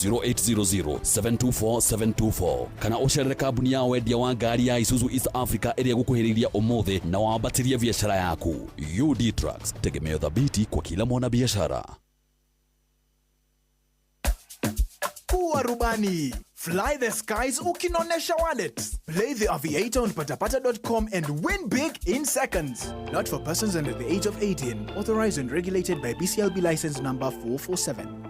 0800 724 724 kana ũcerere kambuni ya wendia wa ngari ya Isuzu East Africa ĩrĩa ĩgũkuhĩrĩirie ũmũthĩ na wambatĩrie biashara yaku. UD Trucks, tegemeo thabiti kwa kila mwanabiashara. Kuwa rubani. Fly the skies ukinonesha wallet. Play the Aviator on patapata.com and win big in seconds. Not for persons under the age of 18. Authorized and regulated by BCLB license number 447.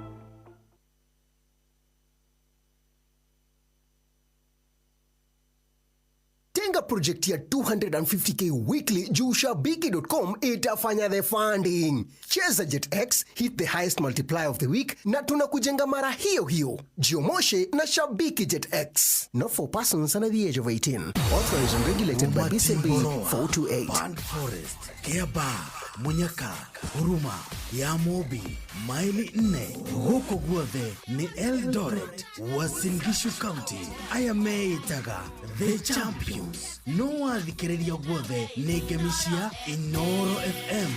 Tenga project ya 250K weekly juu shabiki.com itafanya the funding. Cheza JetX, hit the highest multiplier of the week na tunakujenga mara hiyo hiyo. Jiomoshe na Shabiki JetX. Not for persons under the age of 18. Authorized and regulated by BCB 428. Band Forest, Kiaba, Munyaka, Huruma, ya Mobi, maili 4 gũkũ guothe nĩ Eldoret, Uasin Gishu County. Aya meĩtaga The Champions. No wathikĩrĩria guothe nĩ ngemi cia Inoro FM.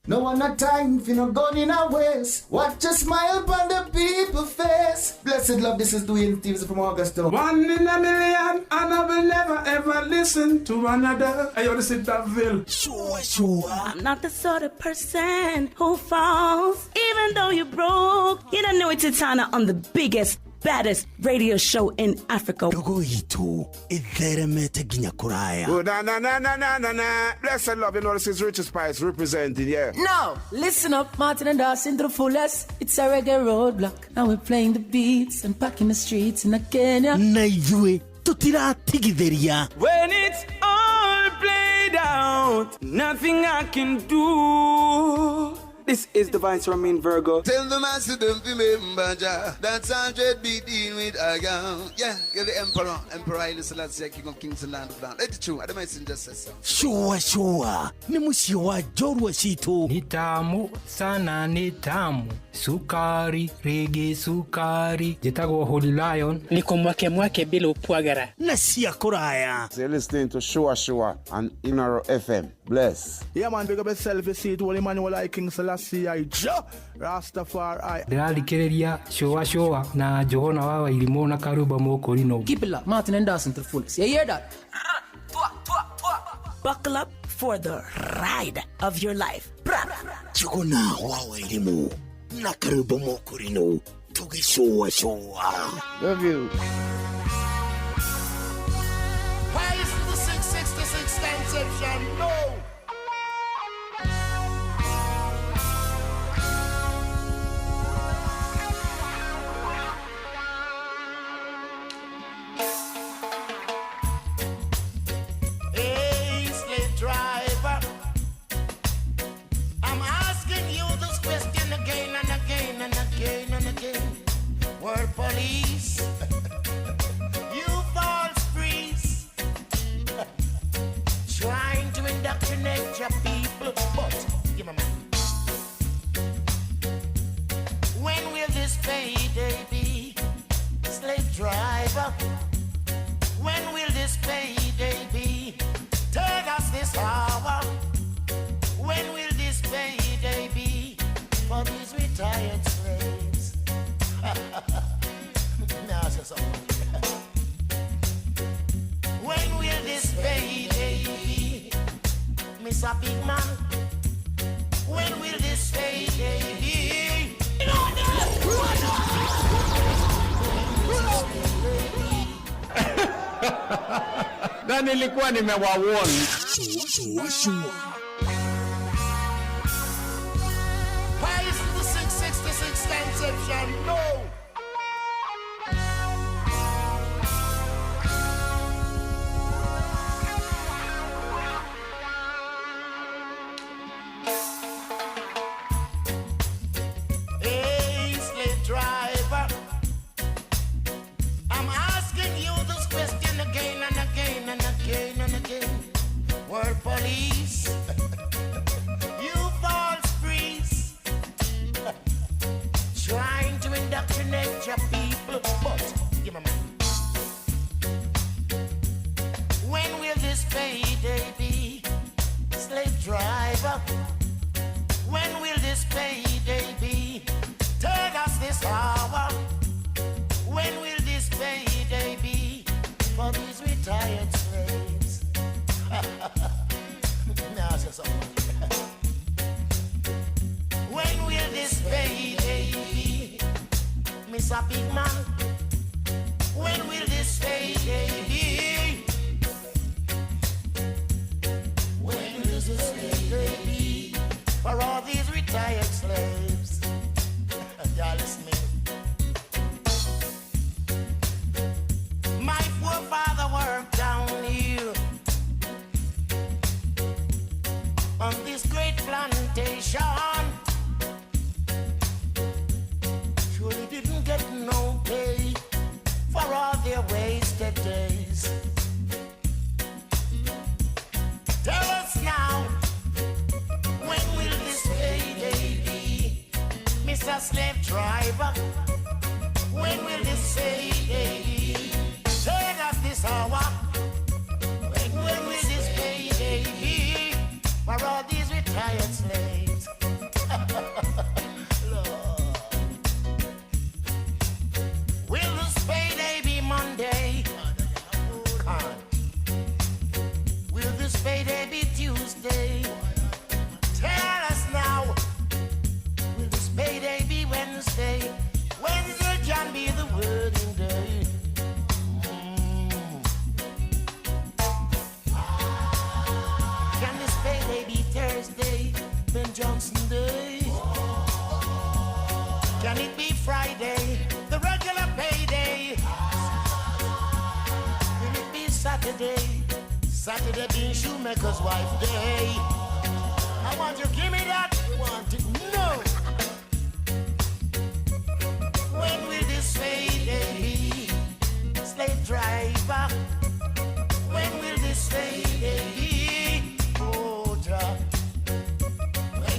No one a time for no gun in a waist. Watch a smile upon the people face. Blessed love, this is Dwayne Stevens from Augusta. One in a million, and I will never ever listen to another. Hey, yo, this is Daville. Sure, sure. I'm not the sort of person who falls, even though you're broke. You don't know it's Titana on the biggest, baddest radio show in Africa. Ndogo itũ ĩtheremete nginya kũraya. Oh, na na na na na na na. Blessed love, you know this is Richard Spice representing, yeah. Now, listen up, Martin and Dawson to the fullest. It's a reggae roadblock. Now we're playing the beats and packing the streets in Kenya. Na ithuĩ tũtiratigithĩria. When it's all played out, nothing I can do. This is the Vice Romain Virgo. Tell the master don't remember Jah. That's 100 be dealing with a gun. Yeah, you're the emperor. Emperor Haile Selassie, King of Kings and Land of Land. Let it true. I don't just say so. Sure, sure. Nĩ mũciĩ wa njorua citũ. Ni tamu sana, ni tamu sukari rigi sukari. Njĩtagwo Holy Lion. Niko mwake mwake bila upwagara na cia kũraya. So you're listening to Shua Shua on Inoro FM. Bless. Yeah, man, big up yourself. You see it, Holy Emmanuel I, King Selassie I, Jah Rastafari. Ndĩrathikĩrĩria Shua Shua na Njũgũna wa Wairimũ na Karumba Mũkũrinũ. Keep it locked, Martin and Dawson to the fullest. You hear that? Buckle up for the ride of your life. Njũgũna wa Wairimũ na Karumba Mũkũrinũ tũgĩcũa cũa. Love you. Why isn't the 666 conception? No. Hey, slave driver, I'm asking you this question again and again and again and again. World police, you false priests, trying to indoctrinate your people. But, give me man. When will this payday be, slave driver? When will this payday be? Tell us this hour. When will this payday be for these retired slaves? Now, say something. When will this payday be, Mr. Big Man? When will this payday be? Na nilikuwa nimewawarn. Shua, shua. Why isn't the 666 conception? No. Hey, slave driver, I'm asking you this question again and again and again and again. World police, you false priests, trying to indoctrinate something. When will this payday be, Mr. Big Man? When will this payday be? When will this payday be for all these retired slaves? Y'all listen me. My poor father worked down here on this great plantation. Surely didn't get no pay for all their wasted days. Tell us now, when will this payday be? Mr. Slave Driver, when will this payday be? Tell us this hour, when will this payday be? For all these retired slaves. Lord. Will this payday be Monday? Can't. Will this payday be Tuesday? Tell us now. Will this payday be Wednesday? Wednesday can be the wedding day. Can this payday be Thursday? Ben Johnson Day? Can it be Friday? The regular payday? Will it be Saturday? Saturday being shoemaker's wife day. I want you give me that. I want it no. When will this payday be? Slave driver. When will this payday be? Oh, Jah.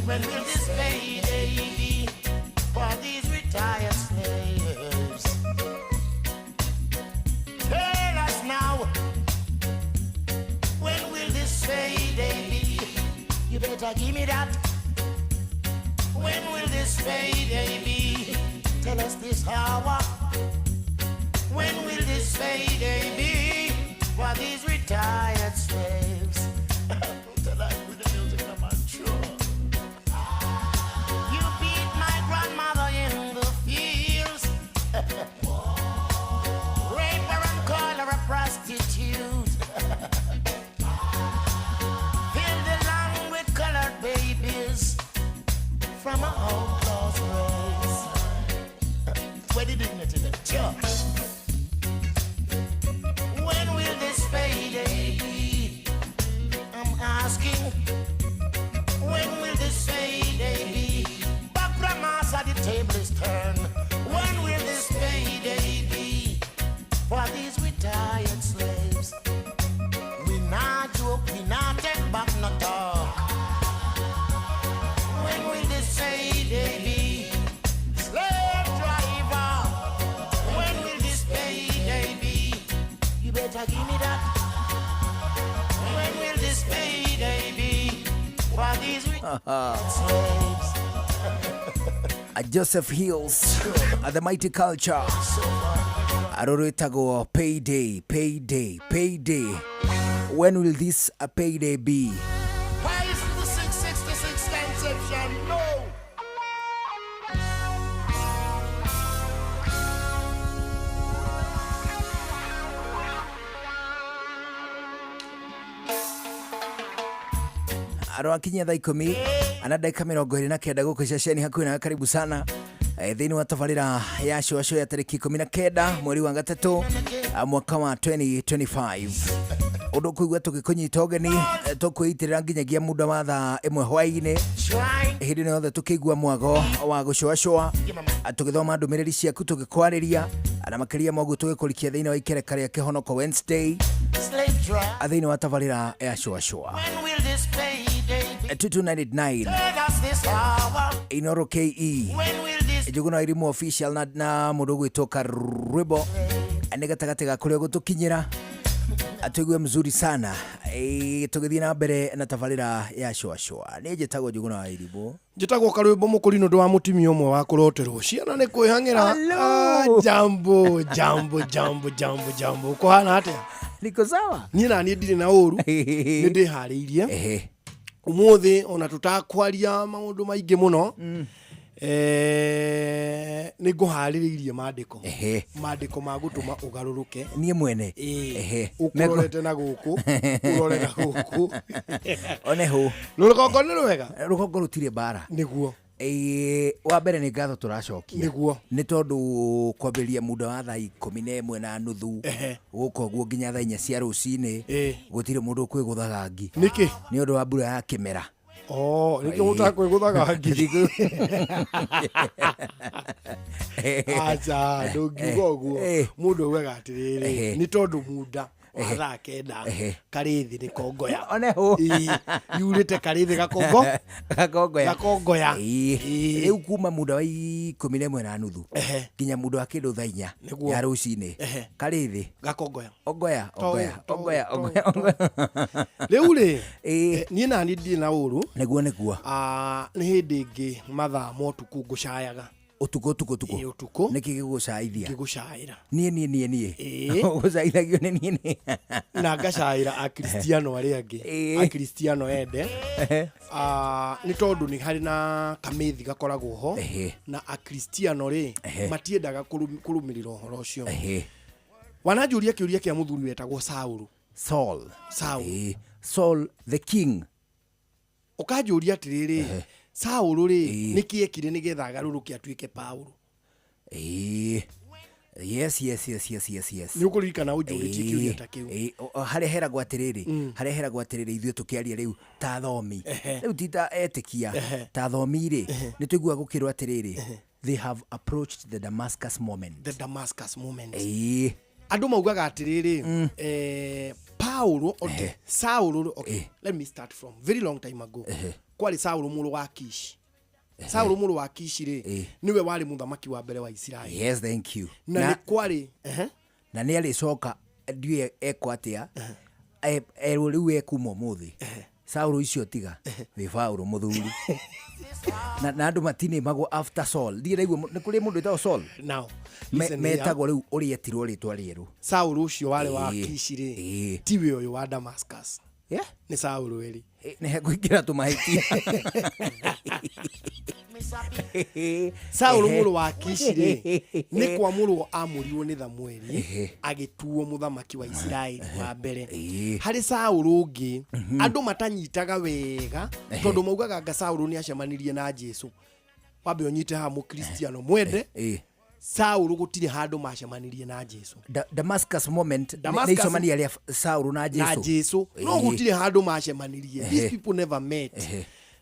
When will this payday be for these retired slaves? Tell us now, when will this payday be? You better give me that. When will this payday be? Tell us this hour. When will this payday be for these retired slaves? Put a light with the music, I'm sure. You beat my grandmother in the fields. Rape her and call her a prostitute. Fill the land with colored babies from a outlaw's race. Where the dignity then? Sure. When will this payday be? I'm asking. When will this payday be? Back grandma's at the table is turned. When will this payday be? For these retired slaves. We not joke, we not take back no talk. When will this payday be? Slave driver, when will this payday be? You better give me that. When will this payday be? For these retired slaves. Joseph Hills The Mighty Culture arũrwĩtagwo payday payday payday when will this payday be Why isn't the 666 conception? No! Arwakinyia thaa ikumi ana ndagĩka mĩrongo ĩrĩ na kenda gũkũ ceceni hakuhĩ nawe karibu sana thĩinĩ wa tabarĩra ya cũacũ ya tarĩki 19 mweri wa gatatũ mwaka wa 2025 ũndũ ũkũigua tũgĩkũnyita ũgeni tũkwĩitĩrĩra nginyagia muda wa thaa ĩmwe hwaĩ-inĩ hĩndĩ ĩno yothe tũkĩigua mwago wa gũcũacũa tũgĩthoma ndũmĩrĩri ciaku tũgĩkwarĩria na makĩria ma ũguo tũgĩkũrikia thĩinĩ wa ikereka rĩa kĩhonoko Wednesday Slave driver, thĩinĩ wa tabarĩra ya cũacũa when will this payday be? 2299 Tell us this hour. Inoro KE When will this Njuguna Irimu official na mũndũ ũgwĩtwo Karwĩmbo nĩ gatagatĩ ga kũrĩa gũtũkinyĩra atũigue mzuri sana tũgĩthiĩ na mbere na tabarĩra ya cũacũa nĩ njĩtagwo Njuguna wa Irimũ njĩtagwo karwĩmbo mũkũri nĩ ũndũ wa mũtumia ũmwe wa kũroterwo ciana nĩ kwĩhang'ĩra Ah, jambo jambo jambo jambo jambo kũhana atĩa niko sawa niĩ na niĩ ndirĩ na ũru nĩ ndĩharĩirie Umuthi ona tutakwaria maundu maingi muno, nĩ ngũharĩrĩirie mandĩko, Ehe. mandĩko ma gũtũma ũgarũrũke. Niĩ mwene? Ĩĩ. Ehe. Ũkũrorete na gũkũ, ũrore na gũkũ. One hũ. Rũgongo nĩ rwega. Rũgongo rũtirĩ mbara. Nĩguo. Ĩĩ, wa mbere nĩ ngatho tũracokia. Nĩguo. Nĩ tondũ kwambĩrĩria muda wa thaa 11:30 gũka ũguo nginya thaa 4 cia rũcinĩ, Ĩĩ. gũtirĩ mũndũ ũkwĩgũthaga ngi. Nĩkĩ? Nĩ ũndũ wa mbura ya kĩmera. Oh, nĩkĩo mũtakwĩgũthaga ngi? Aca, ndũngiuga ũguo. Mũndũ augaga atĩrĩrĩ, nĩ tondũ munda wa thaa 9 karĩ thĩ nĩ kongoya. One hũ. Ĩĩ, yurĩte karĩ thĩ gakongo. Gakongoya. Gakongoya. Ĩĩ. Rĩu kuma muda wa 11:30 nginya muda wa kĩndũ thaa 4 Nĩguo. ya rũcinĩ, karĩ thĩ gakongoya. Ongoya. To- Ongoya. to- Ongoya. to- Ongoya, ongoya. Rĩu rĩ, niĩ nani ndirĩ na ũru. Nĩguo, nĩguo. Ah, nĩ hĩndĩ ĩngĩ mathaa ma ũtukũ ngũcayaga. Ũtukũ, ũtukũ, ũtukũ? Ĩĩ, ũtukũ. Nĩkĩ gĩgũcaithia? Ngĩgũcaĩra. Niĩ, niĩ, niĩ, niĩ? Ĩĩ. Ũgũcaithagio nĩ niĩ nĩ? Na ngacaĩra akristiano arĩa angĩ, akristiano ende. Ah, nĩ tondũ nĩ harĩ na kamĩthi gakoragwo ho, na akristiano rĩ, matiendaga kũrũmĩrĩra ũhoro ũcio. Wananjũria kĩũria kĩa mũthuri wetagwo Saũlũ. Saul. Saul. Ĩĩ. Saul the king. Ũkanjũria atĩrĩrĩ, Saũlũ rĩ, nĩkĩ ekire nĩgetha agarũrũke atuĩke Paũlũ? Ĩĩ. Yes, yes, yes, yes, yes, yes. Nĩ ũkũririkana ũnjũrĩtie kĩũria ta kĩu? Ĩĩ, harĩa heragwo atĩrĩrĩ, harĩa heragwo atĩrĩrĩ, ithuĩ tũkĩaria rĩu ta athomi, rĩu ti ta etĩkia, ta athomi rĩ, nĩ tũiguaga gũkĩrwo atĩrĩrĩ, they have approached the Damascus moment. The Damascus moment. Ĩĩ. Andũ maugaga atĩrĩrĩ, Paulo, okay, Saũlũ, okay, let me start from very long time ago. Kwarĩ Saũlũ mũrũ wa Kishi. Saũlũ mũrũ wa Kishi rĩ, nĩwe warĩ mũthamaki wa mbere wa Isiraeli. Yes, thank you. Na nĩ kwarĩ Na nĩ arĩcoka ndiũĩ ekwo atĩa, erwo rĩu ekuma ũmũthĩ Saũlũ icio tiga wĩ Paũlũ mũthuri. Na andũ matinĩmagwo after Saul. Ndirĩ ndaigua nĩ kũrĩ mũndũ wĩtagwo Saul. Now, listen here. Metagwo rĩu ũrĩa etirwo rĩtwa rĩerũ. Saũlũ ũcio warĩ wa Ĩĩ. Kishi rĩ, Ĩĩ. tiwe ũyũ wa Damascus. Yeah. Nĩ Saũlũ ĩrĩ. Nĩ hekũingĩra tũmahĩtia. Saũlũ mũrũ wa Kishi rĩ, nĩ kwamũrwo amũrirwo nĩ Thamueli agĩtuo mũthamaki wa Isiraeli wa mbere. Harĩ Saũlũ ũngĩ andũ matanyitaga wega, tondũ maugaga anga Saũlũ nĩ acemanirie na Jesu. Wambe ũnyite haha, mũkristiano mwende, Saũlũ gũtirĩ handũ macemanirie na Jesu. Damascus moment nĩ Damascus- icemania rĩa Saũlũ na Jesu. Na Jesu no gũtirĩ handũ macemanirie. These people never met.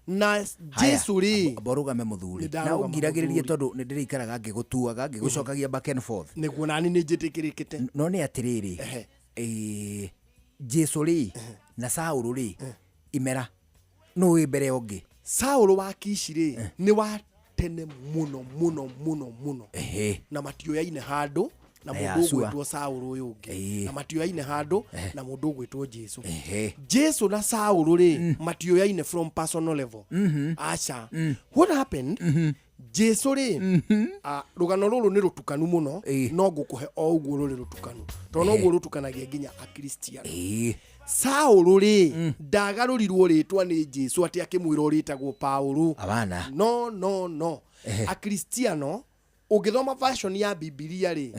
Na Jesu rĩ, Amba ũrũgame mũthuri. Nĩ Na ndarũgama, ũngiragĩrĩrie mũthuri. tondũ nĩ ndĩrĩikaraga ngĩgũtuaga ngĩgũcokagia back and forth. Nĩguo, nani nĩ njĩtĩkĩrĩkĩte. No nĩ atĩrĩrĩ, Jesu rĩ na Saũlũ rĩ, imera nũ wĩ mbere ũngĩ? Saũlũ wa Kishi rĩ, nĩ wa tene mũno mũno mũno mũno, na matioyaine handũ na Na mũndũ Yahshua. ũgwĩtwo Saũlũ ũyũ ũngĩ, na matioyaine handũ na mũndũ ũgwĩtwo Jesu. Jesu na Saũlũ rĩ, matioyaine from personal level. Aca. What happened, Jesu rĩ, rũgano rũrũ nĩ rũtukanu mũno, no ngũkũhe o ũguo rũrĩ rũtukanu, tondũ noguo rũtukanagia nginya akristiano. Saũlũ rĩ, ndagarũrirwo rĩtwa nĩ Jesu atĩ akĩmwĩra ũrĩtagwo Paũlũ. Abana. No, no, no. Akristiano, ũngĩthoma version ya Bibilia rĩ,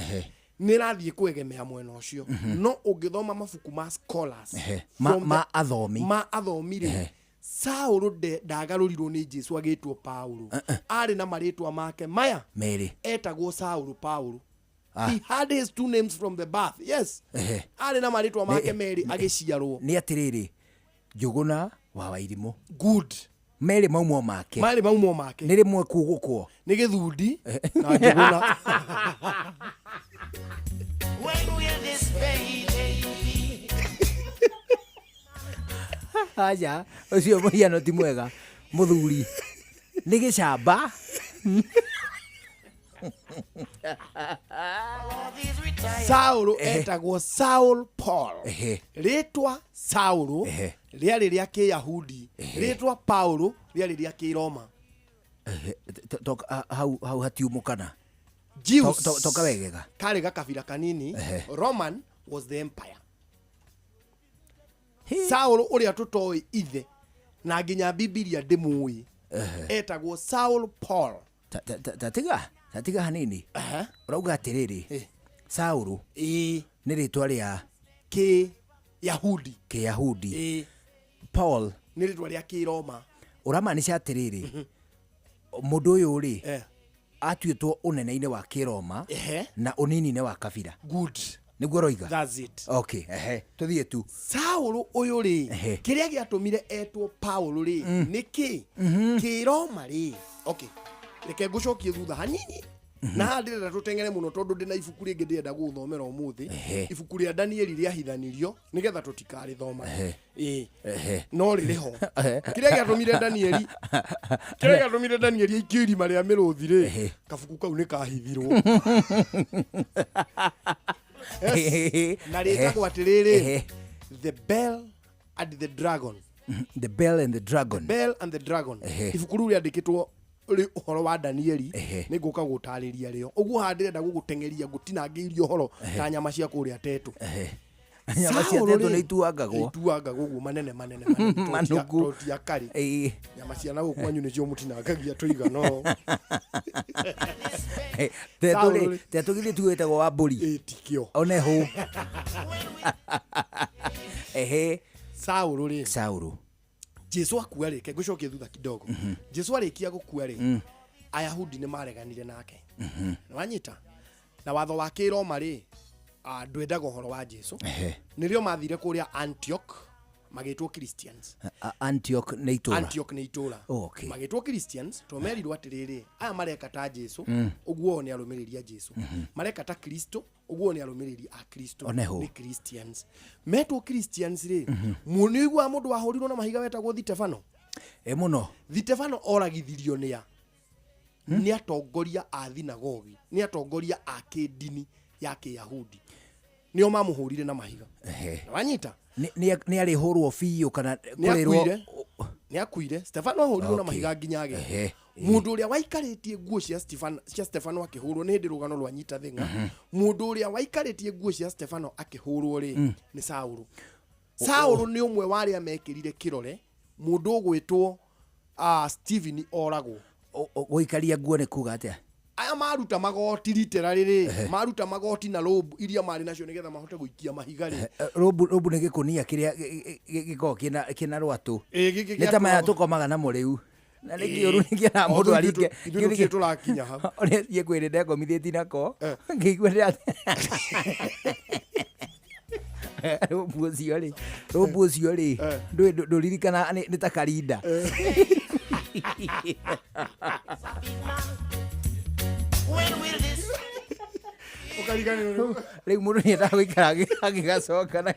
nĩ ĩrathiĩ kwegemea mwena ũcio, no ũngĩthoma mabuku ma scholars, from Ma athomi. Ma athomi rĩ, Saũlũ ndagarũrirwo nĩ Jesu agĩtwo Paũlũ. Arĩ na marĩtwa make maya Merĩ. Etagwo Saũlũ Paũlũ. Ah. He had his two names from the birth, yes. Arĩ na marĩtwa make merĩ agĩciarwo. Nĩ atĩrĩrĩ, Njũgũna wa Wairimũ. Good. Merĩ maumwo make. Marĩ maumwo make. Nĩ rĩmwe kugũkwo. Nĩ gĩthundi na Njũgũna. When will this payday be? Aca, ũcio mũhiano ti mwega mũthuri, nĩ gĩcamba. Saũlũ etagwo Saul Paul. Rĩtwa Saũlũ rĩarĩ rĩa Kĩyahudi, rĩtwa Paũlũ rĩarĩ rĩa Kĩroma. Ehe, hau hatiumũkana. Jews Toka wegega. Karĩ gakabira kanini. Roman was the empire. Saũlũ ũrĩa tũtoĩ ithe Na nginya Bibilia ndĩmũĩ. Etagwo Saul Paul. Tatiga hanini. Ũrauga atĩrĩrĩ, Saũlũ nĩ rĩtwa rĩa kĩ Yahudi. Kĩyahudi. Paul nĩ rĩtwa rĩa Kĩroma. Ũramaanisha atĩrĩrĩ, mũndũ ũyũ rĩ atuĩtwo ũnene-inĩ wa Kĩroma na ũnini-inĩ wa kabira. Good. Nĩguo ũroiga? That's it. Okay, ehe, tũthiĩ tu. Saũlũ ũyũ rĩ, kĩrĩa gĩatũmire etwo Paul rĩ, nĩ kĩ? Kĩroma rĩ, okay, reke ngũcokie thutha hanini. Na haha ndĩrenda tũteng'ere mũno tondũ ndĩna ibuku rĩngĩ ndĩrenda gũgũthomera ũmũthĩ. Ibuku rĩa Danieli rĩahithanirio nĩgetha tũtikarĩthoma. Ĩĩ. No rĩrĩ ho. Kĩrĩa gĩatũmire Danieli, kĩrĩa gĩatũmire Danieli aikio irima rĩa mĩrũthi rĩ, kabuku kau nĩ kahithirwo. Yes. Na rĩtagwo atĩrĩrĩ, The Bell and the Dragon. The Bell and the Dragon. The Bell and the Dragon. Ibuku rĩu rĩandĩkĩtwo rĩ ũhoro wa Danieli, nĩ ngũka gũtarĩria rĩo. Ũguo haha ndĩrenda gũgũteng'eria ngũtinangĩirie ũhoro ta nyama cia kũrĩa Tetũ. Nyama cia Saũlũ Tetũ rĩ, nĩ ituangagwo. Ituangagwo ũguo manene manene manene. Manuku. Toti akarĩ. Nyama cia na gũkũ kwanyu nĩcio mũtinangagia tũigana ũũ. Tetũ Saũlũ rĩ, rĩ. Tetũ githĩ tu ĩtagwo wa mbũri. Ĩtikio. One hũ. Ehe. Saũlũ rĩ. Saũlũ. Jesu akua rĩ, ke ngũcokie thutha kidogo. Jesu arĩkia gũkua rĩ, Ayahudi nĩ mareganire nake. Nĩwanyita? Na watho wa Kĩroma rĩ, ndwendaga ũhoro wa Jesu. Nĩrĩo mathire kũrĩa Antioch magĩtwo Christians. Antioch nĩ itũra. Antioch nĩ itũra. Oh, okay. Magĩtwo Christians to merirwo atĩrĩrĩ, aya mareka ta Jesu, ũguo o nĩ arũmĩrĩri a Jesu. Mareka ta Kristo, ũguo nĩ arũmĩrĩri a Kristo. Oneho. Nĩ Christians. Metwo Christians rĩ, nĩ ũiguaga mũndũ wahũrirwo na mahiga wetagwo Thitefano? Ĩ mũno. Thitefano oragithirio nĩ a? Nĩ atongoria a thinagogi, nĩ atongoria a kĩndini ya Kĩyahudi. Nĩo mamũhũrire na mahiga. Wanyita? Nĩ arĩhũrwo biũ kana Nĩ kũrĩrwo akuire. Nĩ akuire. Stefano ahũrirwo na mahiga nginya agĩkua. Mũndũ ũrĩa waikarĩtie nguo cia Stefano, cia Stefano akĩhũrwo nĩ hĩndĩ rũgano rwanyita thĩng'a. Mũndũ ũrĩa waikarĩtie nguo cia Stefano akĩhũrwo rĩ, nĩ Saũlũ. Saũlũ nĩ ũmwe wa arĩa mekĩrire kĩrore mũndũ ũgwĩtwo Stephen oragwo. Gũikaria nguo nĩ kuga atĩa? Aya maruta magoti ritera rĩrĩ, maruta magoti na robe iria marĩ nacio nĩgetha mahote gũikia mahiga rĩ. Robu robu nĩ gĩkũnia kĩrĩa gĩkoragwo kĩna rwatũ. Ĩ, gĩkĩ Nĩ ta maya gĩatũragwo. tũkomaga namo rĩu. Na nĩ Ĩ. kĩũru nĩ kĩona O, mũndũ ithuĩ aringe. ithuĩ tũtirĩ tũrakinya hau. Ũrĩa thiĩ kwĩrĩ ndekomithĩtie nako. Ngĩigua ndĩra rũmbu ũcio rĩ, rũmbu ũcio rĩ, ndũririkana nĩ ta karinda. When will this Ũkariganĩrwo nĩ- Rĩu mũndũ nĩendaga gũikara agĩgacoka na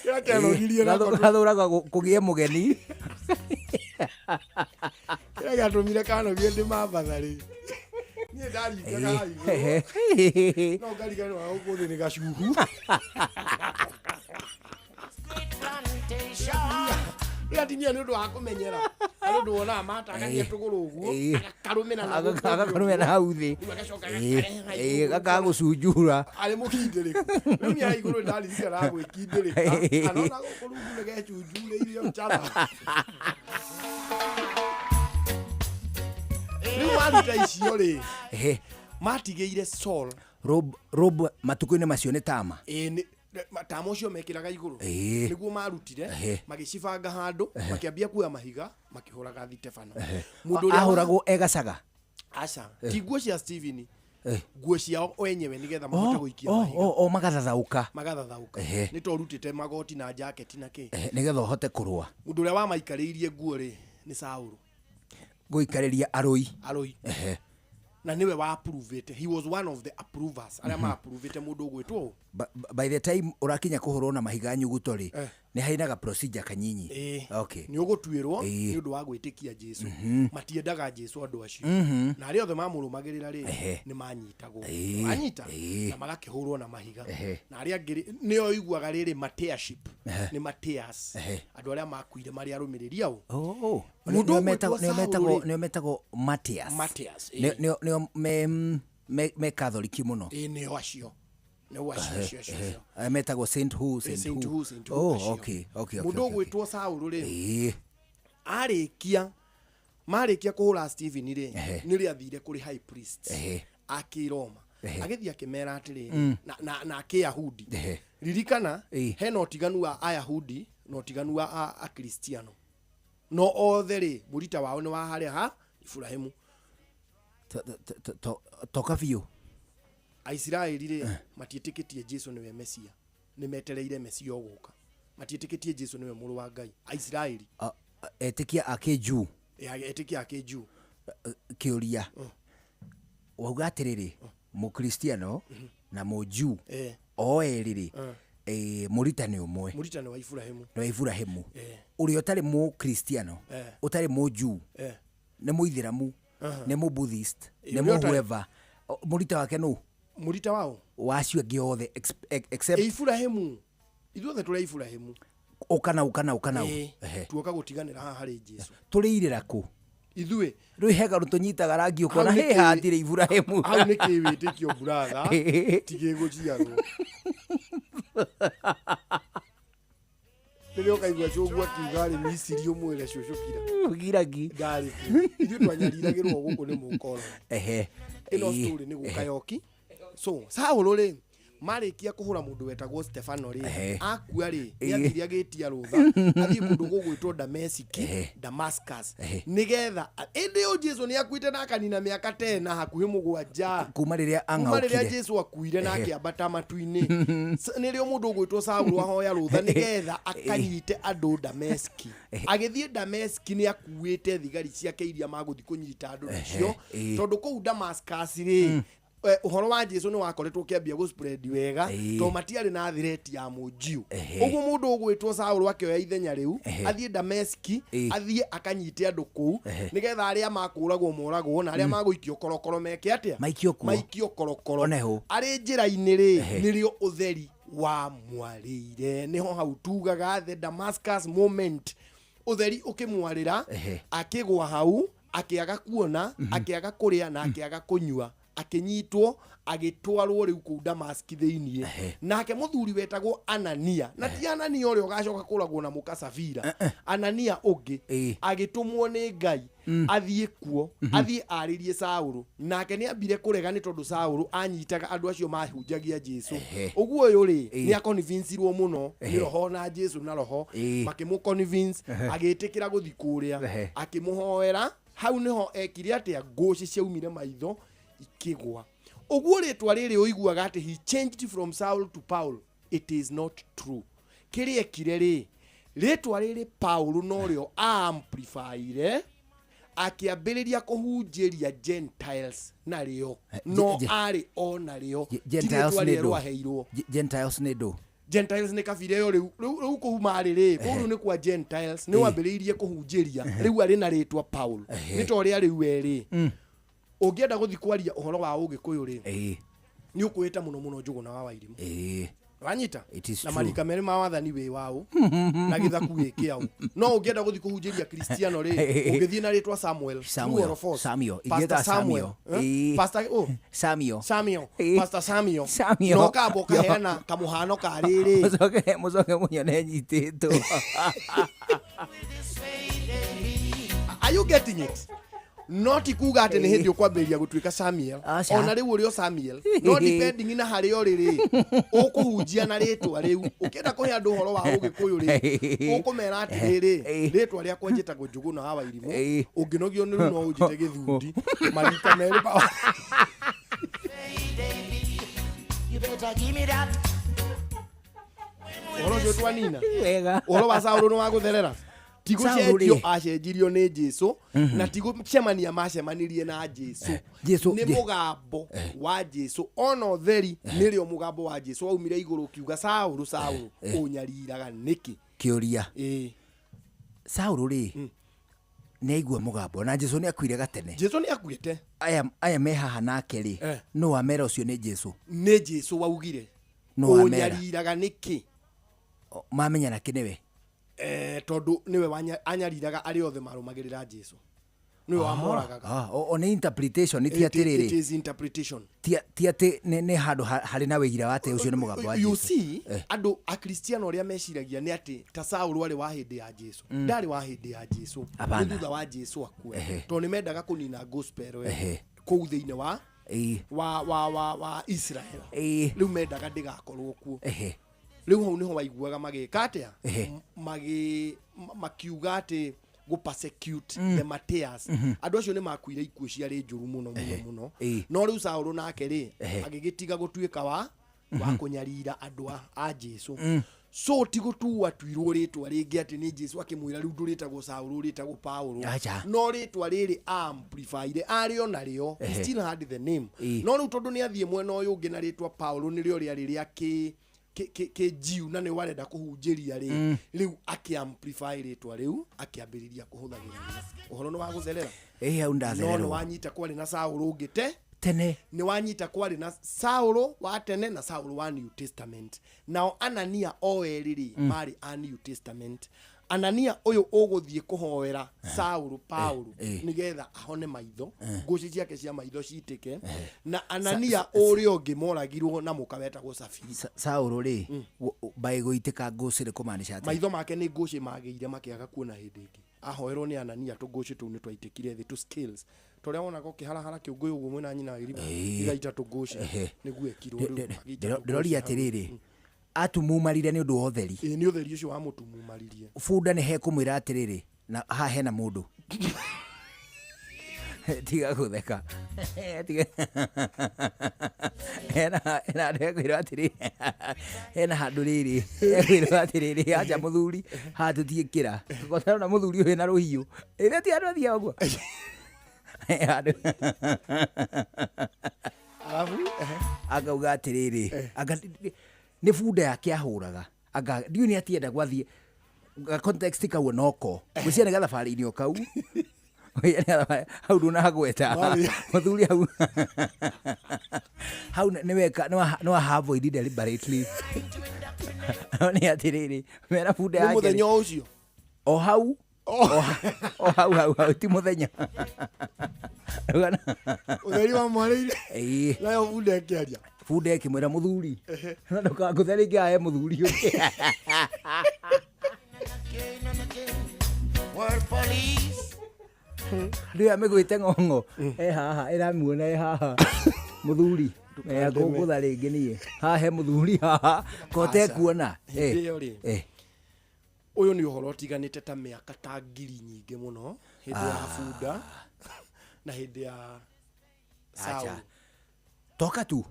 Kĩrĩa kĩanonirie nako gathũraga kũgĩe mũgeni. Kĩrĩa gĩatũmire kanogie ndĩ mambatha rĩ. Niĩ ndaringaga haha igũrũ. No ngariganĩrwo na gũkũ thĩ nĩ gacuhu. Rĩu atumia nĩ ũndũ wa kũmenyera. Nĩ ũndũ wonaga matangania tũgũrũ ũguo, agakarũmĩra na gũkũ thĩ Agakarũmĩra na hau thĩ. Rĩu agacoka agakarehe na igũrũ. Gakagũcunjura. Arĩ mũkindĩrĩku. Rĩu niĩ haha igũrũ nĩndaririkanaga gwĩkindĩrĩka. Anona gũkũ rungu nĩ gecunjurĩire ũcatha. Rĩu maruta icio rĩ, matigĩire Saul. Robe matukũ-inĩ macio nĩ tama. Ĩĩ, tama ũcio mekĩraga igũrũ. Nĩguo marutire, magĩcibanga handũ, makĩambia kuoya mahiga, makĩhũraga Thitefano. Mũndũ ũrĩa Ahũragwo egacaga. Aca, ti nguo cia Stephen. Nguo ciao enyewe nĩgetha mahote gũikia mahiga. Magathathaũka. Magathathaũka. Nĩ to rutĩte magoti na jaketi na kĩ. Nĩgetha ũhote kũrũa. Mũndũ ũrĩa wamaikarĩirie nguo rĩ, nĩ Saũlũ. Gũikarĩria arũi. Arũi. Na nĩwe wa approvĩte. He was one of the approvers. Arĩa ma approvĩte mũndũ ũgwĩtwo ũũ. By the time ũrakinya kũhũrwo na mahiga nyuguto rĩ, nĩ hainaga procedure kanyinyi. Nĩ ũgũtuĩrwo nĩ ũndũ wa gwĩtĩkia Jesu. Matiendaga Jesu andũ acio. Na arĩa othe mamũrũmagĩrĩra rĩ, nĩ manyitagwo. Manyita na magakĩhũrwo na mahiga. Na arĩa angĩ rĩ, nĩo ũiguaga rĩrĩ martyrship. Nĩ martyrs. Andũ arĩa makuire marĩ arũmĩrĩri ao. Mũndũ Nĩo ũgwĩtwo Saũlũ rĩ. nĩo metagwo martyrs. Martyrs, Nĩo me Katholiki mũno. Ĩĩ, nĩo acio. Nĩ acio, acio, acio, acio. Aya metagwo Saint who, Eh, Saint Saint who. who, Saint who, Oh, acio. okay, Mũndũ okay. ũgwĩtwo Saũlũ rĩ, Ĩĩ. arĩkia marĩkia kũhũra Stephen rĩ, Ehe. nĩrĩo athire kũrĩ high priest Ehe. akĩroma Ehe. agĩthiĩ akĩmera atĩrĩrĩ na akĩyahudi. Ehe. Ririkana Ĩĩ. hena ũtiganu wa ayahudi na ũtiganu wa akristiano, no othe rĩ, mũrita wao nĩ wa harĩa ha Iburahĩmu. Toka biũ. Aisiraeli rĩ, matiĩtĩkĩtie Jesu nĩwe Mesia, nĩ metereire Mesia ũgũka. Matiĩtĩkĩtie Jesu nĩwe mũrũ wa Ngai, Aisiraeli. Etĩkia a kĩnjuu. Etĩkia a kĩnjuu. Kĩũria, wauga atĩrĩrĩ, mũkristiano na mũnjuu o erĩ rĩ, mũrita nĩ ũmwe. Mũrita nĩ wa Iburahĩmu. Nĩ wa Iburahĩmu. Ũrĩa ũtarĩ mũkristiano, ũtarĩ mũnjuu, nĩ mũithĩramu, nĩ mũbuddhist, nĩ Ũrĩa ũtarĩ- mũwhoever, mũrita wake nũ? Mũrita wao? Wa acio angĩ othe except Iburahĩmu, ithuothe tũrĩ a Iburahĩmu. Ũkana ũkana ũkana ũ. Ehe. Tuoka gũtiganĩra haha harĩ Jesu. Tũrĩ irĩra kũ? Ithuĩ rĩu hegaru tũnyitaga rangi ũkona Hau nĩ hĩ hatirĩ Iburahĩmu. Hau nĩ kĩwĩtĩkio, buratha, ti gĩgũciarwo. Rĩrĩa ũkaigua cũguo akiuga arĩ Misiri, ũmwĩre cũcũkira. Giragi. Ndarĩ kuo. Ithuĩ twanyariragĩrwo gũkũ nĩ mũkoroni. Ĩno story nĩ gũka yoki. So Saũlũ rĩ, marĩkia kũhũra mũndũ wetagwo Stefano rĩ, akua rĩ, nĩ athire agĩtia rũtha athiĩ kũndũ gũgwĩtwo Damesiki, Damascus, nĩgetha ĩndĩ ĩyo Jesu nĩ akuĩte na akanina mĩaka tena hakuhĩ 7. Kuma rĩrĩa Kuma rĩrĩa ang'aũkire. Jesu akuire na akĩambata matu-inĩ. Nĩrĩo mũndũ ũgwĩtwo Saũlũ ahoya rũtha nĩgetha akanyite andũ Dameski. Agĩthiĩ Dameski nĩ akuĩte thigari ciake iria magũthiĩ kũnyita andũ nacio, tondũ kũu Damascus rĩ, ũhoro wa Jesu nĩ wakoretwo ũkĩambia gũ spread wega, tondũ matiarĩ na threat ya mũnjiũ. Ũguo mũndũ ũgwĩtwo Saũlũ akĩoya ithenya rĩu, athiĩ Dameski, athiĩ akanyite andũ kũu, nĩgetha arĩa makũragwo moragwo na arĩa magũikio korokoro meke atĩa? Maikio kuo. Maikio korokoro. Oneho. Arĩ njĩra-inĩ rĩ, nĩrĩo ũtheri wa mwarĩire. Nĩho hau tugaga the Damascus moment, ũtheri ũkĩmwarĩra. Akĩgwa hau, akĩaga kuona, akĩaga kũrĩa na akĩaga kũnyua, akĩnyitwo agĩtwarwo rĩu kũu Damaski thĩiniĩ. Nake mũthuri wetagwo Anania, na ti Anania ũrĩa ũgacoka kũragwo na mũka Safira, Anania ũngĩ, agĩtũmwo nĩ Ngai athiĩ kuo, athiĩ arĩrie Saũlũ. Nake nĩ ambire kũrega, nĩ tondũ Saũlũ anyitaga andũ acio mahunjagia Jesu. Ũguo ũyũ rĩ, nĩ akonvincirwo mũno nĩ roho na Jesu na roho, makĩmũ convince, agĩtĩkĩra gũthiĩ kũrĩa. Akĩmũhoera hau nĩho ekire atĩa? Ngũcĩ ciaumire maitho ikĩgwa. Ũguo rĩtwa rĩrĩ ũiguaga atĩ he changed from Saul to Paul, it is not true. Kĩrĩa ekire rĩ, rĩtwa rĩrĩ Paul norĩo amplifyire, akĩambĩrĩria kũhunjĩria Gentiles narĩo. No arĩ o narĩo, ti Gentiles rĩtwa nĩ rĩrĩa ndũ? rwaheirwo. Gentiles nĩ ndũ? Gentiles nĩ kabira ĩyo rĩu kũu marĩ rĩ, kũu rĩu nĩ kwa Gentiles nĩ wambĩrĩirie kũhunjĩria. Rĩu arĩ na rĩtwa Paul. Nĩ ta ũrĩa rĩu we rĩ, ũngĩenda gũthiĩ kwaria ũhoro wa Ũgĩkũyũ rĩ, nĩ ũkwĩta mũno mũno Njũgũna wa Wairimũ. Wanyita? It is Na true. marika merĩ ma wathani wĩ waũ na gĩthaku wĩ kĩaũ. No ũngĩenda gũthiĩ kũhunjĩria Kristiano rĩ, ũngĩthiĩ na rĩtwa Samuel. Samuel, True or false? Samuel. Pastor Ingĩta Samuel. Samuel. Eh? Ĩĩ. Pastor, oh. Samuel. Samuel. Ĩĩ. Pastor Samuel. Samuel. No kamba ũkaheana kamũhano ka rĩrĩ. Mũcoke mũnyone nyitĩtwo. Are you getting it? No ti kuga atĩ nĩ hĩndĩ ũkwambĩrĩria gũtuĩka Samuel. Aca. Ona rĩu ũrĩ o Samuel, no depending na harĩa ũrĩ rĩ, ũkũhunjia na rĩtwa rĩu. Ũkĩenda kũhe andũ ũhoro wa Ũgĩkũyũ rĩ, ũkũmera atĩrĩrĩ, rĩtwa rĩakwa njĩtagwo Njũgũna wa Wairimũ. Ũngĩnogio nĩ rĩu no ũnjĩte Gĩthundi marika merĩ ma You better give me that. Ũhoro ũcio twanina. Wega. Ũhoro wa Saũlũ nĩ wa gũtherera, ti Saũlũ gũcenjio rĩ. acenjirio nĩ Jesu, na ti gũcemania macemanirie na Jesu. Jesu- Nĩ mũgambo wa Jesu, ona ũtheri nĩrĩo mũgambo wa Jesu waumire igũrũ ũkiuga, "Saũlũ, Saũlũ, ũnyariraga nĩkĩ?" Kĩũria. Ĩĩ. Saũlũ rĩ, nĩ aigua mũgambo na Jesu nĩ akuire gatene. Jesu nĩ akuĩte. Aya me haha nake rĩ, no wamera ũcio nĩ Jesu? Nĩ Jesu waugire, No wamera. "Ũnyariraga nĩkĩ?" Mamenya nake nĩwe? Tondũ nĩwe anyariraga arĩa othe marũmagĩrĩra Jesu. Nĩwe wamoragaga. Ah, o nĩ interpretation, ti It atĩrĩrĩ is interpretation. Ti atĩ nĩ handũ harĩ na wĩira wa atĩ ũcio nĩ mũgambo wa You Jesu. see, andũ akristiano arĩa meciragia nĩ atĩ ta Saũlũ arĩ wa hĩndĩ ya Jesu. Ndarĩ wa hĩndĩ ya Jesu. Nĩ Hapana. thutha wa Jesu akue, tondũ nĩ mendaga kũnina gospel ĩyo kũu thĩinĩ wa wa Israel. Rĩu mendaga ndĩgakorwo kuo. Rĩu hau nĩho waiguaga magĩka atĩa? Makiuga atĩ gũ persecute the Matthias. Andũ acio nĩ makuire ikuũ ciarĩ njũru mũno mũno mũno. No rĩu Saũlũ nake rĩ, agĩgĩtiga gũtuĩka wa kũnyarira andũ a Jesu. So ti gũtuo atuirwo rĩtwa rĩngĩ atĩ nĩ Jesu akĩmwĩra rĩu ndũrĩtagwo Saũlũ, ũrĩtagwo Paulo. Acha. No rĩtwa rĩrĩ amplified arĩ o narĩo. He still had the name. No rĩu tondũ nĩ athiĩ mwena ũyũ ũngĩ na rĩtwa Paulo nĩrĩo rĩarĩ rĩa kĩ jiu na nĩ warenda kũhunjĩria rĩ, rĩu akĩamplify rĩtwa rĩu, akĩambĩrĩria kũhũthagĩra rĩo. Ũhoro nĩ wa gũtherera. Ĩ, hau No nĩ ndathererwo. wanyita kwarĩ na Saũlũ ũngĩ te Tene. Nĩ wanyita kwarĩ na Saũlũ wa tene na Saũlũ wa New Testament. Nao Anania o erĩ rĩ, marĩ a New Testament. Anania ũyũ ũgũthiĩ kũhoera Saũlũ Paulo nĩgetha ahone maitho, ngũci ciake cia maitho citĩke, na Anania ũrĩa ũngĩ moragirwo na mũka wetagwo Safira. Saũlũ rĩ, by gũitĩka ngũcĩ nĩ kũmaanisha atĩa? Maitho make nĩ ngũcĩ magĩire makĩaga kuona hĩndĩ ĩngĩ. Ahoerwo nĩ Anania, tũngũcĩ tũu nĩ twaitĩkire thĩ, tũ scales tũrĩa wonaga ũkĩharahara kĩũngũyũ ũguo mwĩna nyina wa irima, igaita tũngũcĩ. Nĩguo ekirwo rĩu, agĩita tũngũcĩ Ndĩroria hau. atĩrĩrĩ, atumumarire nĩ ũndũ wa ũtheri? Ĩĩ, nĩ ũtheri ũcio wamũtumumaririe. Bunda nĩ hekũmwĩra atĩrĩrĩ, na haha hena mũndũ. Tiga gũtheka. Hena handũ hekwĩrwo atĩrĩrĩ, hena handũ rĩrĩ hekwĩrwo atĩrĩrĩ, acha mũthuri, haha tũtiĩkĩra kotarona mũthuri ũyũ wĩna rũhiũ, ĩrĩa ti andũ athiaga ũguo. Handũ Arabu akauga atĩrĩrĩ, anga nĩ bunda yake ahũraga, anga ndiũĩ nĩ atienda gwathiĩ ga context kau noko ngwĩciria nĩ gathabarĩ-inĩ o kau. Ngwĩciria nĩ hau ndũnagweta mũthuri hau hau nĩ weka nĩ wa avoid deliberately. No nĩ atĩrĩrĩ, mena bunda Nĩ yake mũthenya o ũcio? O hau, o hau hau hau, ti mũthenya. Ũtheri wa mwarĩire. Ĩĩ. Nayo bunda ĩkĩaria. Bunda ĩkĩmwĩra mũthuri, na ndũkangũthe rĩngĩ, ahe mũthuri ũngĩ. World police. Andũ aya mĩgwĩte ng'ong'o e haha, ĩramuona e haha, mũthuri akũngũtha rĩngĩ niĩ haha he mũthuri haha kote Aca. kuona. Hĩndĩ ĩyo rĩ, ũyũ nĩ ũhoro ũtiganĩte ta mĩaka ta ngiri nyingĩ mũno, hĩndĩ ya bunda na hĩndĩ ya Acha. Saũlũ. Toka tu.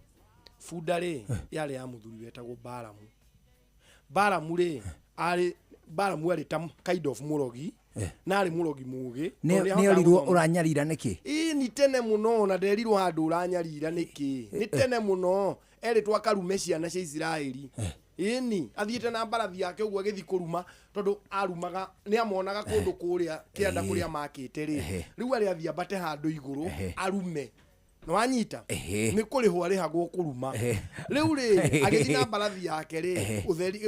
Bunda rĩ, yarĩ ya mũthuri wetagwo Balamu. Balamu rĩ, arĩ Balamu arĩ ta kind of mũrogi, na arĩ mũrogi mũgĩ, tondũ nĩ Nĩ ahotaga orirwo gũthoma. ũranyarira nĩkĩ? Ĩ, nĩ tene mũno, na nderirwo handũ ũranyarira nĩkĩ. Nĩ tene mũno erĩtwo akarume ciana cia Isiraeli. Ĩni athiĩte na mbarathi yake ũguo agĩthiĩ kũruma, tondũ arumaga nĩ amonaga kũndũ kũrĩa kĩanda kũrĩa makĩte rĩ. Rĩu arĩ athiĩ ambate handũ igũrũ arume, nĩ wanyita? Nĩ kũrĩhwo arĩhagwo kũruma. Rĩu rĩ, agĩthiĩ na mbarathi yake rĩ, ũtheri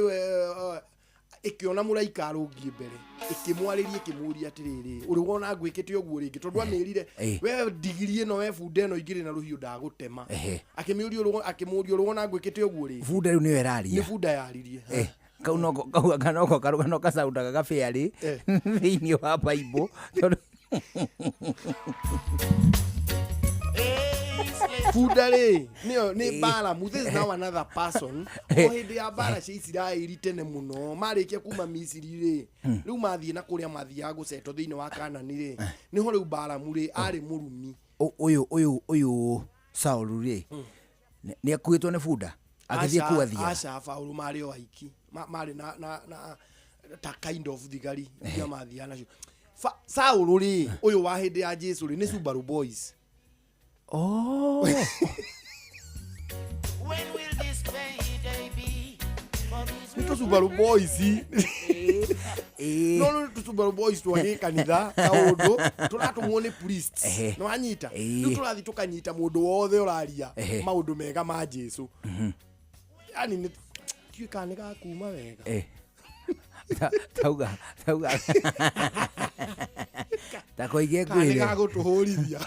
ĩkĩona mũraika arũngiĩ mbere, ĩkĩmwarĩria, ĩkĩmũria atĩrĩrĩ, ũrĩ wona ngwĩkĩte ũguo rĩngĩ? Tondũ amĩrire, we ndigiri ĩno, we bunda ĩno ingĩrĩ na rũhiũ ndagũtema. Akĩmĩũria, akĩmũria, ũrĩ wona ngwĩkĩte ũguo rĩngĩ? Bunda rĩu nĩyo ĩraria? Nĩ bunda yaririe. Kau noko kau anga noko karũgano gacaundaga gabĩarĩ thĩinĩ wa Bible, tondũ Bunda rĩ, nĩyo nĩ Balamu. This is now another person. O hĩndĩ ya mbara cia Isiraeli tene mũno, marĩkia kuma Misiri rĩ, rĩu mathiĩ na kũrĩa mathiaga gũcetwo thĩinĩ wa Kanani rĩ, nĩho rĩu Balamu rĩ arĩ mũrumi. Ũyũ Saulu rĩ, nĩ akuĩtwo nĩ bunda agĩthiĩ Aca- kuu athiaga? Aca, Paũlũ marĩ o aiki. Marĩ na ta kind of thigari iria mathiaga nacio. Saũlũ rĩ, ũyũ wa hĩndĩ ya Jesu rĩ, nĩ Subaru Boys. Oh. When will this payday be? For these Nĩ tũ Subaru Boys. No rĩu tũ Subaru Boys twa gĩkanitha kaũndũ tũratũmwo nĩ priests. Nĩ wanyita? Rĩu tũrathiĩ tũkanyita mũndũ wothe ũraria maũndũ mega ma Jesu. Yani nĩ tiũĩ kana nĩ gakuma wega. Tauga tauga. Takoige Kana nĩ ngwĩre. Gagũtũhũrithia.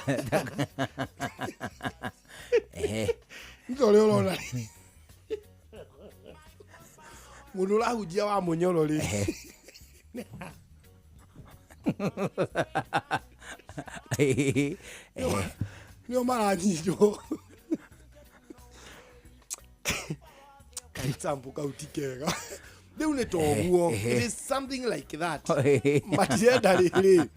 Ehe. Nĩ ta ũrĩa ũrona mũndũ ũrahunjia wa mũnyoro rĩ. Ehe. Nĩo maranyitwo kaexample kau ti kega rĩu nĩ toguo. Ehe. It is something like that. Matirenda rĩrĩ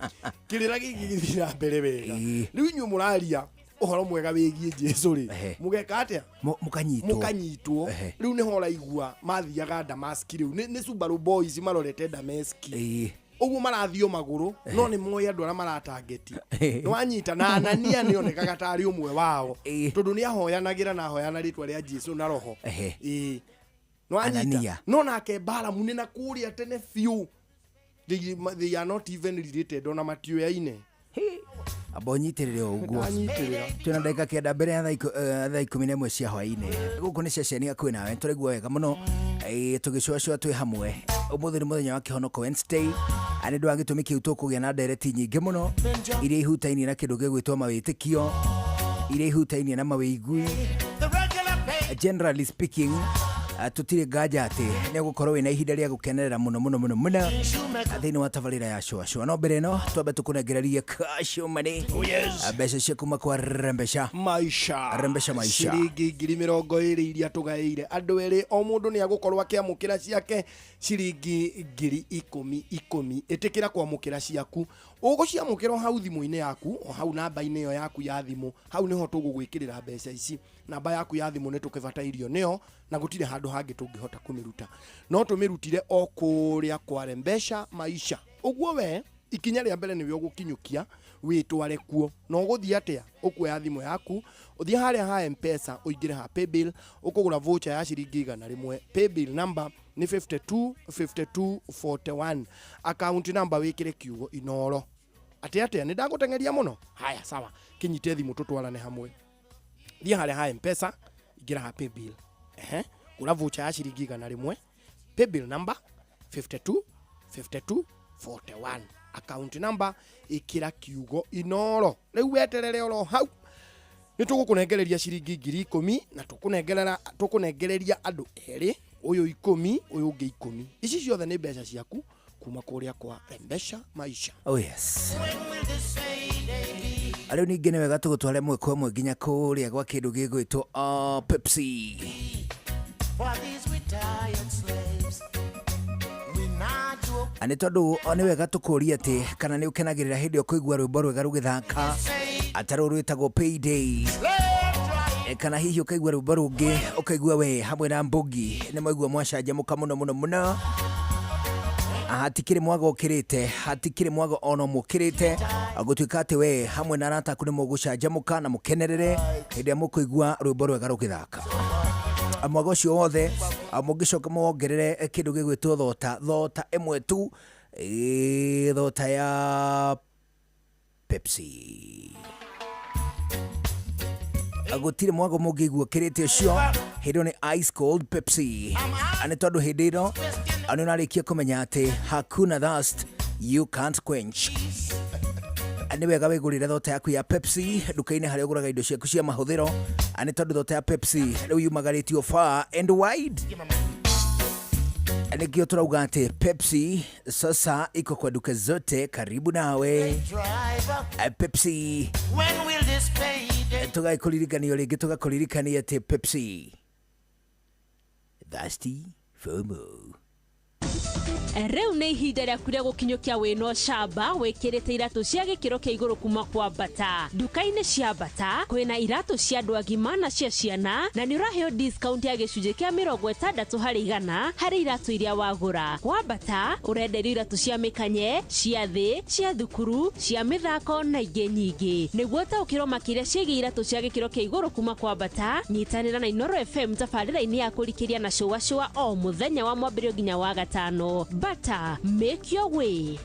kĩrĩra gĩkĩ gĩthiĩ na mbere wega. Rĩu inyuĩ mũraria ũhoro mwega wĩgiĩ Jesu rĩ, mũgeka atĩa? Mũkanyitwo. Mũkanyitwo. Rĩu nĩho ũraigua mathiaga Damaski rĩu nĩ Subaru Boys marorete Dameski ũguo marathiĩ o magũrũ no nĩ moĩ andũ arĩa maratangeti nĩ wanyita na Anania nĩ onekaga tarĩ ũmwe wao tondũ nĩ ahoyanagĩra na ahoyana rĩtwa rĩa Jesu na roho. Ĩĩ, nĩ wanyita. Anania. No nake Balamu nĩ na kũrĩa tene biũ they are not even related ona matiũyaine. Amba ũnyitĩrĩre o ũguo. Ndanyitĩrĩra. Twĩna ndagĩka 9 mbere ya thaa 11 cia hwaĩ-inĩ. Gũkũ nĩ ceceni hakuhĩ nawe tũraigua wega mũno. Tũgĩcũacũa twĩ hamwe. Ũmũthĩ nĩ mũthenya wa kĩhonoko Wednesday. Na nĩ ũndũ wa gĩtũmi kĩu tũkũgĩa na ndereti nyingĩ mũno iria ihutainie na kĩndũ gĩgwĩtwo mawĩtĩkio, iria ihutainie na mawĩigui. The regular pay. Generally speaking, tũtirĩ nganja atĩ nĩ ũgũkorwo wĩna ihinda rĩa gũkenerera mũno mũno mũno mũno thĩinĩ wa tabarĩra ya cũacũa. No mbere ĩno twambe tũkũnengererie cash money. Oh, yes. Mbeca cia kuma kwa Rembesha Maisha. Rembesha Maisha. Ciringi 20,000 iria tũgaĩire andũ erĩ o mũndũ nĩ agũkorwo akĩamũkĩra ciake ciringi 10,000 10,000. Ĩtĩkĩra kwamũkĩra ciaku, ũgũciamũkĩra o hau thimũ-inĩ yaku, o hau namba-inĩ ĩyo yaku ya thimũ. Hau nĩho tũgũgwĩkĩrĩra mbeca ici. Namba yaku ya thimũ nĩ tũkĩbatairio nĩyo na gũtirĩ handũ hangĩ tũngĩhota kũmĩruta, no tũmĩrutire o kũrĩa kwa Rembesha Maisha. Ũguo we ikinya rĩa mbere nĩwe ũgũkinyũkia wĩtware kuo. Na ũgũthiĩ atĩa? Ũkuoya thimũ yaku ũthiĩ harĩa ha Mpesa, ũingĩre ha paybill, ũkũgũra voucher ya ciringi 100. Paybill number nĩ 52 52 41. Account number wĩkĩre kiugo Inoro. Atĩ atĩa? Nĩ ndagũteng'eria mũno. Haya, sawa, kĩnyite thimũ tũtwarane hamwe. Thiĩ harĩa ha Mpesa, ingĩra ha paybill, ehe, gũra voucher ya ciringi 100. Paybill number 52 52 41. Account number ĩkĩra kiugo Inoro. Rĩu weterere oro hau nĩ tũgũkũnengereria ciringi 10,000 na tũkũnengereria andũ erĩ, ũyũ 10, ũyũ ũngĩ 10. Ici ciothe nĩ mbeca ciaku kuma kũrĩa kwa Rembesha Maisha. Oh yes. Rĩu ningĩ nĩ wega tũgũtware mwe kwa mwe nginya kũrĩa gwa kĩndũ gĩgwĩtwo Pepsi. For these retired slaves, we not to Na nĩ tondũ o nĩ wega tũkũrie atĩ kana nĩ ũkenagĩrĩra hĩndĩ ĩyo kũigua rwĩmbo rwega rũgĩthaka atarũ rwĩtagwo Payday. Kana hihi ũkaigua rwĩmbo rũngĩ ũkaigua we hamwe na Mbugi nĩ mwaigua mwacanjamũka mũno mũno mũno. Hatikĩrĩ mwaga ũkĩrĩte, hatikĩrĩ mwaga ona ũmwe ũkĩrĩte gũtuĩka atĩ we hamwe na arata aku nĩ mũgũcanjamũka na mũkenerere hĩndĩ ĩrĩa mũkũigua rwĩmbo rwega rũgĩthaka. Mwaga ũcio wothe mũngĩcoka mũwongerere kĩndũ gĩgwĩtwo thota, thota ĩmwe tu, thota ya Pepsi. Gũtirĩ mwago mũngĩigua ũkĩrĩte ũcio. Hĩndĩ ĩyo nĩ ice cold Pepsi. Nĩ tondũ hĩndĩ ĩno nĩ ũrarĩkia kũmenya atĩ hakuna thirst you can't quench. Nĩ wega wĩgũrĩre thota yaku ya Pepsi nduka-inĩ harĩa ũgũraga indo ciaku cia mahũthĩro. Nĩ tondũ thota ya Pepsi rĩu yumagarĩtio far and wide. Nĩkĩo tũrauga atĩ Pepsi sasa iko kwa duka zote karibu nawe. Driver. Pepsi. When will this payday? Tũgakũririkanio rĩngĩ, tũgakũririkania atĩ Pepsi, thirsty for more. Rĩu nĩ ihinda rĩaku rĩa gũkinyũkia wĩna ũcamba wĩkĩrĩte iratũ cia gĩkĩro kĩa igũrũ kuma kwa Bata. Nduka-inĩ cia Bata kwĩna iratũ cia andũ agima na cia ciana na nĩ ũraheo discount ya gĩcunjĩ kĩa 60% harĩ iratũ iria wagũra. Kwa Bata ũrenderio iratũ cia mĩkanye, cia thĩ, cia thukuru, cia mĩthako na ingĩ nyingĩ. Nĩguo ũtaũkĩrwo makĩria ciĩgiĩ iratũ cia gĩkĩro kĩa igũrũ kuma kwa Bata, nyitanĩra na Inoro FM tabarĩra-inĩ ya kũrikĩria na cũa cũa o mũthenya wa mwambĩrĩrio nginya wa gatano. Bata, make your way.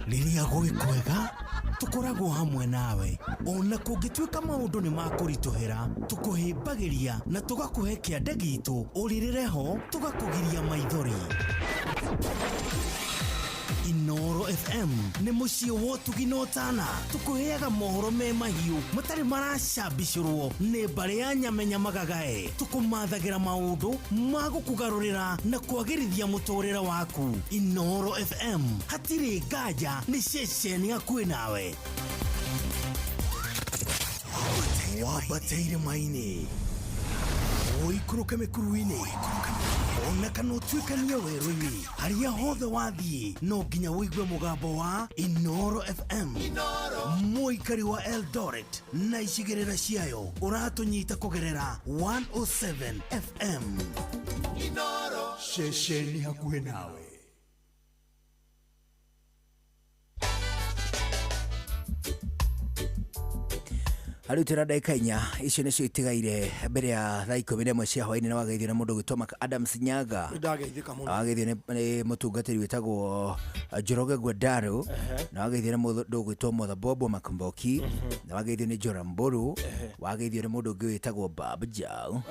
Rĩrĩa gwĩ kwega tũkoragwo hamwe nawe ona kũngĩtuĩka maũndũ nĩ makũritũhĩra tũkũhĩmbagĩria na tũgakũhe kĩande gitũ ũrĩrĩre ho tũgakũgiria maithori. Inoro FM nĩ mũciĩ wa ũtugi na ũtana. Tũkũheaga mohoro me mahiũ matarĩ maracambicũrwo nĩ mbarĩ ya nyamenya magagae. Tũkũmathagĩra maũndũ ma gũkũgarũrĩra na kwagĩrithia mũtũrĩre waku. Inoro FM hatirĩ nganja nĩ ceceni hakuhĩ nawe. Wambate irĩma-inĩ, ũikũrũke mĩkuru-inĩ, ona kana ũtuĩkanie werũ-inĩ, harĩa hothe wathiĩ no nginya ũigue mũgambo wa Inoro FM. Mũikari wa Eldoret na icigĩrĩra ciayo ũratũnyita kũgerera 107 FM. Ceceni hakuhĩ nawe. Rĩu twĩna ndagĩka 4 icio nĩcio itigaire mbere ya thaa 11 cia hwaĩ-inĩ, na wageithio nĩ mũndũ ũgwĩtwo Mark Adams Nyaga. Nĩndageithĩka mũno. Na wageithio nĩ mũtungatĩri wĩtagwo Njoroge Gwendaru. Na wageithio nĩ mũndũ ũgwĩtwo Mother Bobo Makomboki. Na wageithio nĩ Joram Mburu. Wageithio nĩ mũndũ ũngĩ wĩtagwo Bab Jau.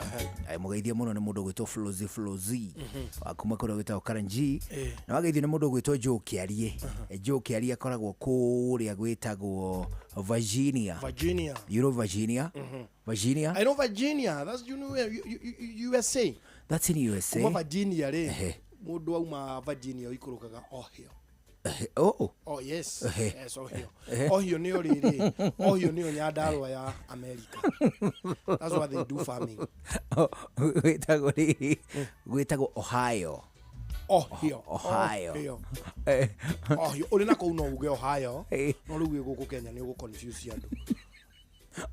Mũgeithie mũno nĩ mũndũ ũgwĩtwo Flozi Flozi wa kuma kũrĩa gwĩtagwo Karanji. Na wageithio nĩ mũndũ ũgwĩtwo Joe Kĩarie. Joe Kĩarie akoragwo kũrĩa gwĩtagwo Virginia. Virginia. You know Virginia? Virginia? I know Virginia. That's, you know, USA. That's in USA. Kuma Virginia rĩ, mũndũ auma Virginia ũikũrũkaga Ohio. Oh. Oh yes. Yes, Ohio. Ohio nĩyo rĩrĩ. Ohio nĩyo Nyandarua ya America. That's why they do farming. Gwĩtagwo rĩrĩ, gwĩtagwo Ohio. Ohio. Ohio. Ohio. Ohio. Ũrĩ na kũu no uge Ohio. No rĩu wĩ gũkũ Kenya nĩ ũgũ confuse andũ.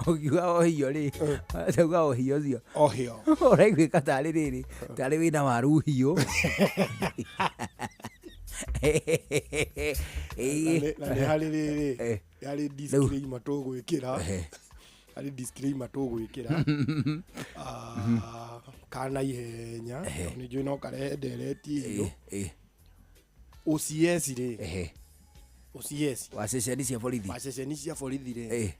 Ũkiuga Ohio rĩ, ũkiuga Ohio ũcio. Ohio. Ũraiguĩka tarĩ rĩrĩ, tarĩ wĩna waru hiũ. Na nĩ harĩ rĩrĩ, nĩ harĩ disclaimer tũgwĩkĩra. Harĩ disclaimer tũgwĩkĩra. Kana ihenya, nĩ njũĩ no karehe ndereti ĩyo. OCS rĩ, OCS wa ceceni cia borithi. Wa ceceni cia borithi rĩ,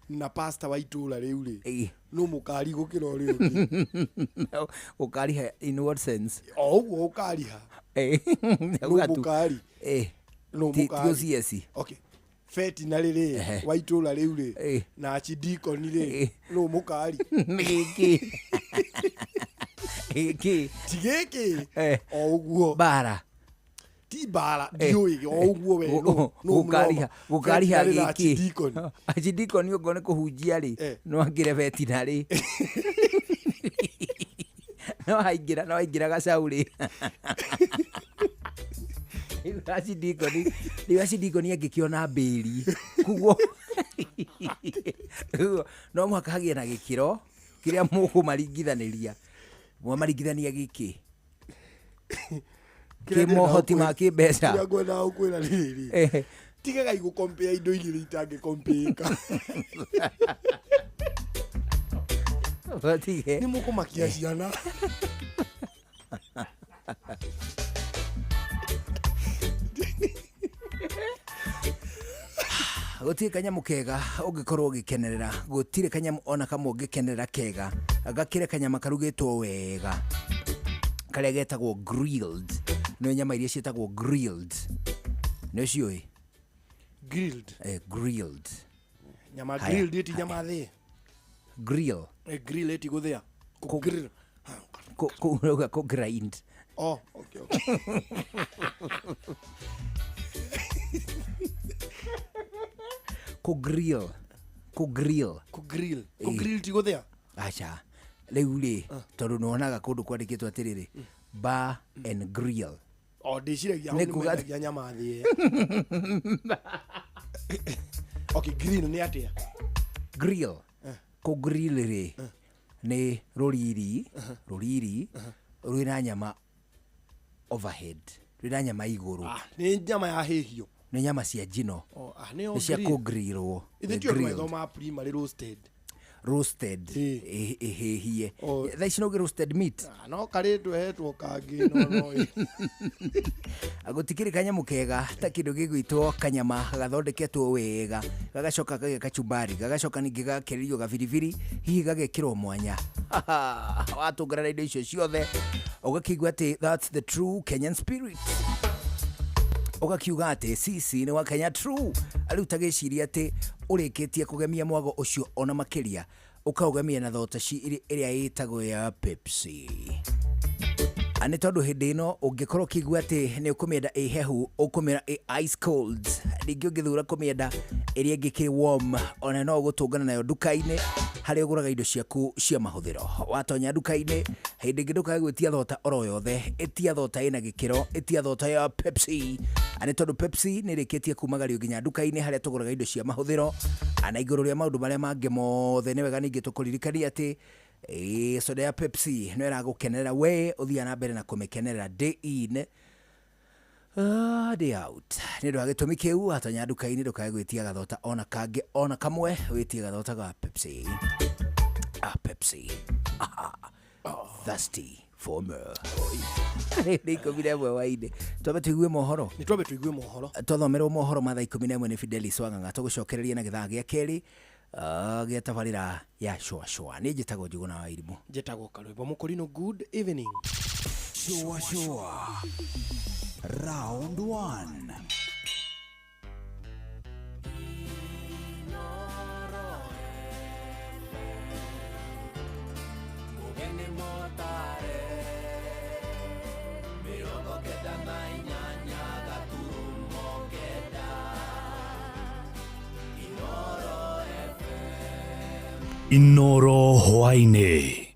na pastor wa itũra rĩu rĩ, no mũkari gũkĩra ũrĩa ũngĩ. Ũkariha in what sense? O ũguo ũkariha. No mũkari. No Ti mũkari. OCS. Okay. Fetinarĩ rĩ, wa itũra rĩu rĩ, na archdeacon rĩ, no mũkari. Nĩ gĩkĩ. Gĩkĩ. Ti gĩkĩ. O ũguo. Bara. Ti bara, ndiũĩ, o ũguo we, no Gũkariha, gũkariha Fetinarĩ na gĩkĩ. archdeacon. Archdeacon okorwo nĩ kũhunjia rĩ, no angĩre vetinarĩ. No aingĩra, no aingĩra gacau rĩ. Rĩu archdeacon, rĩu archdeacon angĩkĩona mbĩri. Kuguo, no mũhaka hagĩe na gĩkĩro kĩrĩa mũkũmaringithanĩria. Mwamaringithania gĩkĩ. Kĩmohoti ma kĩmbeca. Kĩrĩa ngwendaga gũkwĩra nĩ rĩrĩ. Tigagai gũkompea indo igĩrĩ itangĩkompĩka. Batige. Nĩ mũkũmakia ciana. Gũtirĩ kanyamũ kega ũngĩkorwo ũgĩkenerera, gũtirĩ kanyamũ ona kamwe ũngĩkenerera kega gakĩre kanyama karugĩtwo wega karĩa getagwo grilled. Nĩ nyama iria ciĩtagwo grilled. Nĩ ũciũĩ? Grilled. Grilled. Nyama Haya. grilled ĩti nyama thĩĩ. Grill. Grill ĩti gũthĩa. Grill. Kũ kũ grind. Oh, okay, okay. Kũ grill. Kũ grill. Kũ grill. Kũ grill ti gũthĩa? Aca. Rĩu rĩ, tondũ nĩwonaga kũndũ kwandĩkĩtwo atĩrĩrĩ, bar and grill. O ndĩciragia Nĩ hau nĩ kuga- mendagia nyama thĩĩ. Okay, grill nĩ atĩa? Grill. Kũ grill rĩ, nĩ rũriri, rũriri rwĩna nyama overhead, rwĩna nyama igũrũ. Nĩ nyama ya hĩhio. Nĩ nyama cia njino. Oh, nĩyo Nĩ cia grill. kũgrirwo. Ithuĩ Nĩ tio grilled. twathomaga primary roasted. Roasted. Ĩhĩhie. Thaa ici no ũgĩ roasted meat. No karĩ twehetwo kangĩ no no. Gũtikĩrĩ kanyamũ kega ta kĩndũ gĩgwĩtwo kanyama gathondeketwo wega, gagacoka kagĩa kachumbari, gagacoka ningĩ gagakĩrĩrio gabiribiri, hihi gagekĩrwo mwanya. Watũngana na indo icio ciothe ũgakĩigua atĩ that's the true Kenyan spirit. Ũgakiuga atĩ sisi nĩ wa Kenya true. Rĩu ta gĩciria atĩ ũrĩkĩtie kũgemia mwago ũcio ona makĩria ũkaũgemia na thota ĩrĩa ĩtagwo ya Pepsi. Nĩ tondũ hĩndĩ ĩno ũngĩkorwo ũkĩigua atĩ nĩ ũkũmĩenda ĩ hehu, ũkũmĩra ĩ ice cold. Ningĩ ũngĩthura kũmĩenda ĩrĩa ĩngĩ kĩ warm, ona no ũgũtũngana nayo nduka-inĩ harĩa ũgũraga indo ciaku cia mahũthĩro. Watonya nduka-inĩ hĩndĩ ĩngĩ ndũkae gwĩtia thota oro yothe, ĩtia thota ĩna gĩkĩro, ĩtia thota ya Pepsi. Nĩ tondũ Pepsi nĩ ĩrĩkĩtie kumagario nginya nduka-inĩ harĩa tũgũraga indo cia mahũthĩro. Na igũrũ rĩa maũndũ marĩa mangĩ mothe, nĩ wega ningĩ tũkũririkanie atĩ soda ya Pepsi no ĩragũkenerera we ũthiaga na mbere na kũmĩkenerera day in, day out. Nĩ ũndũ wa gĩtũmi kĩu, watonya nduka-inĩ ndũkae gwĩtia gathota ona kangĩ ona kamwe, wĩtie gathota ga Pepsi. Pepsi. Aha. Thirsty for more. Nĩ 11 hwaĩ-inĩ. Twambe tũigue mohoro. Nĩ twambe tũigue mohoro. Twathomerwo mohoro ma thaa 11 nĩ Fidelis Wang'ang'a, tũgũcokereria na gĩthaa gĩa kerĩ gĩa tabarĩra ya Shua Shua. Niĩ njĩtagwo Njũgũna wa Irimũ. Njĩtagwo Karwĩmbo Mũkũrinũ. Good evening. Shua Shua. Round 1. Mugeni motare 98.9 Inoro FM. Inoro hwaĩ-inĩ.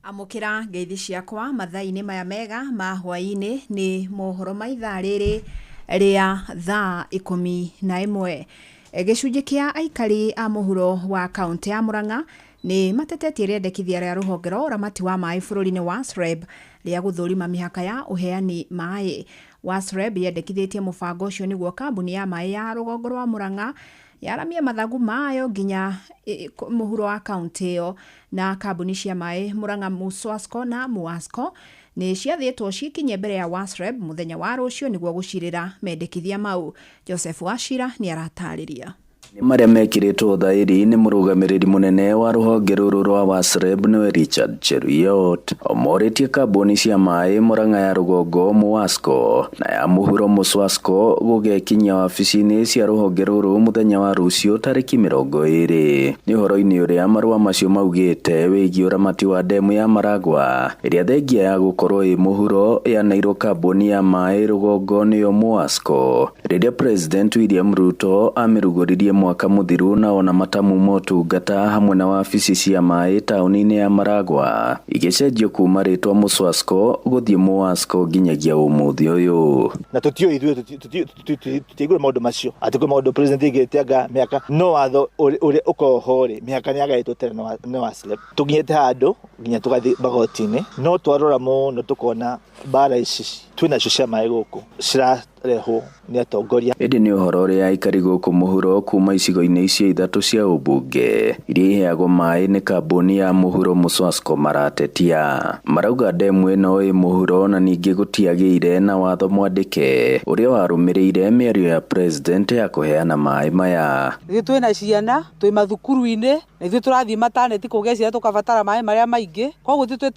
Amũkĩra ngeithi ciakwa mathaa-inĩ maya mega ma hwaĩ-inĩ. Nĩ mohoro ma ithaa rĩrĩ rĩa thaa 11. Gĩcunjĩ kĩa aikari a mũhuro wa kaũntĩ ya Murang'a nĩ matetetie rĩendekithia rĩa rũhonge rwa ũramati wa maĩ bũrũri-inĩ wa SREB rĩa gũthũrima mĩhaka ya ũheani maĩ. WASREB yendekithĩtie mũbango ũcio nĩguo kambuni ya maĩ ya rũgongo rwa Murang'a yaramie mathagu mayo nginya mũhuro wa kaũntĩ ĩyo. Na kambuni cia maĩ Murang'a Muswasco na Muasco nĩ ciathĩtwo cikinye mbere ya WASREB mũthenya wa rũciũ nĩguo gũcirĩra mendekithia mau. Joseph Wachira nĩ aratarĩria. Nĩ marĩa mekĩrĩtwo thaĩri nĩ mũrũgamĩrĩri mũnene wa rũhonge rũrũ rwa WASREB nĩwe Richard Cheruiyot. Omorĩtie kambuni cia maĩ Murang'a ya rũgongo Muasco na ya mũhuro Muswasco gũgekinyia wabici-inĩ cia rũhonge rũrũ mũthenya wa rũciũ tarĩki 20. Nĩ ũhoro-inĩ ũrĩa marũa macio maugĩte wĩgiĩ ũramati wa ndemu ya Maragua ĩrĩa thengia ya gũkorwo ĩ mũhuro yaneirwo kambuni ya maĩ rũgongo nĩyo Muasco rĩrĩa President William Ruto amĩrugũririe mwaka mũthiru na ona matamu motungata hamwe na wabici cia maĩ taũni-inĩ ya Maragua igĩcenjio kuma rĩtwa Muswasco gũthiĩ Muasco nginyagia ũmũthĩ ũyũ. Na tũtiũĩ ithuĩ tũtiaigua maũndũ macio atĩ kwĩ maũndũ president aigĩte anga mĩhaka no watho ũrĩa ũkoragwo ho rĩ, mĩhaka nĩ yagaĩtwo tene nĩ WASREB. Tũkinyĩte handũ nginya tũgathiĩ magoti-inĩ, no twarora mũno tũkona mbara ici twĩnacio cia maĩ gũkũ cirarehwo nĩ atongoria. Ĩndĩ nĩ ũhoro ũrĩa aikari gũkũ mũhuro kuma icigo-inĩ icio ithatũ cia ũmbunge iria iheagwo maĩ nĩ kambuni ya mũhuro Muswasco maratetia. Marauga ndemu ĩno ĩ mũhuro na ningĩ gũtiagĩire na watho mwandĩke ũrĩa warũmĩrĩire mĩario ya president ya kũheana maĩ maya. Ithuĩ twĩna ciana twĩ mathukuru-inĩ na ithuĩ tũrathiĩ mataneti kũgĩa ciana tũkabatara maĩ marĩa maingĩ, koguo ithuĩ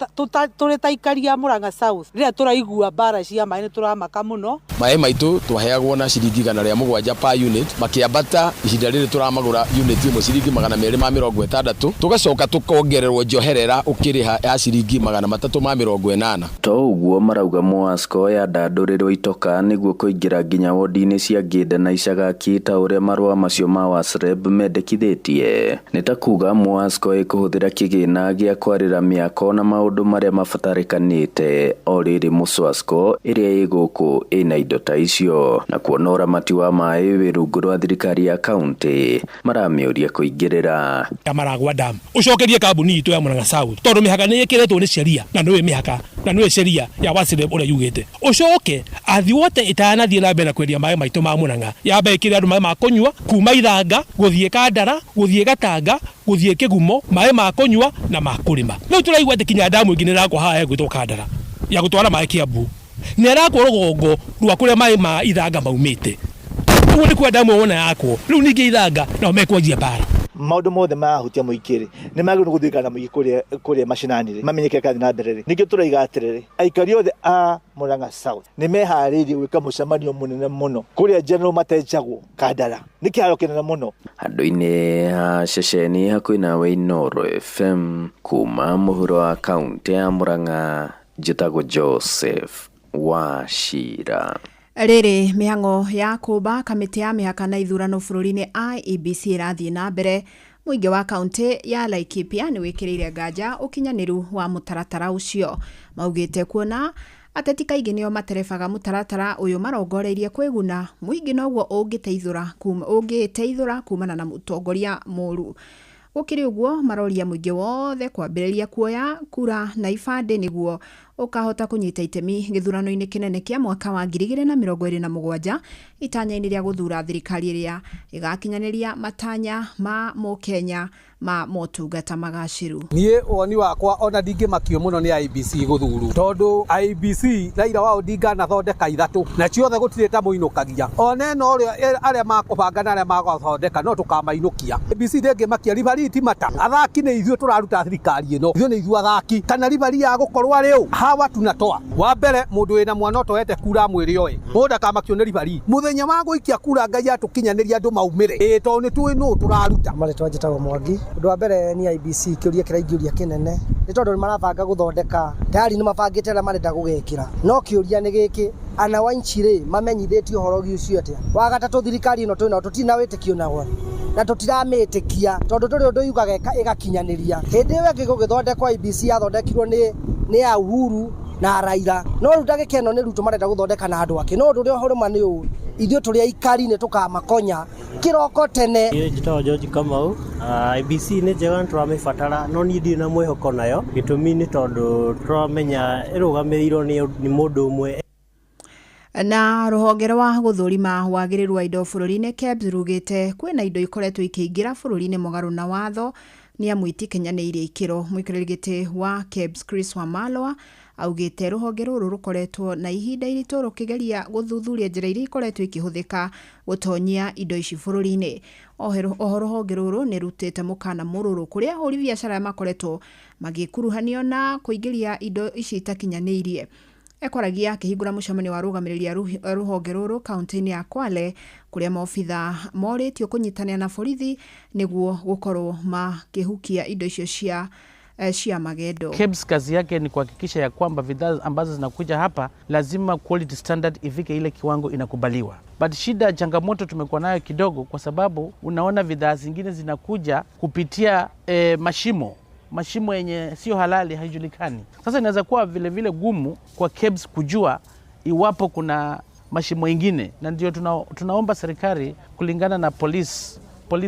tũrĩ ta aikari a Murang'a South rĩrĩa tũraigua mbara cia maĩ nĩ tũramaka mũno. Maĩ maitũ twaheagwo na ciringi 107 per unit, makĩambata ihinda rĩrĩ tũramagũra unit ĩmwe ciringi 260, tũgacoka tũkongererwo njoherera ũkĩrĩha ya ciringi 380. To ũguo marauga Muasco yandandũrĩrwo itoka nĩguo kũingĩra nginya wodi-inĩ cia Ngĩnda na Icagaki ta ũrĩa marũa macio ma WASREB mendekithĩtie. Nĩ ta kuga Muasco ĩkũhũthĩra kĩgĩna gĩa kwarĩra mĩako na maũndũ marĩa mabatarĩkanĩte o rĩrĩ Muswasco ĩrĩa ĩ gũkũ ĩna indo ta icio. Na kuona ũramati wa maĩ wĩ rungu rwa thirikari ya kaunti maramĩũria kũingĩrĩra. Ya Maragua Dam ũcokerie kambuni itũ ya Murang'a South tondũ mĩhaka nĩ ĩkĩrĩtwo nĩ sheria na nĩũĩ mĩhaka na nĩũĩ sheria ya WASREB ũrĩa yugĩte. Ũcoke Athi Water ĩtanathiĩ na mbere na kwendia maĩ maitũ ma Murang'a yambe ĩkĩre andũ maĩ ma kũnyua kuma Ithanga gũthiĩ Kandara gũthiĩ Gatanga gũthiĩ Kĩgumo, maĩ ma kũnyua na ma kũrĩma. Rĩu tũraigua atĩ kinya damu ĩngĩ nĩ ĩrakwo haha ĩgwĩtwo Kandara ya gũtwara maĩ Kiambu nĩ ĩrakwo rũgongo rwa kũrĩa maĩ ma Ithanga maumĩte. Ũguo nĩ kuga damu wona yakwo rĩu ningĩ Ithanga nao mekwanjia mbara. Maũndũ mothe marahutia mũingĩ rĩ, nĩ magĩrĩirwo nĩ gũthirikana na mũingĩ kũrĩa macinani rĩ, mamenye kĩrĩa kĩrathiĩ na mbere rĩ. Nĩkĩo tũraiga atĩrĩrĩ, aikari othe a Murang'a South nĩ meharĩirie gwĩka mũcemanio mũnene mũno kũrĩa General Matenjagwo Kandara. Nĩ kĩharo kĩnene mũno. Handũ-inĩ ha ceceni hakuhĩ nawe Inooro FM kuma mũhuro wa kaũntĩ ya Murang'a, njĩtagwo Joseph Wachira. Rĩrĩ mĩhang'o ya kũmba kamĩtĩ ya mĩhaka na ithurano bũrũri-inĩ IEBC ĩrathiĩ na mbere, mũingĩ wa kaũntĩ ya Laikipia nĩ wĩkĩrĩire nganja ũkinyanĩru wa mũtaratara ũcio. Maugĩte kuona ateti kaingĩ nĩo materebaga mũtaratara ũyũ marongoreirie kwĩguna, mũingĩ noguo ũngĩteithũra kumana na mũtongoria mũru. Gũkĩrĩ ũguo, maroria mũingĩ wothe kwambĩrĩria kuoya kura na ibandĩ nĩguo ũkahota kũnyita itemi gĩthurano-inĩ kĩnene kĩa mwaka wa 2027 itanya-inĩ rĩa gũthura thirikari ĩrĩa ĩgakinyanĩria matanya ma mũkenya ma motungata magacĩru. Niĩ woni wakwa ona ndingĩmakio mũno nĩ IEBC gũthurwo tondũ IEBC Raila wa Odinga anathondeka ithatũ na ciothe gũtirĩ ta mũinũkagia ona ĩno ũrĩa arĩa makũbanga na arĩa magũthondeka no tũkamainũkia. IEBC ndĩngĩmakia referee ti mata athaki nĩ ithuĩ tũraruta thirikari ĩno ithuĩ nĩ ithuĩ athaki kana referee ya gũkorwo arĩ ũ hawa tunatoa wa mbere mũndũ wĩna mwana ũtoete kura mwĩre oe mũndũ ndakamakio nĩ referee mũthenya wa gũikia kura Ngai atũkinyanĩria andũ maumĩre ĩĩ tondũ nĩ tũĩ nũ tũraruta. Marĩtwa njĩtagwo Mwangi. Ũndũ wa mbere nĩ IEBC kĩũria kĩrĩa ingĩũria kĩnene nĩ tondũ nĩ marabanga gũthondeka tayari nĩ mabangĩte arĩa marenda gũgekĩra no kĩũria nĩ gĩkĩ anawanchi rĩ mamenyithĩtio ũhoro ũcio atĩa? Wa gatatũ thirikari ĩno twĩnayo tũtirĩ na wĩtĩkio nayo na tũtiramĩtĩkia tondũ ndũrĩ ũndũ yugaga ĩgakinyanĩria. Hĩndĩ ĩyo ĩngĩ gũgĩthondekwo IEBC yathondekirwo nĩ ya Uhuru na Raila no rĩu ndagĩka ĩno nĩ Ruto marenda gũthondeka na andũ ake no ũndũ ũrĩa ũrũma nĩ ũũ ithuĩ tũrĩ aikari nĩ tũkamakonya kĩroko tene. Niĩ njĩtagwo George Kamau. IEBC nĩ njega nĩ tũramĩbatara no niĩ ndirĩ na mwĩhoko nayo gĩtũmi nĩ tondũ tũramenya ĩrũgamĩrĩirwo nĩ mũndũ ũmwe. Na rũhonge rwa gũthũrima wagĩrĩru wa indo bũrũri-inĩ KEBS rugĩte kwĩna indo ikoretwo ikĩingĩra bũrũri-inĩ mũgarũ na watho nĩ amu itikinyanĩirie ikĩro. Mũikarĩri gĩtĩ wa KEBS Chris Wamalwa augĩte rũhonge rũrũ rũkoretwo na ihinda iritũ rũkĩgeria gũthuthuria njĩra iria ikoretwo ikĩhũthĩka gũtonyia indo ici bũrũri-inĩ. Oho rũhonge rũrũ nĩ rutĩte mũkana mũrũrũ kũrĩ ahũri biacara makoretwo magĩkuruhanio na kũingĩria indo ici itakinyanĩirie. Ekwaragia akĩhingũra mũcemanio wa arũgamĩrĩri a rũhonge rũrũ kaunti-inĩ ya Kwale kũrĩa maobitha morĩtio kũnyitanĩra na borithi nĩguo gũkorwo makĩhukia indo icio cia magendo. KEBS kazi yake ni kuhakikisha ya kwamba bidhaa ambazo zinakuja hapa lazima quality standard ifike ile kiwango inakubaliwa. But shida, changamoto tumekuwa nayo kidogo, kwa sababu unaona bidhaa zingine zinakuja kupitia mashimo yenye sio halali, haijulikani. Sasa inaweza kuwa vile vile gumu kwa KEBS kujua iwapo kuna mashimo ingine, na ndio tunaomba serikali kulingana na police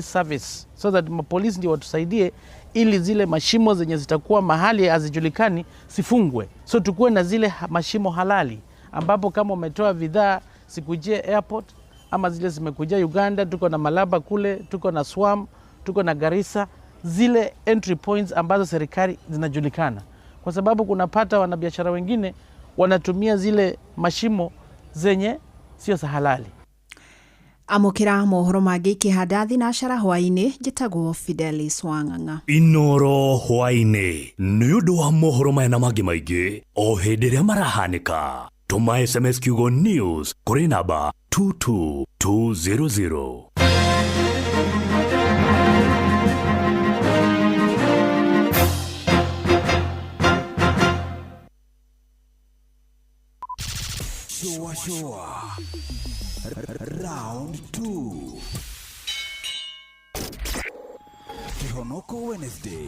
service so that polisi ndio watusaidie ili zile mashimo zenye zitakuwa mahali hazijulikani sifungwe. So tukuwe na zile mashimo halali ambapo kama umetoa bidhaa sikujie airport ama zile zimekuja Uganda, tuko na Malaba kule, tuko na Swam, tuko na Garissa, zile entry points ambazo serikali zinajulikana. Kwa sababu kunapata wanabiashara wengine wanatumia zile mashimo zenye sio za halali. Amũkĩra mohoro mangĩ ikĩhanda thinacara hwaĩ-inĩ njĩtagwo Fidelis Wang'ang'a. Inoro hwaĩ-inĩ nĩ ũndũ wa mohoro maya na mangĩ maingĩ o hĩndĩ ĩrĩa marahanĩka. Tũma SMS kiugo news kũrĩ namba 22200. Shua shua. Round 2. Kihonoko Wednesday.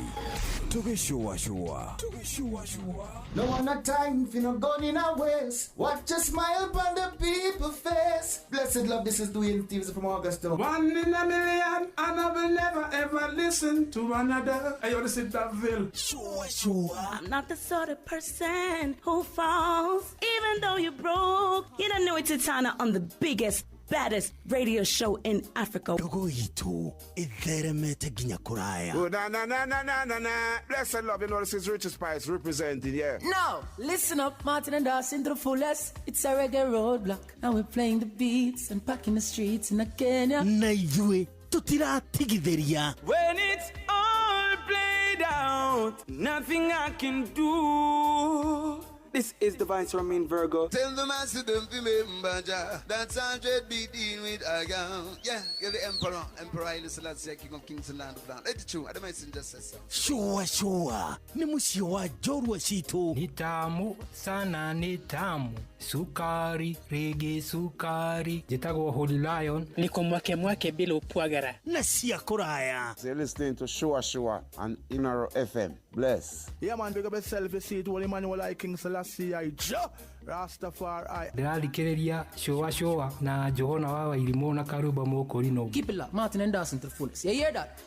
Tugishua shua. Tugishua shua. No one a time for no gun in a waist. Watch a smile upon the people face. Blessed love, this is Dwayne Stevens from Augusta. One in a million, and I will never ever listen to another. Hey, yo, this is Daville. Shua shua. I'm not the sort of person who falls, even though you're broke. You don't know it's Titana on the biggest, baddest radio show in Africa. Dogo itu itheremete nginya kuraya. Oh, na na na na na na na. Blessed love, you know this is Richard Spice representing, yeah. No, listen up, Martin and Dawson to the fullest. It's a reggae roadblock. Now we're playing the beats and packing the streets in Kenya. Na ithuĩ Tũtiratigithĩria. When it's all played out, nothing I can do. This is the Vice Romain Virgo. Tell the master them remember Jah. That's 100 be dealing with I am. Yeah, you're the emperor, Emperor Haile Selassie, King of Kings and Land of Land. It's true. I don't messenger says so. Shua shua nĩ mũciĩ wa njorua citũ. Ni tamu sana, ni tamu sukari rigi sukari. Njĩtagwo Holy Lion. Niko mwake mwake bila upwagara na cia kũraya. So you're listening to Shua Shua on Inaro FM. Bless. Yeah, man, big up yourself. You see it, Holy Emmanuel, I King Selassie, I Jah Rastafari. Ndĩrathikĩrĩria Shua Shua na Johana wa Wairimũ na Karũmba Mũkũrinũ. Keep it locked, Martin and Dawson to the fullest. You hear that?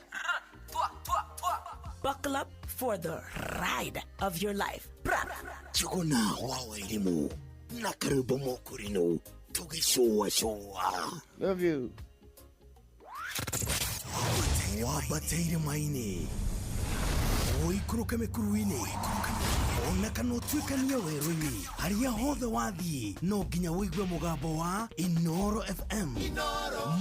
Buckle up for the ride of your life. Njuguna wa Wairimũ na Karũmba Mũkũrinũ tũgĩcũacũa. Love you. Wambate irĩma-inĩ, ũikũrũke mĩkuru-inĩ, ona kana ũtuĩkanie werũ-inĩ, harĩa hothe wathiĩ no nginya ũigue mũgambo wa Inoro FM.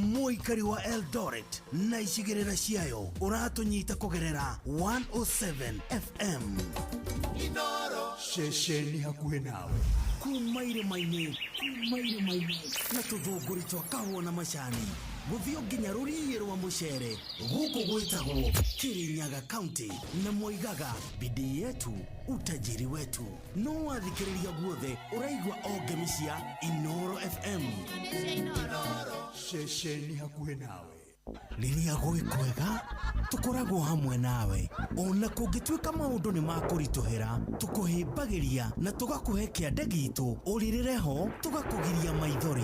Mũikari wa Eldoret na icigĩrĩra ciayo ũratũnyita kũgerera 107 FM. Ceceni hakuhĩ nawe kuma irĩma-inĩ, kuma irĩma-inĩ na tũthũngũri twa kahũa na macani gũthiĩ nginya rũriĩ rwa mũcere gũkũ gwĩtagwo Kirinyaga County na moigaga bidii yetu utajiri wetu. No wathikĩrĩria guothe ũraigua o ngemi cia Inoro FM. Ceceni hakuhĩ nawe. Rĩrĩa gwĩ kwega tũkoragwo hamwe nawe, ona kũngĩtuĩka maũndũ nĩ makũritũhĩra, tũkũhĩmbagĩria na tũgakũhe kĩande gitũ ũrĩrĩre ho tũgakũgiria maithori.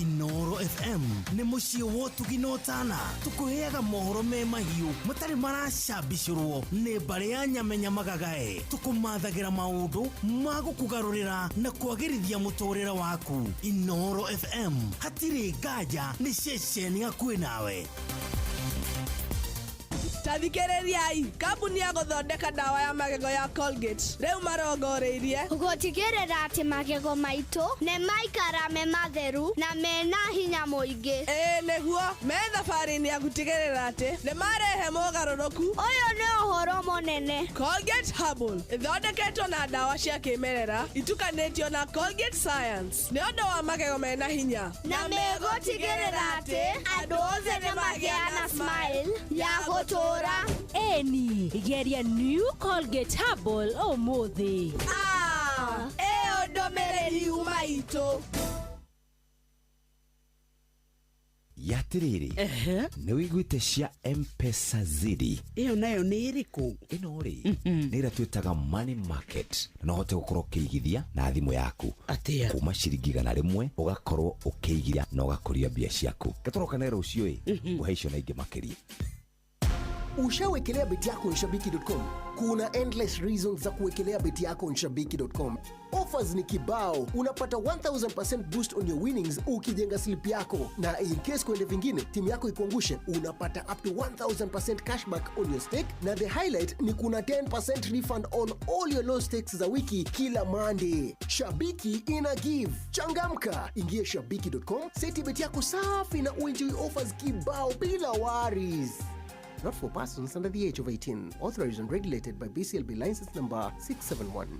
Inoro FM nĩ mũciĩ wa ũtugi na ũtana, tũkũheaga mohoro me mahiũ matarĩ maracambicũrwo nĩ mbarĩ ya nyamenya magagae, tũkũmathagĩra maũndũ ma gũkũgarũrĩra na kwagĩrithia mũtũrĩre waku. Inoro FM hatirĩ nganja, nĩ ceceni hakuhĩ nawe. Tathikĩrĩriai, kambuni ya gũthondeka ndawa ya magego ya Colgate rĩu marongoreirie gũtigĩrĩra atĩ magego maitũ nĩ maikara me matheru na mena hinya mũingĩ. Ĩĩ nĩguo, me thabarĩ-inĩ ya gũtigĩrĩra atĩ nĩ marehe mogarũrũku. Ũyũ nĩ ũhoro mũnene. Colgate Herbal ĩthondeketwo na ndawa cia kĩmerera itukanĩtio na Colgate Science nĩ ũndũ wa magego mena hinya na megũtigĩrĩra atĩ andũ othe nĩ magĩa na smile ya gũtũũra. Eni, geria New Colgate Herbal ũmũthĩ. Ĩyo ndũmĩrĩri yuma itũ. Yatiriri, nĩ wĩiguĩte cia M-Pesa Zidi? Ĩyo nayo nĩ ĩrĩkũ? Ĩno rĩ, nĩ ĩrĩa twĩtaga money market, na no ũhote gũkorwo ũkĩigithia na thimũ yaku. Atĩa? Kuma ciringi 100 ũgakorwo ũkĩigithia na ũgakũria mbia ciaku. Gatũroka na rũciũ ĩ, ngũhe icio na ingĩ makĩria. Ushawekelea beti yako onshabiki.com? Kuna endless reasons za kuwekelea beti yako onshabiki.com. Offers ni kibao, unapata 1000% boost on your winnings ukijenga slip yako, na in case kwende vingine timu yako ikuangushe, unapata up to 1000% cashback on your stake, na the highlight ni kuna 10% refund on all your low stakes za wiki kila Monday. Shabiki ina give. Changamka, ingia shabiki.com, seti beti yako safi na uenjoy offers kibao bila worries. Not for persons under the age of 18. Authorized and regulated by BCLB license number 671.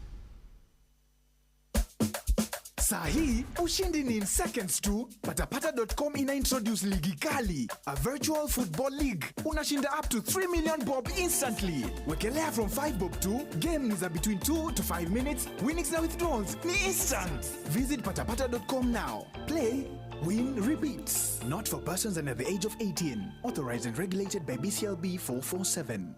Saa hii ushindi ni in seconds tu. Patapata.com ina introduce ligi kali, a virtual football league. Unashinda up to 3 million bob instantly. Wekelea from 5 bob tu. Game ni za between 2 to 5 minutes. Winnings na withdrawals ni instant. Visit patapata.com now. Play, win, repeat. Not for persons under the age of 18. Authorized and regulated by BCLB 447.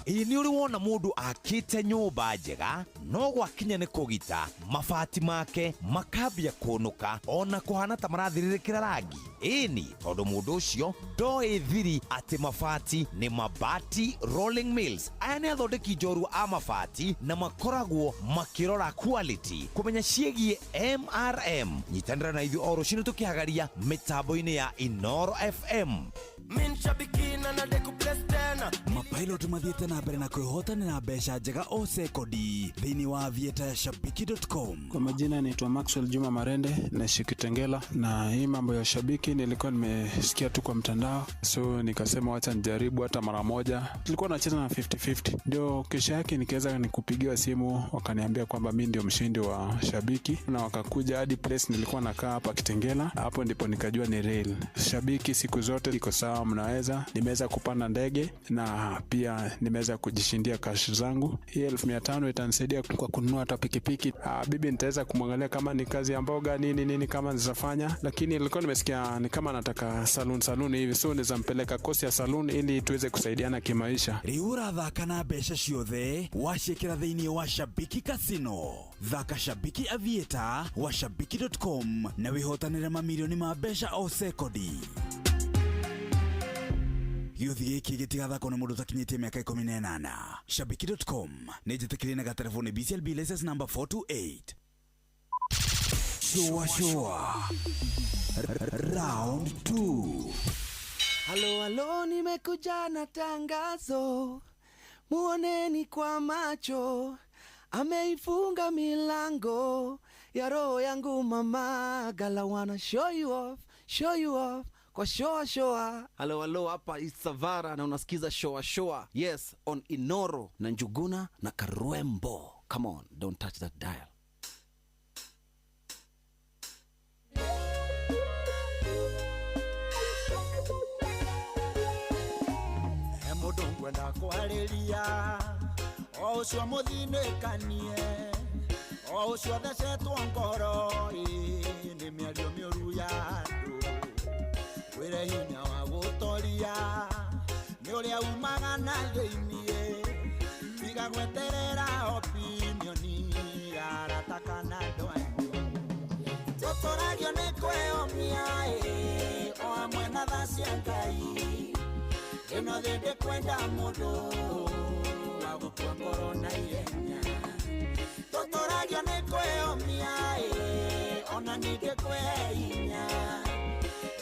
Ĩ nĩ ũrĩ wona mũndũ akĩte nyũmba njega no gwakinya nĩ kũgita mabati make makambia kũnũka ona kũhana ta marathirĩrĩkĩra rangi? Ĩni, tondũ mũndũ ũcio ndoĩ thiri atĩ mabati nĩ Mabati Rolling Mills. Aya nĩ athondeki njorua a mabati na makoragwo makĩrora quality kũmenya ciĩgiĩ MRM. Nyitanĩra na ithuĩ o rũcinĩ tũkĩhagaria mĩtambo-inĩ ya Inoro FM. Min shabiki na na deku bless tena. Pilot mathiĩte na mbere na kwĩhotanĩra mbeca njega o sekondi thĩinĩ wa aviator ya shabiki.com. Kwa majina naitwa Maxwell Juma Marende, naishi Kitengela, na hii mambo ya shabiki nilikuwa nimesikia tu kwa mtandao, so nikasema wacha nijaribu hata mara moja. Tulikuwa nacheza na 50-50, ndio kesho yake nikaweza nikupigiwa simu, wakaniambia kwamba mi ndio mshindi wa shabiki, na wakakuja hadi place nilikuwa nakaa hapa Kitengela. Hapo ndipo nikajua ni real. Shabiki siku zote iko sawa, mnaweza. Nimeweza kupanda ndege na pia nimeweza kujishindia cash zangu. Hii 1500 itanisaidia kwa kununua hata pikipiki. Bibi nitaweza kumwangalia kama ni kazi ya mboga nini nini kama nitafanya, lakini nilikuwa nimesikia ni kama nataka saloon saloon hivi, so nizampeleka kosi ya saloon ili tuweze kusaidiana kimaisha. Rĩu ũrathaka na mbeca ciothe waciĩkĩra thĩinĩ wa Shabiki Casino. Thaka Shabiki Aviator wa shabiki.com na wĩhotanĩre mamirioni ma mbeca o sekondi. Gĩũthi gĩkĩ gĩtigathakwo nĩ mũndũ ũtakinyĩtie mĩaka 18. Shabiki.com nĩ njĩtĩkĩrie na gatelefoni BCLB license number 428. Shua shua. Round 2. Halo halo, nimekuja na tangazo, muoneni kwa macho, ameifunga milango ya roho yangu mama. Gala wanna show you off kwa shoa shoa. Halo halo, hapa Isavara na unasikiza shoa shoa. Yes, on Inoro na Njuguna na Karwembo. Come on, don't touch that dial. Mũndũ ngwenda kwarĩria o ũcio mũthinĩkanie o ũcio thecetwo ngoro nĩ mĩario mĩũru ya andũ wĩre hinya wa gũtoria nĩ ũrĩa umaga na thĩiniĩ tiga gweterera opinioni ya arata kana andũ anyu tũtũragio nĩ kwĩyomia o hamwe na tha cia Ngai ĩno thĩ ndĩkwenda mũndũ wa gũkua ngoro na ihenya tũtũragio nĩ kwĩyomia ona ningĩ kwĩhe hinya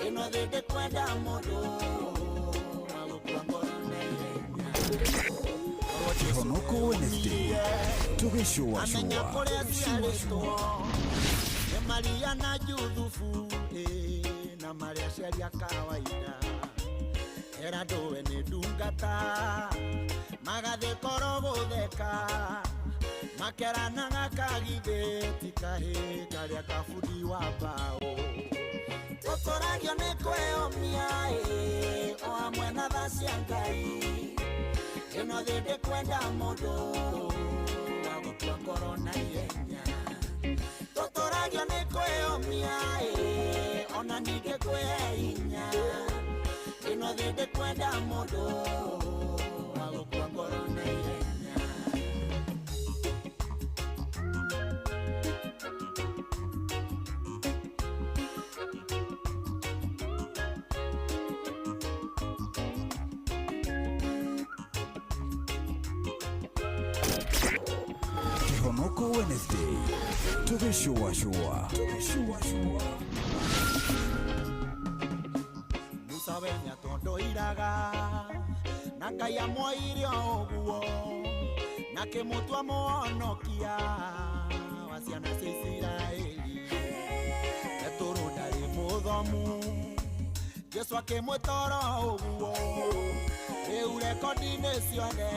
ĩno thĩ ndĩkwenda mũndũ wa gũkua ngoro na ihenya. Kihonoko Wednesday tũgĩcũacũa. Amenya kũrĩa ciarĩtwo nĩ Maria na Juthubu na marĩa aciari a kawaida era ndũwe nĩ ndungata magathĩ koro gũtheka makeranaga kagithĩ ti kahĩ karĩa kabundi wa mbaũ tũtũragio nĩ kwĩyomia o hamwe na tha cia Ngai ĩno thĩ ndĩkwenda mũndũ wa gũkua ngoro na ihenya tũtũragio nĩ kwĩyomia ona ningĩ kwĩhe hinya ĩno thĩ ndĩkwenda mũndũ wa gũkua ngoro na ihenya. Kihonoko Wednesday tũgĩcũacũa. Tũgĩcũacũa. Musa we nĩatondoiraga na Ngai amwoire o ũguo na kĩmũtua mũhonokia wa ciana cia Isiraeli Petũrũ ndarĩ mũthomu Jesũ akĩmwĩta oro ũguo rĩu rekondi-inĩ ciothe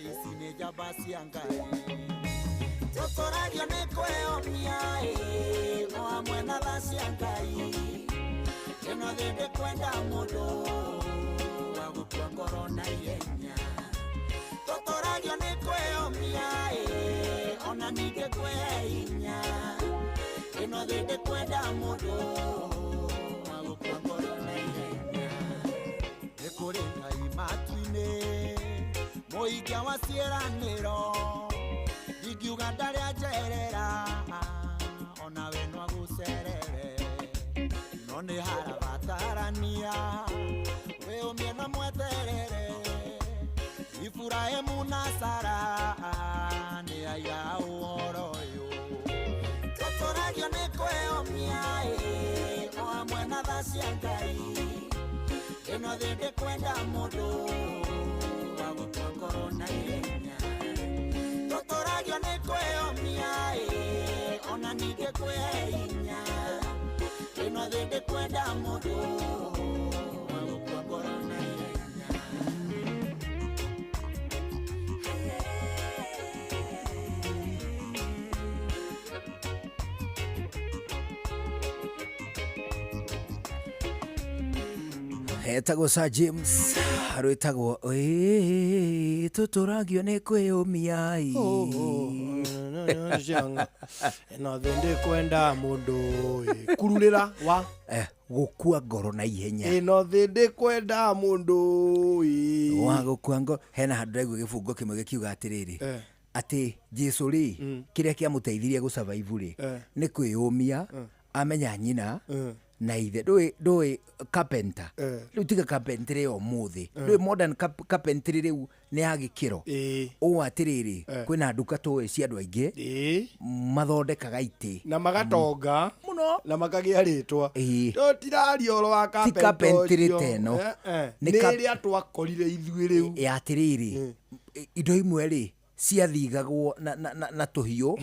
ici nĩ njamba cia Ngai tũtũragio nĩ kwĩyomia o hamwe na tha cia Ngai ĩno thĩ ndĩkwenda mũndũ wa gũkua ngoro na ihenya tũtũragio nĩ kwĩyomia ona ningĩ kwĩhe hinya ĩno thĩ ndĩkwenda mũndũ wa gũkua ngoro na ihenya nĩ kũrĩ Ngai matu-inĩ mũikia wa ciĩranĩro ingiuga ndarĩ anjerera onawe no agũcerere no nĩ harabatarania wĩũmie na mweterere Ibrahimu na Sara nĩ aya ũhoro ũyũ tũtũragio nĩ kwĩyomia o hamwe na tha cia Ngai ĩno thĩ ndĩkwenda mũndũ Tũtũragio nĩ kwĩyũmia ĩ, ona ningĩ kwĩhe hinya. Ĩno thĩ ndĩkwenda mũndũ wa gũkua ngoro na ihenya. Etagwo Sir James, rwĩtagwo "Ĩĩ, tũtũragio nĩ kwĩyũmia ĩ." Ĩno thĩ ndĩkwenda mũndũ ĩ, kururĩra wa Gũkua ngoro na ihenya. Ĩno thĩ ndĩkwenda mũndũ ĩ. Wa gũkua ngoro hena handũ ndaigua gĩbungo kĩmwe gĩkiuga atĩrĩrĩ, atĩ Jesu rĩ, kĩrĩa kĩamũteithirie gũsurvive rĩ, nĩ kwĩyũmia, amenya nyina na ithe. Ndũĩ carpenter, rĩu tiga carpentry ya ũmũthĩ, ndũĩ modern carpentry rĩu nĩ ya gĩkĩro ũũ atĩrĩrĩ, kwĩna nduka tũĩ cia andũ aingĩ mathondekaga itĩ na magatonga mũno na makagĩa rĩtwa. Tũtiraria ũhoro wa Ti carpenter carpentry ũcio. ta ĩno. Nĩ Nĩ ĩrĩa twakorire ithuĩ rĩu. Ya atĩrĩrĩ, indo imwe rĩ ciathigagwo na tũhiũ,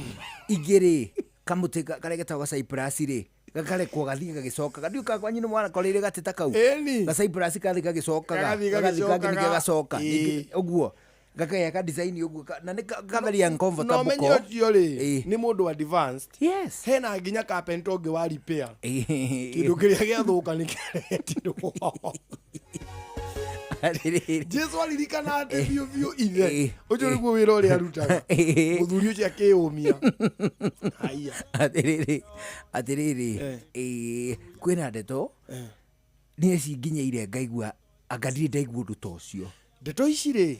ingĩ rĩ kamũtĩ karĩa getagwo cypress rĩ, gakarekwo gathiĩ gagĩcokaga. Ndiũĩ kana kwanyu nĩ mwarakoreire gatĩ ta kau. Ĩni. Ga cypress kathiĩ gagĩcokaga, Gagathiĩ gagathiĩ kangĩ gagĩcokaga. ningĩ gagacoka. Ningĩ ũguo gakagĩa ka design ũguo na nĩ ka very No uncomfortable menye ko. ũcio rĩ nĩ mũndũ advanced. Yes. Hena nginya carpenter ũngĩ wa repair. Kĩndũ kĩrĩa gĩathũka nĩ kĩaretirwo. Atĩrĩrĩ. Jesu aririkana atĩ biũ biũ ithe ũcio nĩguo wĩra ũrĩa arutaga, mũthuri ũcio akĩyũmia. Haiya. Atĩrĩrĩ, atĩrĩrĩ, kwĩna ndeto niĩ cinginyĩire ngaigua anga ndirĩ ndaigua ũndũ ta ũcio. Ndeto ici rĩ,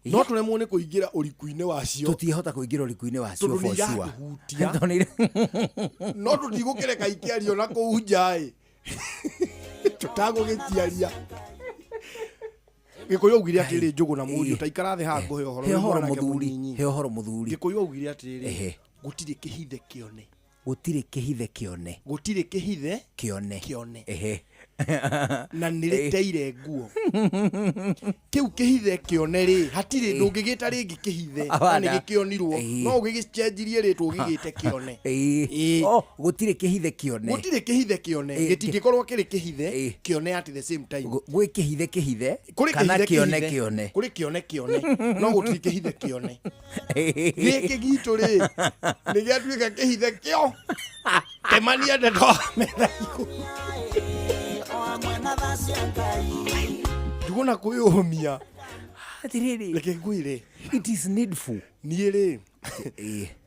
no tũremwo nĩ kũingĩra ũriku-inĩ wacio. Tũtiĩhota kũingĩra ũriku-inĩ wacio Tondũ nĩ for sure. iratũhutia. Tondũ nĩ No tũtigũkĩreka ikĩario na kũu nja ĩ, tũtagũgĩciaria. Gĩkũyũ augire atĩrĩ, Njũgũ na mũriũ, ta ikara thĩ haha ngũhe ũhoro. He Wĩ ũhoro mwanake mũthuri, mũnyinyi. he ũhoro mũthuri. Gĩkũyũ augire atĩrĩrĩ, Ehe. gũtirĩ kĩhithe kĩone. Gũtirĩ kĩhithe kĩone. Gũtirĩ kĩhithe kĩone. Kĩone. Ehe. Na nĩ rĩteire nguo kĩu kĩhithe kĩone rĩ, hatirĩ ndũngĩgĩta rĩngĩ kĩhithe na nĩ Abana. gĩkĩonirwo, no ũgĩgĩcenjirie rĩtwa ũgĩgĩte kĩone. Oh, gũtirĩ kĩhithe kĩone. Gũtirĩ kĩhithe kĩone. Gĩtingĩkorwo kĩrĩ kĩhithe kĩone at the same time. Gwĩ kĩhithe kĩhithe Kũrĩ kana kĩhithe kĩone kĩhithe. kĩone. Kũrĩ kĩone kĩone, no gũtirĩ kĩhithe kĩone. Gĩkĩ gitũ rĩ, nĩ gĩatuĩka kĩhithe kĩo temania ndeto wa metha igũrũ. Njuguna kwĩyũmia. Atĩrĩrĩ, reke ngwĩre, it is needful. Niĩ rĩ,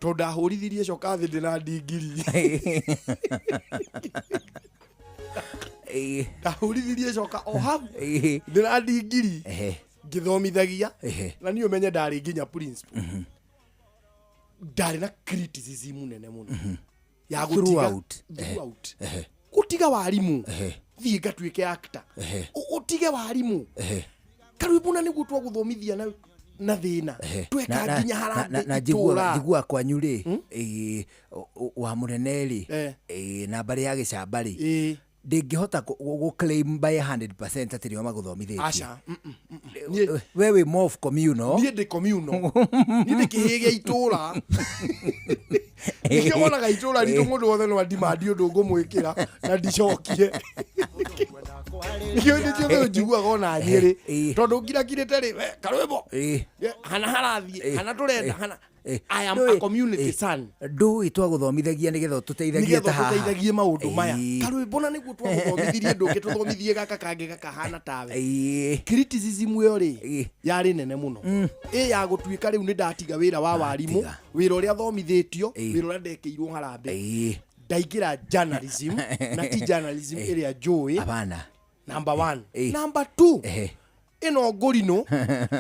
tondũ ndahũrithirie coka thĩ ndĩna ndingiri, ndahũrithirie coka o hau ndĩna ndingiri ngĩthomithagia, na niĩ ũmenye ndarĩ nginya principal, ndarĩ na criticism nene mũno ya gũtiga Throughout. Throughout. Gũtiga warimũ, thiĩ ngatuĩke actor. Ũtige warimũ, karwĩmbo na nĩguo twagũthomithia na thĩna tweka nginya harambĩ Na itũra. njiguaga kwanyu rĩ, wa mũnene rĩ, na mbarĩ ya gĩcamba rĩ, ndĩngĩhota gũ claim by 100% atĩ nĩo magũthomithĩtie. Aca. We wĩ more of communal. Niĩ ndĩ communal, niĩ ndĩ kĩhĩ gĩa itũra. Nĩkĩo wonaga itũra ritũ mũndũ wothe no andimandi ũndũ ngũmwĩkĩra na ndicokie. Nĩkĩo hĩndĩ ciothe njiguaga ona nyĩrĩ tondũ ngirakirĩte rĩ, we, karwĩmbo hana harathiĩ hana tũrenda hana. I am a community son. Ndũĩ twagũthomithagia nĩgetha ũtũteithagie Nĩgetha ta haha. tũteithagie maũndũ maya. Karwĩmbo na nĩguo twagũthomithirie, ndũke tũthomithie gaka kangĩ gakahana tawe. Criticism ĩyo rĩ, yarĩ nene mũno, ĩ ya gũtuĩka rĩu nĩ ndatiga wĩra wa warimũ, wĩra ũrĩa thomithĩtio, wĩra ũrĩa ndekĩirwo harambĩ, ndaingĩra journalism, na ti journalism ĩrĩa njũĩ. Hapana. Number one. Number two, ĩno ngũrinũ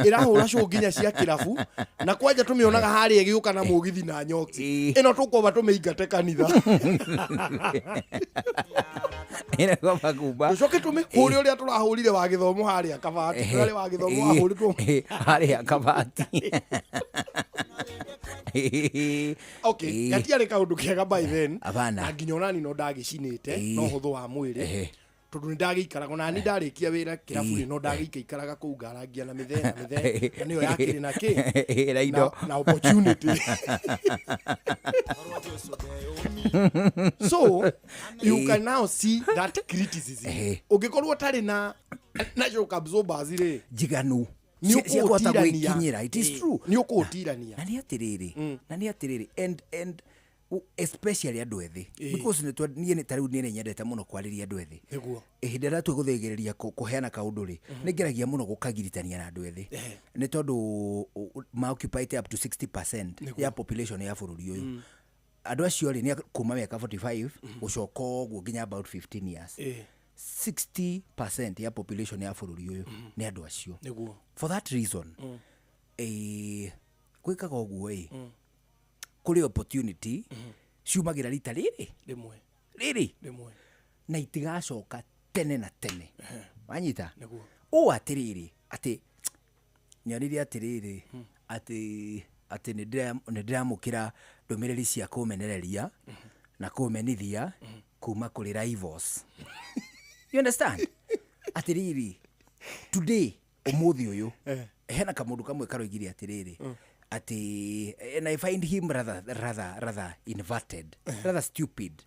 ĩrahũra show nginya cia kĩrabu, na kwanja tũmĩonaga harĩa ĩgĩũka na mũgithi na nyoki, ĩno tũkwamba tũmĩingate kanitha. Ĩnakwamba kumba. Tũcoke tũmĩhũre ũrĩa tũrahũrire wa gĩthomo harĩa kabati, ũrĩa wa gĩthomo wahũrĩtwo harĩa kabati. Okay, gatiarĩ kaũndũ kega by then. Hapana. Na nginya onani no ndagĩcinĩte no hũthũ wa mwĩrĩ. Tondũ nĩ ndagĩikaraga ona ni ndarĩkia wĩra kĩrabu-inĩ no ndagĩikaikaraga kũu ngarangia na mĩthee na mĩthee na nĩyo yakĩrĩ na kĩ Na indo. na opportunity. So you can now see that criticism ũngĩkorwo ũtarĩ na shock absorbers rĩ njiganu nĩ Cia kũhota ũkũũtirania. gwĩkinyĩra. It is true. Nĩ ũkũũtirania. Na nĩ atĩrĩrĩ, na nĩ atĩrĩrĩ, and especially andũ ethĩ, because niĩ ta rĩu niĩ nĩ nyendete mũno kwarĩria andũ ethĩ. Nĩguo. Ihinda rĩrĩa twĩgũthĩgĩrĩria kũheana kaũndũ rĩ, nĩ ngeragia mũno gũkagiritania na andũ ethĩ, nĩ tondũ ma-occupy up to 60% ya population ya bũrũri ũyũ. Andũ acio rĩ, nĩ kuma mĩaka 45 gũcoka ũguo nginya about 15 years. 60% ya population ya bũrũri ũyũ nĩ andũ acio. For that reason, gwĩkaga ũguo ĩ, kũrĩ opportunity ciumagĩra rita rĩrĩ rĩmwe rĩrĩ rĩmwe na itigacoka tene na tene, wanyita? Nĩguo. Ũũ atĩrĩrĩ, atĩ nyonire atĩrĩrĩ, atĩ nĩ ndĩramũkĩra ndũmĩrĩri cia kũmenereria na kũmenithia kuma kũrĩ rivals, you understand? Atĩrĩrĩ, today, ũmũthĩ ũyũ, hena kamũndũ kamwe karoigire atĩrĩrĩ, atĩ, and I find him rather inverted, rather stupid,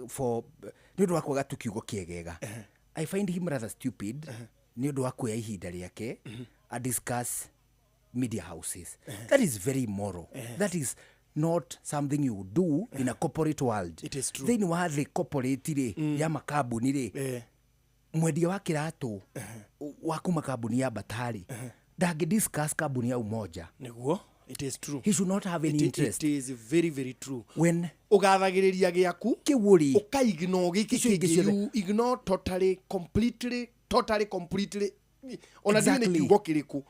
for nĩ ũndũ wa kwaga tu kiugo kĩegega. I find him rather stupid nĩ ũndũ wa kuoya ihinda rĩake a discuss media houses. That is very immoral. That is not something you would do in a corporate world. It is true. Thĩinĩ wa thĩ corporate rĩ, ya makambuni rĩ, mwendia wa kĩratũ wa kuma kambuni ya Batari ndangĩ discuss kambuni ya Umoja. Nĩguo, it is true. He should not have any interest. It is very, very true. When ũgathagĩrĩria gĩaku kĩu rĩ, ũkaignore gĩkĩ Icio ingĩ kĩngĩ. ciothe. You ignore totally, completely, totally, completely, ona ndiũĩ nĩ kiugo kĩrĩkũ.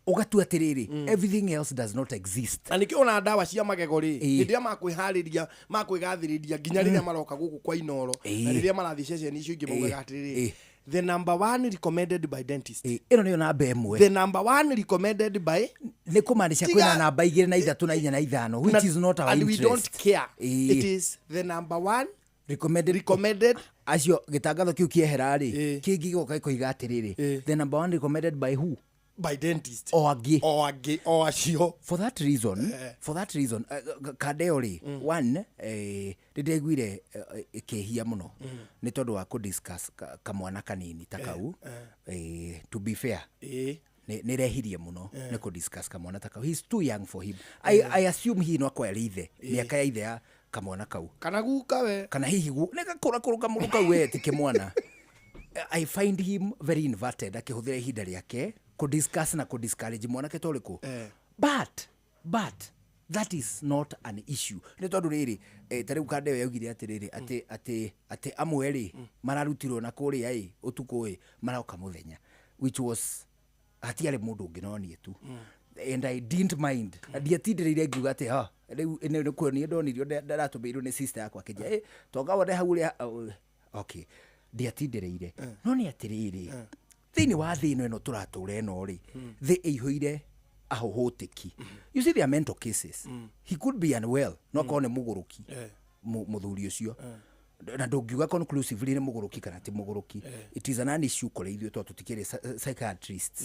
Ũgatua atĩrĩrĩ, everything else does not exist. Na nĩkĩo ona ndawa cia magego rĩ, hĩndĩ ĩrĩa makwĩharĩria, makwĩgathĩrĩria, nginya rĩrĩa maroka gũkũ kwa Inoro na rĩrĩa marathiĩ ceceni icio ingĩ, maugaga atĩrĩrĩ, the number one recommended by dentist. Ĩno nĩyo namba ĩmwe. The number one recommended by Nĩ kũmaanisha kwĩna namba igĩrĩ na ithatũ na inya na ithano, which is not our and we interest. don't care. It is the number one recommended. Recommended. Acio gĩtangatho kĩu kĩehera rĩ, kĩngĩ gĩgoka gĩkoiga atĩrĩrĩ, the number one recommended by who? By dentist. O angĩ. O angĩ, o acio. For that reason, for that reason, kandeo rĩ, one, nĩ ndĩraiguire ĩkĩhia mũno nĩ tondũ wa kũdiscuss kamwana kanini ta kau. To be fair, nĩ rehirie mũno nĩ kũdiscuss kamwana ta kau. He's too young for him. I assume hihi no akorwo arĩ ithe, mĩaka ya ithe ya kamwana kau. Kana guka we. Kana hihi nĩ gakũra kũrũ kamũndũ kau we ti kĩmwana. I find him very inverted akĩhũthĩra ihinda rĩake kũdiscuss na kũdiscourage mwanake ta ũrĩkũ. But that is not an issue, nĩ tondũ rĩrĩ, ta rĩu kandeo yaugire atĩrĩrĩ, atĩ amwe rĩ, mararutirwo na kũrĩa ĩ ũtukũ ĩ maroka mũthenya, which was hatiarĩ mũndũ ũngĩ no niĩ tu, and I didn't mind. Ndiatindĩrĩire ngiuga atĩ ha rĩu nĩ kuo niĩ ndonirio ndaratũmĩirwo nĩ sister yakwa akĩnjĩra, tonga wone hau ũrĩa, oh, okay, ndiatindĩrĩire. No nĩ atĩrĩrĩ, thĩinĩ wa thĩ ĩno tũratũra ĩno rĩ, thĩ ĩihũire ahũhũtĩki. You see, there are mental cases. He could be unwell, no akorwo nĩ mũgũrũki mũthuri ũcio, na ndũngiuga conclusively nĩ mũgũrũki kana ti mũgũrũki. It is an issue kũrĩ ithuĩ tondũ tũtikĩrĩ psychiatrists.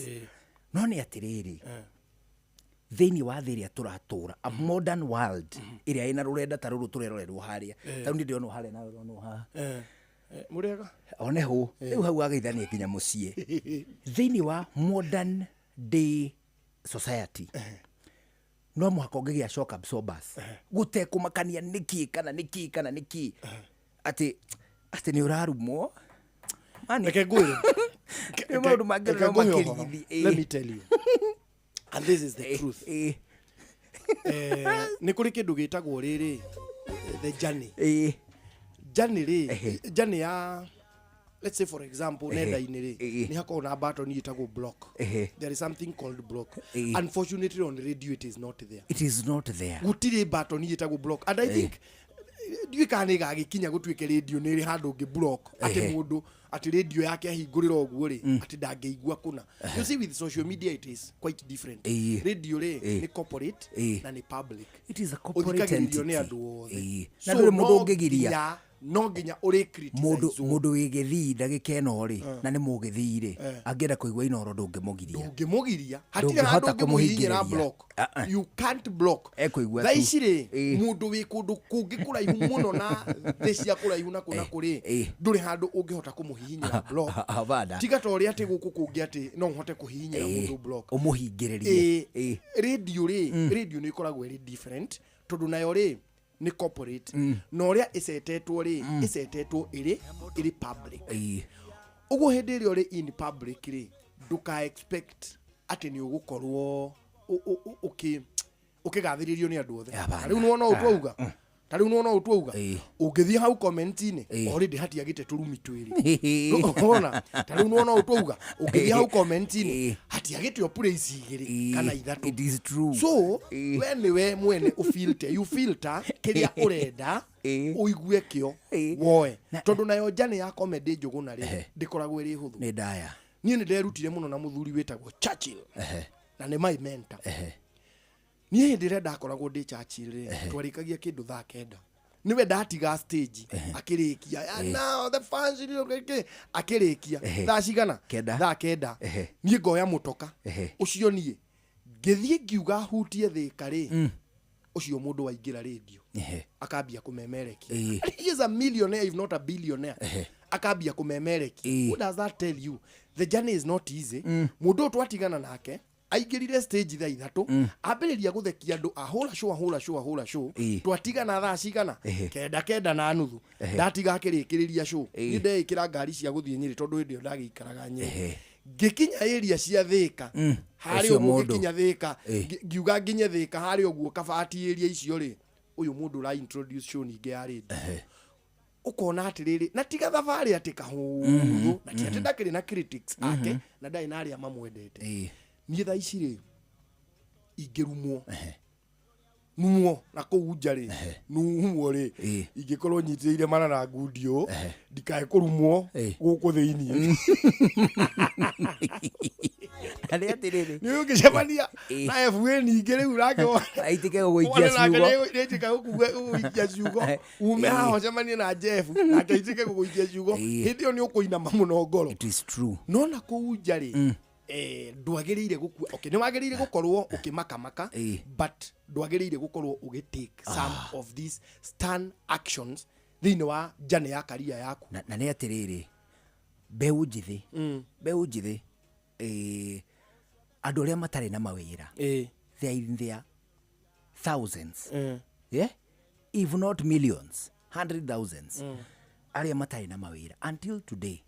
No nĩ atĩrĩrĩ, thĩinĩ wa thĩ ĩrĩa tũratũra, a modern world ĩrĩa ĩna rũrenda ta rũrũ tũrerorerwo harĩa, ta rĩu niĩ ndĩronwo harĩa nawe ũronwo haha. Mũrĩega. One hũ rĩu hau ageithania nginya mũciĩ. Thĩinĩ wa modern day society, no mũhaka ũngĩgĩa shock absorbers gũtekũmakania nĩkĩ kana nĩkĩ kana nĩkĩ, atĩ nĩ ũrarumwo. Mani- Reke ngwĩre. Nĩ maũndũ mangĩ Reke no ngũhe ũhoro. makĩrigithie. Let me tell you, and this is the truth. Nĩ kũrĩ kĩndũ gĩtagwo rĩrĩ, the journey. Journey rĩ, journey ya, let's say for example, nenda-inĩ rĩ, nĩ hakoragwo na button ĩtagwo block. There is something called block. Unfortunately, on radio it is not there. It is not there. Gũtirĩ button ĩtagwo block, and I think ndiũĩ kana nĩ ĩgagĩkinya gũtuĩke radio nĩ ĩrĩ handũ ũngĩ block, atĩ mũndũ atĩ radio yake ahingũrĩra ũguo rĩ, atĩ ndangĩigua kũna. You see, with social media it is quite different. Radio rĩ, nĩ corporate na nĩ public. It is a corporate Ũthikagĩrĩrio nĩ entity. andũ othe. Na So ndũrĩ mũndũ no ũngĩgiria. nginya No nginya ũrĩ criticize. Mũndũ wĩ gĩthii ndagĩka ĩno rĩ, na nĩ mũgĩthii rĩ, angĩenda kũigua Inooro ndũngĩmũgiria. Ndũngĩmũgiria, hatirĩ handũ ũngĩmũhihinyĩra block. You can't block. Ekũigua thaa ici rĩ, mũndũ wĩ kũndũ kũngĩ kũraihu mũno na thĩ cia kũraihu na kũna kũrĩ, ndũrĩ handũ ũngĩhota kũmũhihinyĩra block. Hapana. Tiga ta ũrĩa atĩ gũkũ kũngĩ atĩ no ũhote kũhihinyĩra mũndũ block. Ũmũhingĩrĩrie. Radio rĩ, radio nĩ ĩkoragwo ĩrĩ different tondũ nayo rĩ nĩ corporate, na ũrĩa ĩcetetwo rĩ, ĩcetetwo ĩrĩ public. Ũguo hĩndĩ ĩrĩa ũrĩ in public rĩ, ndũka expect atĩ nĩ ũgũkorwo ũkĩgathĩrĩrio nĩ andũ othe. Rĩu nĩwona ũũ twauga, ta rĩu nĩwona ũũ twauga, ũngĩthiĩ hau comment-inĩ already hatiagĩte tũrumi twĩrĩ. Wona ta rĩu nĩwona ũũ twauga, ũngĩthiĩ hau comment-inĩ hatiagĩte o praise igĩrĩ kana ithatũ. It is true. So we nĩwe mwene ũfilter, you filter kĩrĩa ũrenda ũigue kĩo woe, tondũ nayo njane ya comedy Njũgũna rĩ ndĩkoragwo ĩrĩ hũthũ. Nĩ ndaya. Niĩ nĩ nderutire mũno na mũthuri wĩtagwo Churchill, na nĩ my mentor. Niĩ hĩndĩ ĩrĩa ndakoragwo ndĩ Churchill rĩ, twarĩkagia kĩndũ thaa 9, nĩwe ndatiga stage akĩrĩkia, now the fans akĩrĩkia thaa cigana? Thaa 9. Niĩ ngoya mũtoka ũcio, niĩ ngĩthiĩ ngiuga hutie Thĩka rĩ, ũcio mũndũ waingĩra radio akambia kũmemerekia. He is a millionaire if not a billionaire. Akambia kũmemerekia. What does that tell you? The journey is not easy. Mũndũ ũyũ twatigana nake aingĩrire stage thaa 3, ambĩrĩria gũthekia andũ, ahũra show, ahũra show, ahũra show. Twatigana thaa cigana? 9:09. Ndatiga akĩrĩkĩrĩria show. Niĩ ndeĩkĩra ngari cia gũthiĩ Nyĩrĩ tondũ hĩndĩ ĩyo ndagĩikaraga Nyĩrĩ. Ngĩkinya area cia Thĩka, harĩa ũguo ngĩkinya Thĩka, ngiuga nginye Thĩka harĩa ũguo Kabati area icio rĩ, ũyũ mũndũ ũra introduce show ningĩ ya radio. Ũkona atĩrĩrĩ, na tiga thabarĩ atĩ kahũthũ, na ti atĩ ndakĩrĩ na critics ake, na ndarĩ na arĩa mamwendete. Niĩ thaa ici rĩ, ingĩrumwo numwo na kũu nja rĩ, numwo rĩ, ingĩkorwo nyitĩrĩire mana na ngundi ũũ, ndikae kũrumwo gũkũ thĩiniĩ. Nĩ atĩrĩrĩ, nĩ ũngĩcemania na FA ningĩ rĩu nake aitĩke gũgũikia ciugo, nĩitĩke gũgũikia ciugo, ume haha ũcemanie na Jeff nake aitĩke gũgũikia ciugo, hĩndĩ ĩyo nĩ ũkũinama mũno ngoro. It is true. No na kũu nja rĩ, ndwagĩrĩire gũkua, okay, nĩ wagĩrĩire gũkorwo ũkĩmakamaka, but ndwagĩrĩire gũkorwo ũgĩtake some of these stern actions thĩinĩ wa njane ya karia yaku. Na nĩ atĩrĩrĩ, mbeũ njĩthĩ, mbeũ njĩthĩ, andũ arĩa matarĩ na mawĩra, they are in their thousands, yeah, if not millions, hundred thousands, arĩa matarĩ na mawĩra until today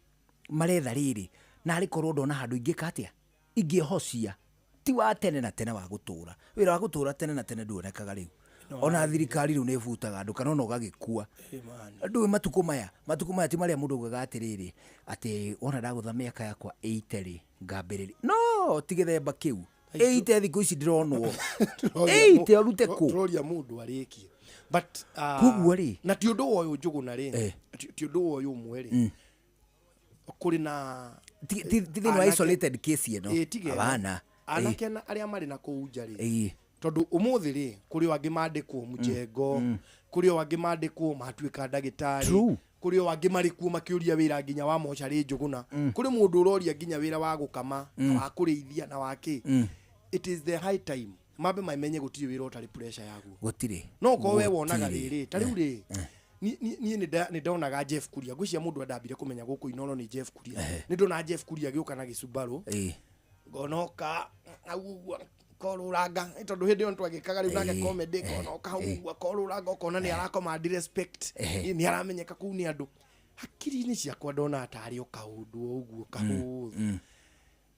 maretha rĩrĩ, na arĩ korwo ndona handũ ingĩka atĩa, ingĩhocia, ti wa tene na tene wa gũtũra, wĩra wa gũtũra tene na tene nduonekaga rĩu. Ona thirikari rĩu nĩ ĩbutaga andũ kana ona ũgagĩkua. Ndũĩ matukũ maya ti marĩa mũndũ augaga atĩrĩrĩ, atĩ wona ndagũtha mĩaka yakwa 80 rĩ, ngambĩrĩria. No ti gĩthemba kĩu. 80 thikũ ici ndĩronwo. 80 ũrute kũ? Tũroria mũndũ arĩkie. But koguo rĩ, na ti ũndũ wa ũyũ Njũgũna rĩ, ti ũndũ wa ũyũ ũmwe rĩ, kũrĩ na ti thĩinĩ wa isolated case ĩno. Abana. Anake na arĩa marĩ na kũu nja rĩ, tondũ ũmũthĩ rĩ, kũrĩ o angĩ mandĩkwo mũjengo, kũrĩ o angĩ mandĩkwo matuĩka ndagĩtarĩ, kũrĩ o angĩ marĩ kuo makĩũria wĩra nginya wa mocarĩ Njũgũna, kũrĩ mũndũ ũroria nginya wĩra wa gũkama, na wa kũrĩithia na wa kĩ. It is the high time mambe mamenye gũtirĩ wĩra ũtarĩ pressure yaguo. Gũtirĩ. No ũkorwo we wonaga rĩrĩ, ta rĩu rĩ, niĩ nĩ ndonaga Jeff Kuria, ngwĩciria mũndũ andambire kũmenya gũkũ Inooro nĩ Jeff Kuria. Nĩ ndona Jeff Kuria agĩũka na gĩcumbarũ, ngonoka hau ũguo korũranga, tondũ hĩndĩ ĩyo nĩtwagĩkaga rĩu nake comedy, ngonoka hau ũguo korũranga, ũkona nĩ aracommand respect, nĩ aramenyeka kũu nĩ andũ. Hakiri-inĩ ciakwa ndona tarĩ o kaũndũ o ũguo kahũthũ.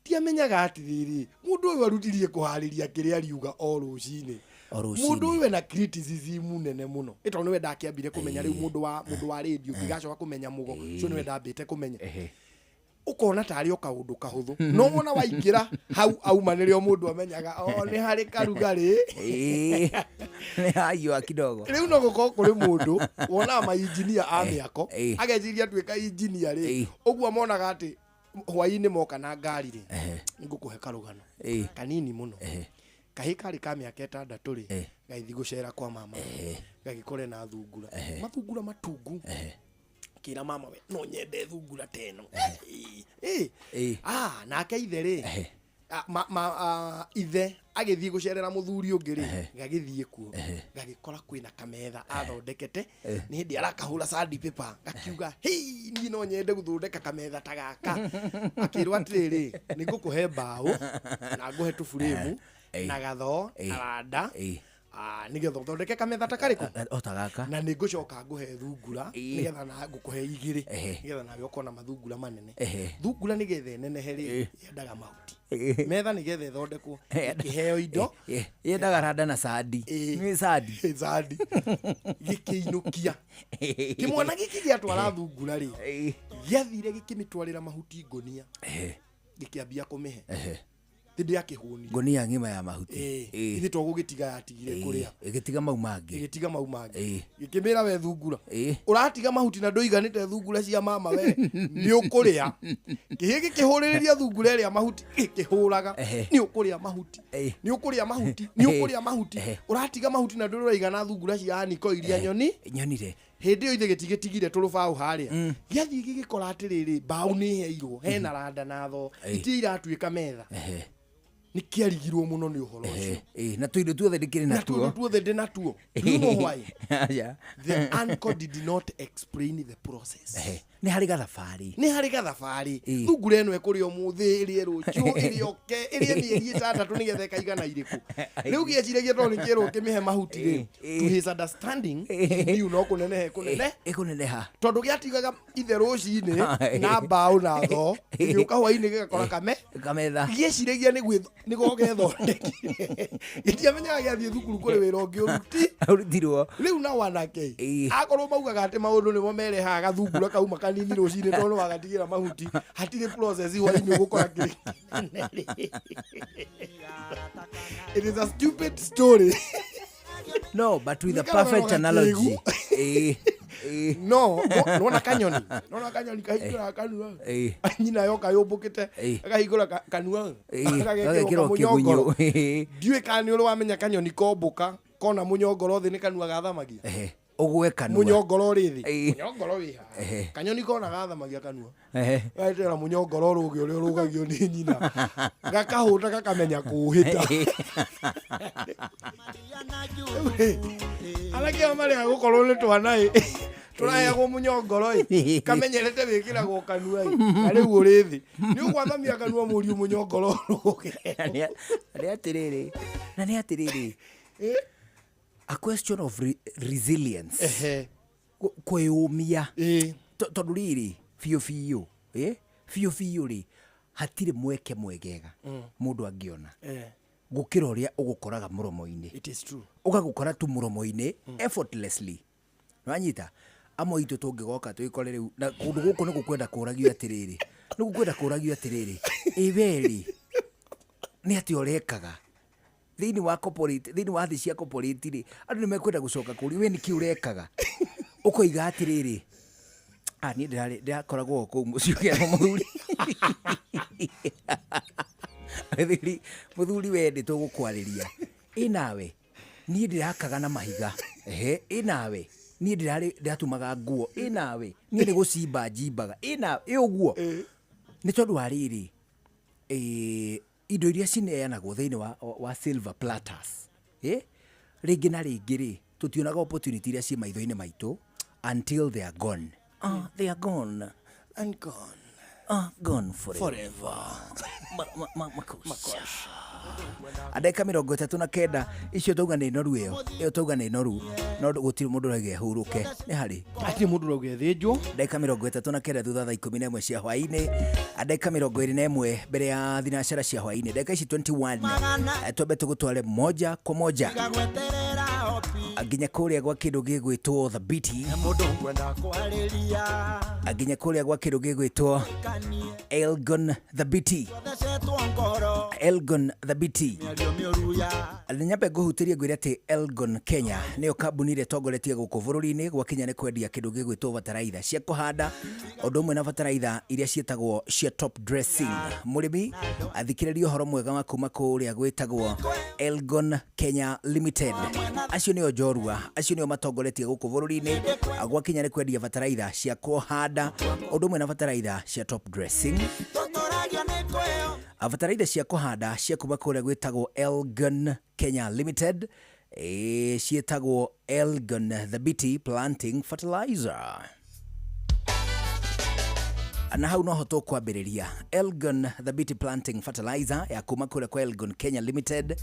Ndiamenyaga atĩrĩrĩ, mũndũ ũyũ arutirie kũharĩria kĩrĩa ariuga o rũcinĩ. Mũndũ ũyũ ena criticism nene mũno. Ĩ tondũ nĩwe ndakĩambire kũmenya rĩu mũndũ wa radio, ngĩgacoka kũmenya mũgo, ũcio nĩwe ndambĩte kũmenya. Ũkona tarĩ o kaũndũ kahũthũ, no wona waingĩra hau auma nĩrĩo mũndũ amenyaga o nĩ harĩ karugarĩ. Nĩ haiyũa kidogo. Rĩu no gũkorwo kũrĩ mũndũ wonaga mainjinia a mĩako, ageciria atuĩka injinia rĩ, ũguo monaga atĩ hwaĩ-inĩ moka na ngari rĩ, nĩngũkũhe karũgano kanini mũno. Kahĩĩ karĩ ka mĩaka 6 rĩ, gagĩthiĩ gũcera kwa mama, gagĩkore na thungura, mathungura matungu. Ngĩra mama we no nyende thungura ta ĩno. Ĩ, Ĩ. Ah, nake ithe rĩ, ah, ithe agĩthiĩ gũcerera mũthuri ũngĩ rĩ, gagĩthiĩ kuo gagĩkora kwĩna kametha athondekete. Nĩ hĩndĩ arakahũra sandi paper, gakiuga, "Hei, niĩ no nyende gũthondeka kametha ta gaka." Akĩrwo atĩrĩrĩ, nĩ ngũkũhe mbaũ na ngũhe tũburĩmu na gathoo na randa, nĩgetha ũthondeke kametha ta karĩkũ? O ta gaka. Na nĩ ngũcoka ngũhe thungura, nĩgetha na ngũkũhe igĩrĩ, nĩgetha nawe ũkona mathungura manene. Thungura nĩgetha ĩnenehe rĩ, yendaga mahuti. Metha nĩgetha ĩthondekwo, ĩkĩheo indo. Yendaga randa na sandi. Nĩ sandi. Sandi. Gĩkĩinũkia kĩmwana gĩkĩ gĩatwara thungura rĩ, gĩathire gĩkĩmĩtwarĩra mahuti ngũnia, gĩkĩambia kũmĩhe hĩndĩ ya kĩhũni. Ngũnia ng'ima ya mahuti. Ithe to gũgĩtiga yatigire kũrĩa. Ĩgĩtiga mau mangĩ. Ĩgĩtiga mau mangĩ. Gĩkĩmĩra, "We thungura, ũratiga mahuti na ndũiganĩte thungura cia mama, we nĩ ũkũrĩa." Kĩhĩ gĩkĩhũrĩrĩria thungura ĩrĩa mahuti, gĩkĩhũraga, "Nĩ ũkũrĩa mahuti, nĩ ũkũrĩa mahuti, nĩ ũkũrĩa mahuti, ũratiga mahuti na ndũrĩ ũraigana thungura cia aniko iria nyoni." Nyonire. Hĩndĩ ĩyo ithe gĩtigĩtigire tũrũbaũ harĩa, gĩathiĩ gĩgĩkora atĩrĩrĩ, mbaũ nĩ heirwo, hena randa na thoo, itia iratuĩka metha. Nĩ kĩarigirwo mũno nĩ ũhoro ũcio. Na tũindo tuothe ndĩkĩrĩ na natuo. Tũindo tuothe ndĩ natuo. Do you know why? Aca. The uncle did not explain the process. Nĩ harĩ gathabarĩ. Nĩ harĩ gathabarĩ. Thungura ĩno ĩkũrĩa ũmũthĩ, ĩrĩe rũciũ, ĩrĩe oke, ĩrĩe mĩeri 6 nĩgetha ĩkaigana irĩkũ. Rĩu gĩeciragia tondũ nĩ kĩerwo kĩmĩhe mahuti rĩ, to his understanding, he no kũnenehe kũnene. Ĩkũneneha. Tondũ gĩatigaga ithe rũcinĩ na mbaũ na thoo, gĩgĩũka hwainĩ gĩgakora kame kametha. Gĩeciragia nĩ gethondekire, gĩtiamenyaga gĩathiĩ thukuru kũrĩ wĩra ũngĩ ũruti ũrutirwo. Rĩu na wanake akorwo maugaga atĩ maũndũ nĩmo merehaga, gathungura kauma kanini rũcinĩ tondũ wagatigĩra mahuti, hatirĩ process, hwainĩ ũgũkora kĩrĩ. It is a stupid story. No, but with a Nĩ karũgano perfect analogy. No nona kanyoni, nona kanyoni kahingũraga kanua, nyina yoka yũmbũkĩte, akahingũra kanua, gagekĩrwo gagekĩrwo kamũnyongoro. Kĩgunyũ. Ndiũĩ kana nĩ ũrĩ wamenya kanyoni kombũka kona mũnyongoro thĩ nĩ kanua gathamagia. Ũgwe kanua. Mũnyongoro ũrĩ thĩ, mũnyongoro wĩ haha, kanyoni kona gathamagia kanua, gagetera mũnyongoro ũrũge ũrĩa ũrũgagio nĩ nyina, gakahũta, gakamenya kũũhĩta. Anake aya marĩa gũkorwo nĩ twana ĩ, tũraheagwo mũnyongoro ĩ, kamenyerete wĩkĩragwo kanua ĩ, na rĩu ũrĩ thĩ nĩ ũgwathamia kanua mũriũ mũnyongoro ũrũge. Na nĩ atĩrĩrĩ, a question of resilience. Kwĩyũmia. Tondũ rĩrĩ biũ biũ, biũ biũ rĩ, hatirĩ mweke mwegega mũndũ angĩona gũkĩra ũrĩa ũgũkoraga mũromo-inĩ. It is true. Ũgagũkora tu mũromo-inĩ effortlessly. Wanyita amwe itũ tũngĩgoka twĩkore rĩu na kũndũ gũkũ nĩ gũkwenda kũragio atĩrĩrĩ, nĩ gũkwenda kũragio atĩrĩrĩ, ĩ we rĩ, nĩ atĩa ũrekaga thĩinĩ wa corporate, thĩinĩ wa thĩ cia corporate rĩ, andũ nĩ mekwenda gũcoka kũria we nĩkĩ ũrekaga, ũkoiga atĩrĩrĩ, "Ah, niĩ ndĩrarĩ ndĩrakoragwo o kũu mũciĩ ũkĩrwo mũthuri mũthuri mũthuri we nĩ tũgũkwarĩria ĩ nawe, niĩ ndĩrakaga na mahiga, ehe, ĩ nawe, niĩ ndĩrarĩ ndĩratumaga nguo, ĩ nawe, niĩ nĩ gũcimba njimbaga, ĩ na ĩ ũguo." Nĩ tondũ wa rĩrĩ, indo iria cineanagwo thĩinĩ wa silver platters, rĩngĩ na rĩngĩ rĩ, tũtionaga opportunity iria ciĩ maitho-inĩ maitũ until they are gone. Ah, they are gone. And gone. Ah, gone forever. Forever. Makosa. Ndagĩka 39 icio tauga nĩ noru, ĩyo ĩyo tauga nĩ noru, no gũtirĩ mũndũ ũrauga ĩhurũke nĩ harĩ. Hatirĩ mũndũ ũrauga ĩthĩnjwo. Ndagĩka 39 thutha thaa 11 cia hwaĩ-inĩ, ndagĩka 21 mbere ya thinacara cia hwaĩ-inĩ, ndagĩka ici 21, twambe tũgũtware moja kwa moja nginya kũrĩa gwa kĩndũ gĩgwĩtwo thabiti, nginya kũrĩa gwa kĩndũ gĩgwĩtwo Elgon Thabiti. Elgon Thabiti. Nyambe ngũhutĩrie ngwĩre atĩ Elgon Kenya nĩyo kambuni ĩrĩa ĩtongoretie gũkũ bũrũri-inĩ gwakinya nĩ kwendia kĩndũ gĩgwĩtwo bataraitha cia kũhanda, ũndũ ũmwe na bataraitha iria ciĩtagwo cia top dressing. Mũrĩmi athikĩrĩria ũhoro mwega wa kuma kũrĩa gwĩtagwo Elgon Kenya Limited. Acio nĩo njorua, acio nĩo matongoretie gũkũ bũrũri-inĩ gwakinya nĩ kwendia bataraitha cia kũhanda, ũndũ ũmwe na bataraitha cia top dressing. Bataraitha cia kũhanda cia kuma kũrĩa gwĩtagwo Elgon Kenya Limited, ciĩtagwo Elgon Thabiti Planting Fertilizer. Na hau noho tũkwambĩrĩria. Elgon Thabiti Planting Fertilizer ya kuma kũrĩa kwa Elgon Kenya Limited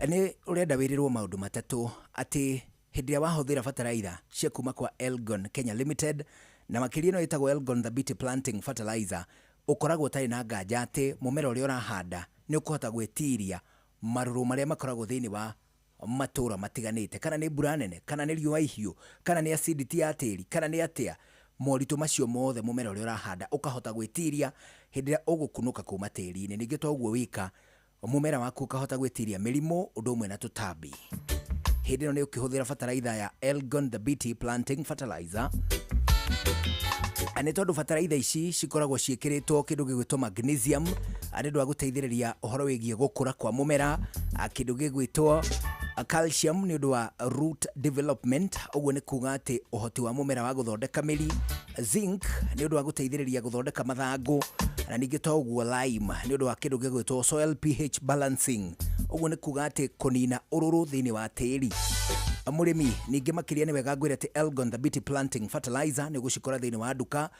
nĩ ũrenda wĩrĩrwo maũndũ matatũ, atĩ hĩndĩ ĩrĩa wahũthĩra bataraitha cia kuma kwa Elgon Kenya Limited, na makĩria ĩno ĩtagwo Elgon Thabiti Planting Fertilizer, ũkoragwo ũtarĩ na nganja atĩ mũmera ũrĩa ũrahanda nĩ ũkũhota gwĩtiria marũrũ marĩa makoragwo thĩinĩ wa matũra matiganĩte, kana nĩ mbura nene, kana nĩ riũa ihiũ, kana nĩ acidity ya tĩri, kana nĩ atĩa. Moritũ macio mothe mũmera ũrĩa ũrahanda ũkahota gwĩtiria hĩndĩ ĩrĩa ũgũkunũka kuma tĩri-inĩ. Ningĩ to ũguo wika, mũmera waku ũkahota gwĩtiria mĩrimũ ũndũ ũmwe na tũtambi. Hĩndĩ ĩno nĩ ũkĩhũthĩra bataraitha ya Elgon Thabiti Planting Fertilizer. Nĩ tondũ bataraitha ici cikoragwo ciĩkĩrĩtwo kĩndũ gĩgwĩtwo magnesium, nĩ ũndũ wa gũteithĩrĩria ũhoro wĩgiĩ gũkũra kwa mũmera, kĩndũ gĩgwĩtwo calcium nĩ ũndũ wa root development, ũguo nĩ kuga atĩ ũhoti wa mũmera wa gũthondeka mĩri, zinc nĩ ũndũ wa gũteithĩrĩria gũthondeka mathangũ, na ningĩ to ũguo lime nĩ ũndũ wa kĩndũ gĩgwĩtwo soil pH balancing, ũguo nĩ kuga atĩ kũnina ũrũrũ thĩinĩ wa tĩri. Mũrĩmi ningĩ makĩria nĩ wega ngwĩre atĩ Elgon Thabiti Planting Fertilizer nĩ ũgũcikora thĩinĩ wa nduka,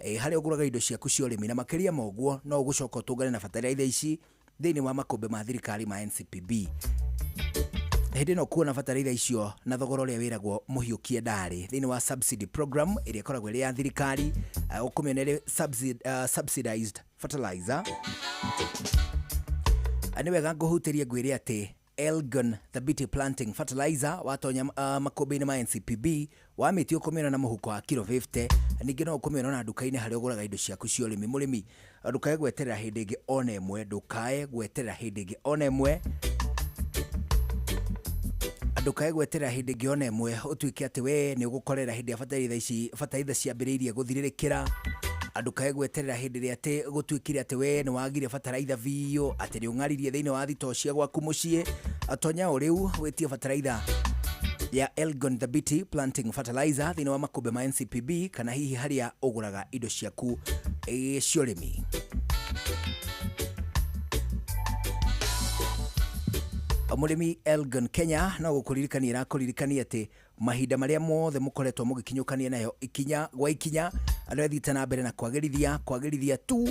harĩa ũgũraga indo ciaku cia ũrĩmi, na makĩria ma ũguo no ũgũcoka ũtũngane na bataraitha ici thĩinĩ wa makũmbĩ ma thirikari ma NCPB. Hĩndĩ ĩno kuona bataraitha icio na thogora ũrĩa wĩragwo mũhiũkie ndarĩ thĩinĩ wa subsidy program ĩrĩa ĩkoragwo ĩrĩ ya thirikari, ũkũmĩona ĩrĩ subsidized fertilizer. Nĩ wega ngũhutĩrie ngwĩre atĩ Elgon Thabiti Planting Fertilizer watonya makũmbĩ-inĩ ma NCPB wamĩtia ũkũmĩona na mũhuko wa kiro 50. Ningĩ no ũkũmĩona na nduka-inĩ harĩa ũgũraga indo ciaku cia ũrĩmi. Mũrĩmi, ndũkae gweterera hĩndĩ ĩngĩ ona ĩmwe, ndũkae gweterera hĩndĩ ĩngĩ ona ĩmwe, ndũkae gweterera hĩndĩ ĩngĩ ona ĩmwe ũtuĩke atĩ we nĩ ũgũkorera hĩndĩ ya bataraitha ici, bataraitha ciambĩrĩirie gũthirĩrĩkĩra. Ndũkae gweterera hĩndĩ ĩrĩa atĩ gũtuĩkire atĩ we nĩ wagire bataraitha biũ, atĩ nĩ ũng'aririe thĩinĩ wa thitoo cia gwaku mũciĩ. Tonya o rĩu wĩtie bataraitha ya Elgon Thabiti Planting Fertilizer thĩinĩ wa makũmbĩ ma NCPB, kana hihi harĩa ũgũraga indo ciaku cia ũrĩmi. Mũrĩmi, Elgon Kenya no gũkũririkania ĩrakũririkania atĩ mahinda marĩa mothe mũkoretwo mũgĩkinyũkania nayo ikinya gwa ikinya, andũ athiĩte na mbere na kwagĩrithia, kwagĩrithia tu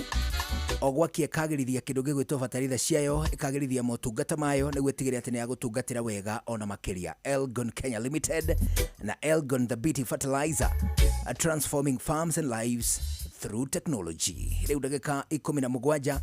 o gwakia ĩkagĩrithia kĩndũ gĩgwĩtwo bataraitha ciayo, ĩkagĩrithia motungata mayo nĩguo ĩtigĩrĩre atĩ nĩ yagũtungatĩra wega ona makĩria. Elgon Kenya Limited na Elgon Thabiti Fertilizer, transforming farms and lives through technology. Rĩu ndagĩka 17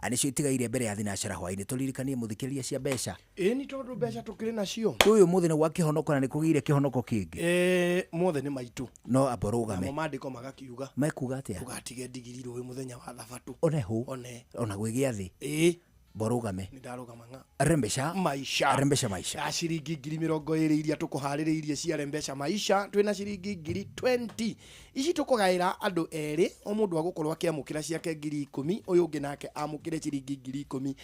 nĩcio itigaire mbere ya thinacara hwaĩ-inĩ. Tũririkanie mũthikĩrĩria cia mbeca. Ĩĩ nĩ tondũ mbeca tũkĩrĩ nacio. Ũyũ mũthĩ nĩ gwa kĩhonoko na nĩ kũgĩire kĩhonoko kĩngĩ. Mothe nĩ maitũ. No amba ũrũgame. Namo maandĩko magakiuga. Mekuga atĩa? Ndũgatige ndigiri rũĩ mũthenya wa thabatũ. One hũ. One. Ona gwĩ gĩathĩ. Ĩĩ. Amba ũrũgame. Nĩ ndarũgama ng'a. Rembesha maisha. Rembesha maisha. Ya ciringi 20,000 iria tũkũharĩrĩirie cia Rembesha maisha, twĩna ciringi 20,000. Ici tũkũgaĩra andũ erĩ, o mũndũ agũkorwo akĩamũkĩra ciake 10,000, ũyũ ũngĩ nake amũkĩre ciringi 10,000.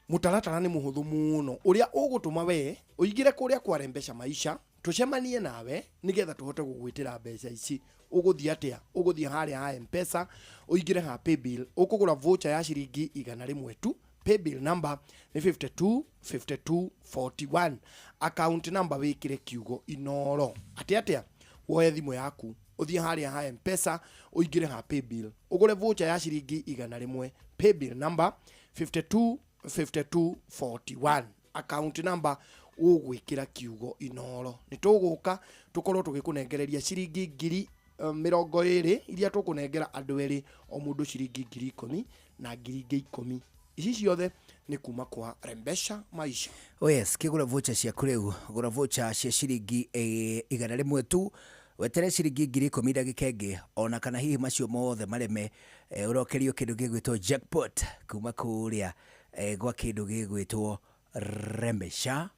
Mũtaratara nĩ mũhũthũ mũno ũrĩa ũgũtũma we ũingĩre kũrĩa kwa Rembesha maisha, tũcemanie nawe nĩgetha tũhote gũgwĩtĩra mbeca ici. Ũgũthiĩ atĩa? Ũgũthiĩ harĩa ha M-Pesa, ũingĩre ha Paybill, ũkũgũra voucher ya ciringi 100 tu. Paybill number nĩ 52 52 41. Account number wĩkĩre kiugo Inoro. Atĩ atĩa? Woe thimũ yaku, ũthiĩ harĩa ha M-Pesa, ũingĩre ha Paybill, ũgũre voucher ya ciringi 100. Paybill number 52 52 41. Account number ũgwĩkĩra kiugo Inoro. Nĩ tũgũka tũkorwo tũgĩkũnengereria ciringi 20,000 iria tũkũnengera andũ erĩ, o mũndũ ciringi 10,000 na 10,000. Ici ciothe nĩ kuma kwa Rembesha maisha. Oh yes, kĩgũra voucher ciaku rĩu, gũra voucher cia ciringi 100 tu, wetere ciringi 10,000 ndagĩka ĩngĩ, ona kana hihi macio mothe mareme, ũrokerio kĩndũ gĩgwĩtwo jackpot kuma kũrĩa gwa kindu gigwitwo Rembesha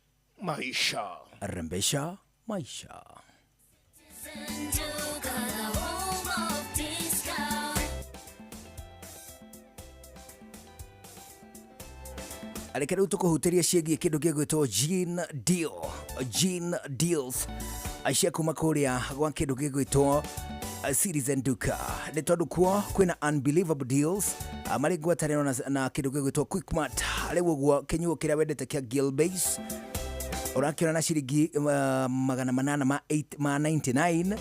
Maisha. Rembesha Maisha. Reke rĩu tũkũhutĩrie ciĩgiĩ kĩndũ gĩgwĩtwo Gene Deal, Gene Deals cia kuma kũrĩa gwa kĩndũ gĩgwĩtwo Citizen Duka, nĩ tondũ kuo kwĩna unbelievable deals marĩ ngwatanĩro na kĩndũ gĩgwĩtwo Quickmart. Rĩu ũguo kĩnyuo kĩrĩa wendete kĩa Gilbase ũrakĩona na ciringi 800 ma 8 ma 99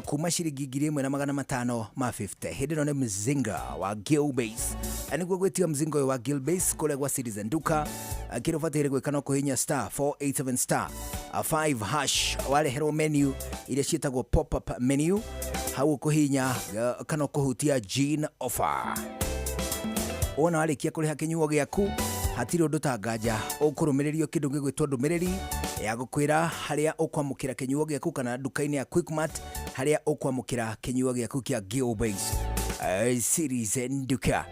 kuma ciringi 1550. Hĩndĩ ĩno nĩ mzinga wa Gilbase, nĩguo gwĩtia mzinga ũyũ wa Gilbase kũrĩa gwa Citizen Duka, kĩrĩa ũbataire gwĩka no kũhihinya star 487 star 5 hash, wareherwo menu iria ciĩtagwo pop up menu, hau ũkũhihinya kana ũkũhutia Gene offer. Wona warĩkia kũrĩha kĩnyuo gĩaku hatirĩ ũndũ ta nganja ũkũrũmĩrĩrio kĩndũ gĩgwĩtwo ndũmĩrĩri ya gũkwĩra harĩa ũkwamũkĩra kĩnyuo gĩaku kana nduka-inĩ ya Quickmart harĩa ũkwamũkĩra kĩnyuo gĩaku kĩa Gilbase. Citizen Duka,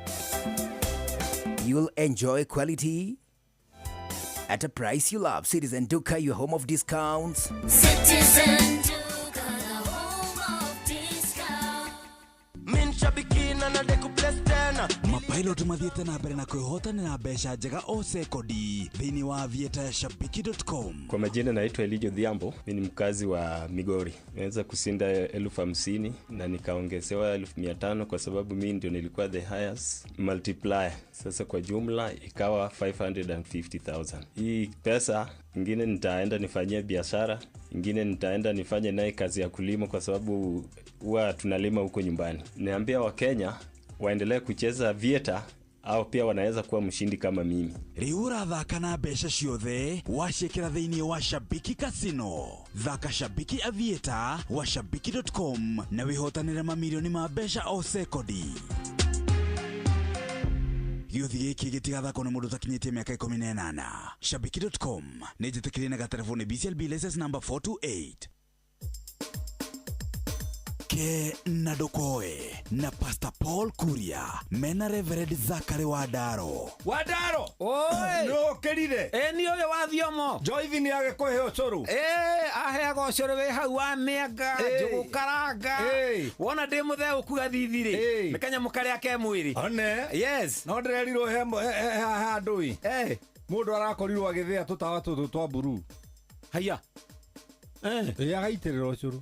you'll enjoy quality at a price you love. Citizen Duka, your home of discounts. Citizen Duka, the home of discount. Minshabikina na dekubles tena. Mapilot mathiĩte na mbere na kwĩhotanĩra mbeca njega o sekondi thĩinĩ wa Aviator ya shabiki.com. Kwa majina naitwa Elijo Dhiambo, mimi ni mkazi wa Migori. Nimeweza kushinda 50,000 na nikaongezewa 500,000 kwa sababu mimi ndio nilikuwa the highest multiplier. Sasa kwa jumla ikawa 550,000. Hii pesa ingine nitaenda nifanyie biashara, ingine nitaenda nifanye naye kazi ya kulima kwa sababu huwa tunalima huko nyumbani. Niambia Wakenya waendelee kucheza Aviator au pia wanaweza kuwa mshindi kama mimi. Rĩu ũrathaka na mbeca ciothe waciĩkĩra thĩinĩ wa Shabiki Casino. Thaka Shabiki Aviator wa shabiki.com na wĩhotanĩre mamirioni ma mbeca o sekondi. Gĩũthi gĩkĩ gĩtigathakwo nĩ mũndũ ũtakinyĩtie mĩaka 18. Shabiki.com nĩ njĩtĩkĩrie na gatereboni BCLB license number 428. Ke na Ndokoe na Pastor Paul Kuria mena Reverend Zachary Wandaro. Wandaro no kerire ni uyu wa thiomo Joyce ni agikuhe ucuru aheaga ucuru wi hau wa mĩanga njugu karanga wona ndi mutheu gathithi ri nĩ kanyamũ karĩa ke mwĩrĩ one yes no ndĩrerirwo he handũ ĩ mũndũ arakorirwo agĩthĩa tũtawa tũtũ twa mburu haya agaitĩrĩra ũcũrũ.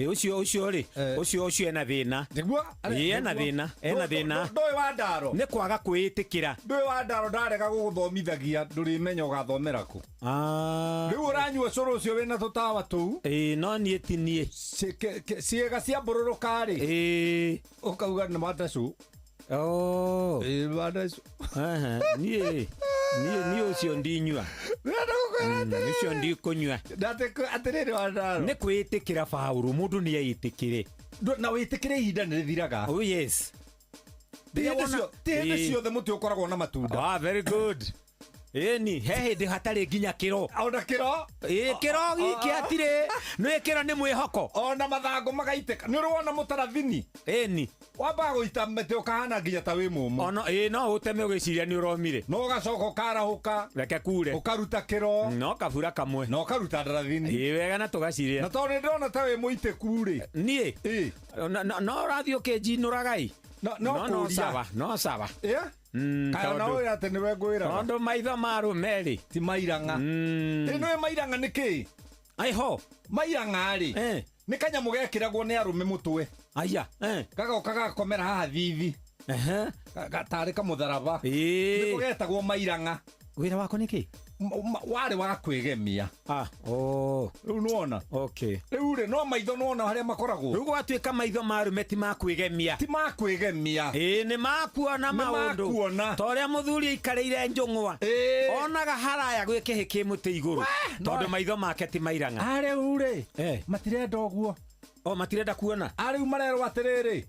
Ucio ucio ri ucio ucio ena thina niguo ena thina ena thina ndũĩ Wandaro nĩ kwaga kwĩĩtĩkĩra ndũĩ Wandaro ndarega gũgũthomithagia ndũrĩmenya ũgathomera kũ. Rĩu ũranyua ũcũrũ ũcio wĩna tũtawa tũu no niĩ ti niĩ ciĩga cia mbũrũrũka rĩ ũkauga nĩ mandacũ. Mandacũ niĩ niĩ ũcio ndinyua ũcio ndikũnyua atĩrĩrĩ Wandaro nĩ kwĩĩtĩkĩra Paũlũ mũndũ nĩ eĩtĩkĩre na wĩtĩkĩre ihinda nĩ rĩthiraga. Oh yes, ti hĩndĩ ciothe mũtĩ ũkoragwo na matunda. Very good. Ĩni he hĩndĩ hatarĩ nginya kĩro ona kĩro kĩro giki hatirĩ nĩ kĩro nĩ mwĩhoko ona mathangũ magaitĩka. Nĩ ũrĩ wona mũtarathini? Ĩni wambaga gũita mĩtĩ ũkahana nginya ta wĩ mũmũ ona no ũteme ũgĩciria nĩ ũromire no ũgacoka ũkarahũka reke kure ũkaruta kĩro no kabura kamwe na ũkaruta ndarathini wega na tũgaciria na tondũ nĩ ndĩrona ta wĩ mũitĩku rĩ niĩ no ũrathiĩ ũkĩnjinũraga no sawa no sawa Kana ũyũ atĩ nĩwe ngwĩraga tondũ maitho ma arũme rĩ ti mairang'a. Ĩ nĩũĩ mairang'a nĩ kĩĩ? Aiho mairang'a rĩ nĩ kanyamũ gekĩragwo nĩ arũme mũtwe. Aya gagoka gagakomera haha thithi tarĩ kamũtharaba nĩko getagwo mairang'a. Wĩra wako nĩ kĩ? Warĩ wa kwĩgemia. Rĩu nĩwona rĩu rĩ no maitho nĩwona harĩa makoragwo rĩu gwatuĩka maitho ma arũme ti ma kwĩgemia ti ma kwĩgemia nĩ makuona maũndũ ta ũrĩa mũthuri aikarĩire njũng'wa onaga haraya gwĩ kĩhĩ kĩ mũtĩ igũrũ tondũ maitho make ti mairang'a. Rĩu rĩ matirenda ũguo matirenda kuona rĩu marerwo atĩrĩrĩ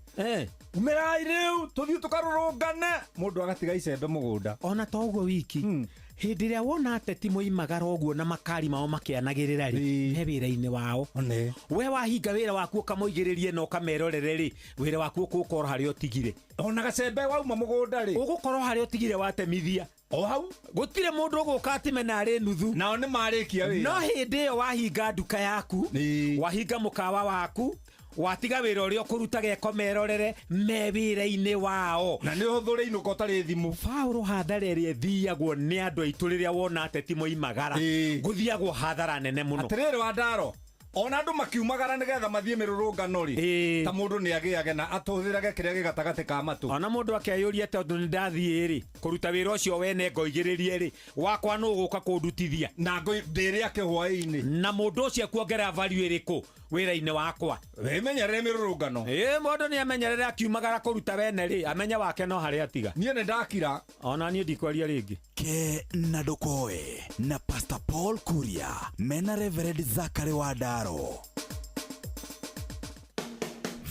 umĩrai rĩu tũthiĩ tũkarũrũngane mũndũ agatiga icembe mũgũnda ona to ũguo wiki. Hĩndĩ ĩrĩa wona ateti moimagara ũguo na makari mao makĩanagĩrĩra rĩ, he wĩra-inĩ wao. We wahinga wĩra waku ũkamoigĩrĩrie na ũkamerorere rĩ, wĩra waku ũkũũkorwo harĩa ũtigire. Ona gacembe wauma mũgũnda rĩ, ũgũkorwo harĩa ũtigire watemithia o hau. Gũtirĩ mũndũ ũgũka atime narĩ nuthu. Nao nĩ marĩkia wĩra. No hĩndĩ ĩyo wahinga nduka yaku, wahinga mũkawa waku, watiga wĩra ũrĩa ũkũrutaga ĩkomerorere me wĩra-inĩ wao. Na nĩ ũhũthũre inũka ũtarĩ thimũ. Baũrũ hathara ĩrĩa ĩthiagwo nĩ andũ aitũ rĩrĩa wona ateti moimagara, gũthiagwo hathara nene mũno. Atĩrĩrĩ Wandaro, ona andũ makiumagara nĩgetha mathiĩ mĩrũrũngano rĩ, ta mũndũ nĩ agĩage na atũhũthĩrage kĩrĩa gĩ gatagatĩ ka matũ. Ona mũndũ akeyũria tondũ nĩ ndathiĩ rĩ kũruta wĩra ũcio wene ngoigĩrĩrie rĩ, wakwa nũ ũgũka kũndutithia na ndĩrĩa kĩhwaĩ-inĩ, na mũndũ ũcio akuongerera value ĩrĩkũ wĩra-inĩ wakwa. Wĩmenyerere mĩrũrũngano. Ĩ mũndũ nĩ amenyerere akiumagara kũruta wene rĩ, amenye wake no harĩa atiga. Niĩ nĩ ndakira. Ona niĩ ndikwaria rĩngĩ. Ke na Ndokoe na Pastor Paul Kuria mena Reverend Zachary Wandaro.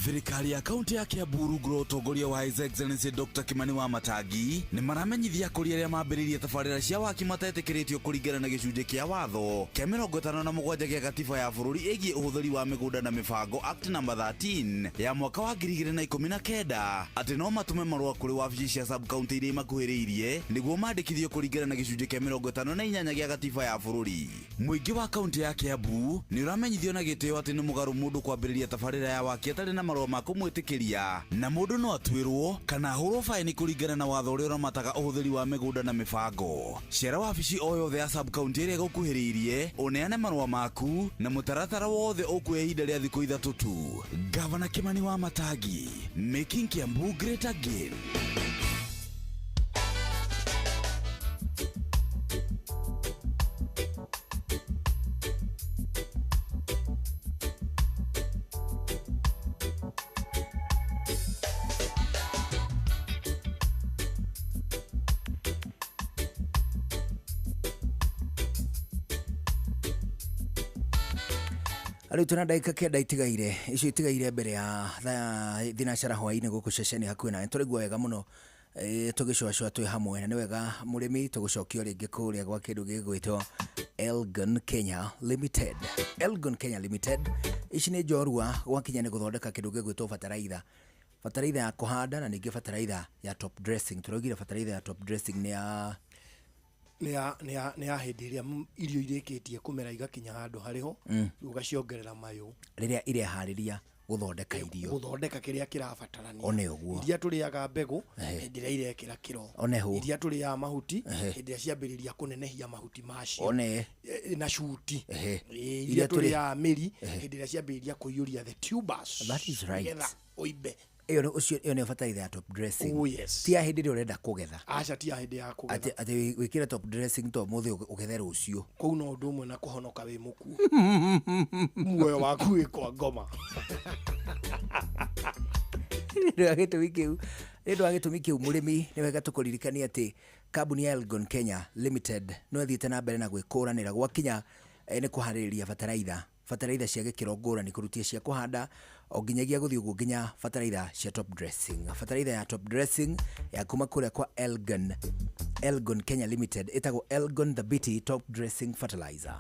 Thirikari ya kaunti ya Kiambu rungu rwa ũtongoria wa His Excellency Dr. Kimani wa Matangi nĩ maramenyithia akũria arĩa mambĩrĩirie tabarĩra cia waki matetĩkĩrĩtio kũringana na gĩcunjĩ kĩa watho kĩa 57 gĩa gatiba ya bũrũri ĩgiĩ ũhũthĩri wa mĩgũnda na mĩbango Act number 13 ya mwaka wa 2019 atĩ no matũme marũa kũrĩ wabici cia sub county iria imakuhĩrĩirie nĩguo mandĩkithio kũringana na gĩcunjĩ kĩa 58 gĩa gatiba ya bũrũri. Mũingĩ wa kaunti ya Kiambu nĩ ũramenyithio na gĩtĩo atĩ nĩ mũgarũ mũndũ kwambĩrĩria tabarĩra ya waki atarĩ na marũa ma kũmwĩtĩkĩria na mũndũ no atuĩrwo kana ahũrwo baĩni kũringana na watho ũrĩa ũramataga ũhũthĩri wa mĩgũnda na mĩbango. Cera wabici o yothe ya sub county ĩrĩa ĩgũkuhĩrĩirie ũneane marũa maku na mũtaratara wothe ũkuoya ihinda rĩa thikũ 3 tu. Gavana Kimani wa Matangi, making Kiambu great again. Rĩu twĩna ndagĩka 9 itigaire, icio itigaire mbere ya thaa thinacara hwaĩ-inĩ gũkũ ceceni hakuhĩ nawe. Tũraigua wega mũno tũgĩcũacũa twĩ hamwe, na nĩ wega mũrĩmi tũgũcokio rĩngĩ kũrĩa gwa kĩndũ gĩgwĩtwo Elgon Kenya Limited. Elgon Kenya Limited ici nĩ njorua gwakinya nĩ gũthondeka kĩndũ gĩgwĩtwo bataraitha, bataraitha ya kũhanda na ningĩ bataraitha ya top dressing. Tũraugire bataraitha ya top dressing nĩ ya nĩ ya hĩndĩ ĩrĩa irio irĩkĩtie kũmera igakinya handũ harĩho, rĩu ũgaciongerera mayũ rĩrĩa ireharĩria gũthondeka irio, gũthondeka kĩrĩa kĩrabatarania. One ũguo iria tũrĩaga mbegũ hĩndĩ ĩrĩa irekĩra kĩro, iria tũrĩaga mahuti hĩndĩ ĩrĩa ciambĩrĩria kũnenehia mahuti macio, one na cuti, iria tũrĩaga mĩri hĩndĩ ĩrĩa ciambĩrĩria kũiyũria the tubers. That is right. Nĩgetha ũimbe. Ĩyo ũcio nĩyo bataraitha ya top dressing. Oh, yes. Ti ya hĩndĩ ĩrĩa ũrenda kũgetha. Aca, ti ya hĩndĩ ya kũgetha. Atĩ wĩkĩre top dressing to ũmũthĩ ũgethe rũciũ. Kũu no ũndũ ũmwe na kũhonoka wĩ mũkuũ. Muoyo waku wĩ kwa ngoma. Nĩ ũndũ wa gĩtũmi kĩu mũrĩmi nĩ wega tũkũririkanie atĩ kambuni ya Elgon Kenya Limited no ĩthiĩte na mbere na gwĩkũranĩra gwakinya nĩ kũharĩrĩria bataraitha, bataraitha cia gĩkĩro ngũrani kũrutia cia kũhanda o nginyagia gũthiĩ ũguo nginya bataraitha cia top dressing. Bataraitha ya top dressing ya kuma kũrĩa kwa Elgon, Elgon Kenya Limited ĩtagwo Elgon Thabiti Top Dressing Fertilizer.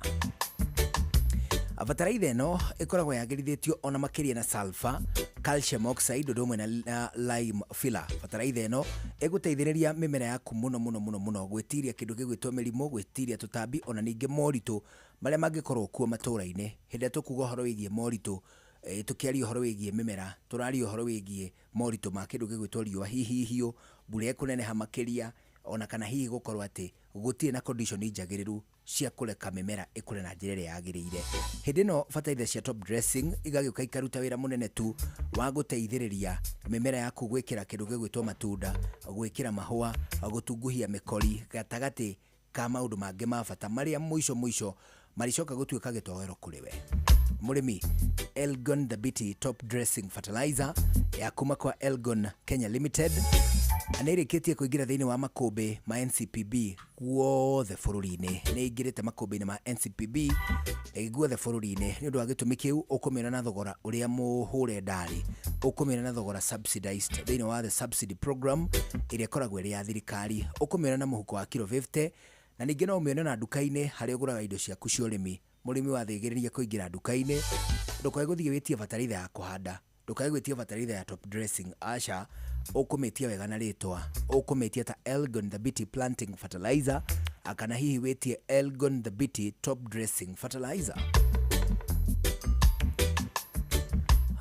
Bataraitha ĩno ĩkoragwo yagĩrithĩtio ona makĩria na sulfur, calcium oxide ũndũ ũmwe na lime filler. Bataraitha ĩno ĩgũteithĩrĩria mĩmera yaku mũno mũno mũno mũno gwĩtiria kĩndũ gĩgwĩtwo mĩrimũ, gwĩtiria tũtambi ona ningĩ moritũ marĩa mangĩkorwo kuo matũra-inĩ. Hĩndĩ ĩrĩa tũkuga ũhoro wĩgiĩ moritũ, tũkĩaria ũhoro wĩgiĩ mĩmera, tũraria ũhoro wĩgiĩ moritũ ma kĩndũ gĩgwĩtwo riũa hihi hiũ, mbura ĩkũneneha makĩria, ona kana hihi gũkorwo atĩ gũtirĩ na condition njagĩrĩru cia kũreka mĩmera ĩkũre na njĩra ĩrĩa yagĩrĩire. Hĩndĩ ĩno bataraitha cia top dressing igagĩũka ikaruta wĩra mũnene tu wa gũteithĩrĩria mĩmera yaku gwĩkĩra kĩndũ gĩgwĩtwo matunda, gwĩkĩra mahũa, gũtunguhia mĩkori gatagatĩ ka maũndũ mangĩ ma bata marĩa mũico mũico maricoka gũtuĩka gĩtoero kũrĩ we. Mũrĩmi, Elgon Thabiti Top Dressing Fertilizer ya kuma kwa Elgon Kenya Limited nĩ ĩrĩkĩtie kũingĩra thĩinĩ wa makũmbĩ ma NCPB guothe bũrũri-inĩ. Nĩ ĩingĩrĩte makũmbĩ-inĩ ma NCPB guothe bũrũri-inĩ. Nĩ ũndũ wa gĩtũmi kĩu ũkũmĩona na thogora ũrĩa mũhũre ndari, ũkũmĩona na thogora subsidized thĩinĩ wa the subsidy program ĩrĩa ĩkoragwo ĩrĩ ya thirikari. Ũkũmĩona na mũhuko wa kiro 50 Na ningĩ no ũmĩone na nduka-inĩ harĩa ũgũraga indo ciaku cia ũrĩmi. Mũrĩmi wathĩgĩrĩria kũingĩra nduka-inĩ, ndũkae gũthiĩ wĩtie bataraitha ya kũhanda, ndũkae gwĩtia bataraitha ya top dressing, aca, ũkũmĩtia wega na rĩtwa, ũkũmĩtia ta Elgon Thabiti Planting Fertilizer, kana hihi wĩtie Elgon Thabiti Top Dressing Fertilizer.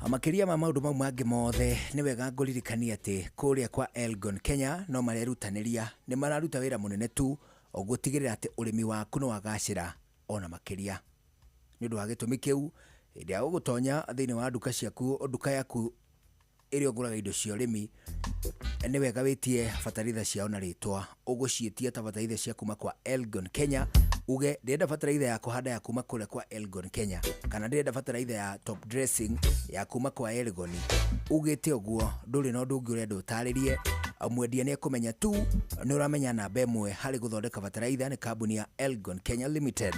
Makĩria ma maũndũ mau mangĩ mothe, nĩ wega ngũririkanie atĩ kũrĩa kwa Elgon Kenya no marerutanĩria, nĩ mararuta wĩra mũnene tu gũtigĩrĩra atĩ ũrĩmi waku nĩ wagacĩra ona makĩria. Nĩ ũndũ wa gĩtũmi kĩu, hĩndĩ ya gũgũtonya thĩinĩ wa nduka ciaku, nduka yaku ĩrĩa ũgũraga indo cia ũrĩmi, nĩ wega wĩtie bataraitha ciao na rĩtwa. Ũgũciĩtia ta bataraitha cia kuma kwa Elgon Kenya, uge ndĩrenda bataraitha ya kũhanda ya kuma kũrĩa kwa Elgon Kenya, kana ndĩrenda bataraitha ya top dressing ya kuma kwa Elgon. Ugĩte ũguo ndũrĩ na ũndũ ũngĩ ũrenda ũtarĩrie, mwendia nĩ ekũmenya tu nĩ ũramenya namba ĩmwe harĩ gũthondeka bataraitha nĩ kambuni ya Elgon Kenya Limited.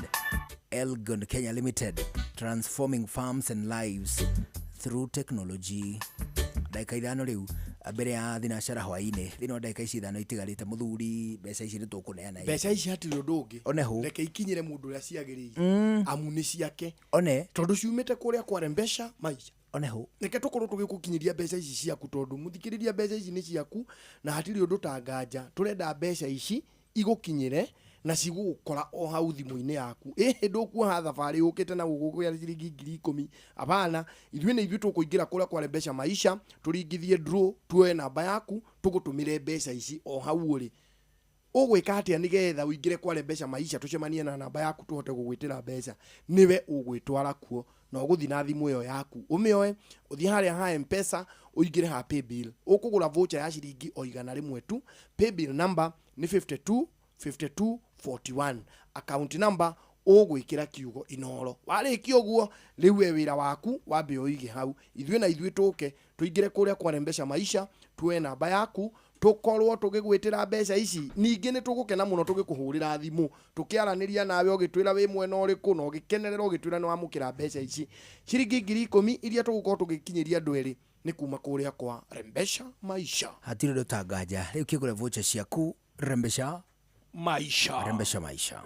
Elgon Kenya Limited, transforming farms and lives through technology. Ndagĩka 5 rĩu mbere ya thinacara hwaĩ-inĩ, thĩinĩ wa ndagĩka ici 5 itigarĩte, mũthuri, mbeca ici nĩ tũkũneana. Mbeca ici hatirĩ ũndũ ũngĩ. One hũ. Reke ikinyĩre mũndũ ũrĩa ciagĩrĩire. Amu nĩ ciake. One. Tondũ ciumĩte kũrĩa kwa Rembesha Maisha. One hũ. Reke tũkorwo tũgĩgũkinyĩria mbeca ici ciaku, tondũ mũthikĩrĩria mbeca ici nĩ ciaku na hatirĩ ũndũ ta nganja. Tũrenda mbeca ici igũkinyĩre na cigũgũkora o hau thimũ-inĩ yaku. Ĩhĩ ndũkuoha thabarĩ yũkĩte na gũgũkũgĩa ciringi 10,000. Hapana, ithuĩ nĩ ithuĩ tũkũingĩra kũrĩa kwa Rembesha Maisha, tũringithie draw, tuoe namba yaku, tũgũtũmĩre mbeca ici o hau ũrĩ. Ũgwĩka atĩa nĩgetha ũingĩre kwa Rembesha Maisha, tũcemanie na namba yaku tũhote gũgwĩtĩra mbeca? Nĩwe ũgwĩtwara kuo na ũgũthiĩ na thimũ ĩyo yaku, ũmĩoe, ũthiĩ harĩa ha M-Pesa, ũingĩre ha paybill. Ũkũgũra voucher ya ciringi o 100 tu. Paybill number nĩ 52 52 41. Account number ũgwĩkĩra kiugo Inoro. Warĩkia ũguo, rĩu we wĩra waku wambe ũige hau. Ithuĩ na ithuĩ tũke tũingĩre kũrĩa kwa Rembesha Maisha, tuoe namba yaku, tũkorwo tũgĩgwĩtĩra mbeca ici. Ningĩ nĩ tũgũkena mũno tũgĩkũhũrĩra thimũ, tũkĩaranĩria nawe ũgĩtwĩra wĩ mwena ũrĩkũ, na ũgĩkenerera ũgĩtwĩra nĩ wamũkĩra mbeca ici. Ciringi 10,000 iria tũgũkorwo tũgĩkinyĩria andũ erĩ nĩ kuma kũrĩa kwa Rembesha Maisha. Hatirĩ ũndũ ta nganja. Rĩu kĩgũre voucher ciaku Rembesha Maisha. Rembesha Maisha.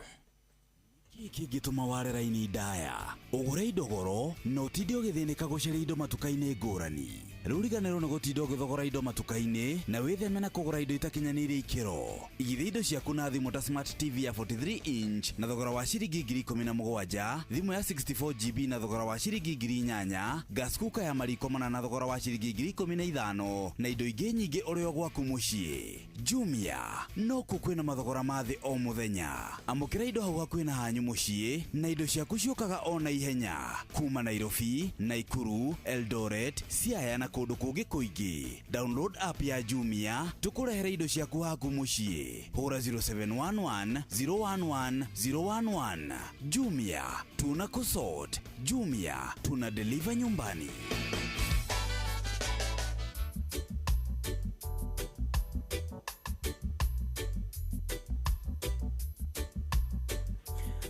Gĩkĩ kĩngĩtũma ware raini ndaya, ũgũre indo goro na ũtinde ũgĩthĩnĩka gũcaria indo matuka-inĩ ngũrani. Rĩu riganĩrwo nĩ gũtinda ũgĩthogora indo matuka-inĩ na wĩtheme na kũgũra indo itakinyanĩirie ikĩro. Igithia indo ciaku na thimũ ta Smart TV ya 43 inch na thogora wa ciringi 17,000, thimũ ya 64 GB na thogora wa ciringi 8,000, gas cooker ya mariko mana na thogora wa ciringi 15,000 na indo ingĩ nyingĩ ũrĩ o gwaku mũciĩ. Jumia no kuo kwĩna mathogora ma thĩ o mũthenya. Amũkĩra indo hau hakuhĩ na hanyu mũciĩ na indo ciaku ciũkaga o na ihenya kuma Nairobi, Naikuru, Eldoret, Siaya na kũndũ kũngĩ kũingĩ. Download app ya Jumia tũkũrehere indo ciaku haku mũciĩ. Hũra 0711 011 011. Jumia tuna kusort, Jumia tuna deliver nyumbani.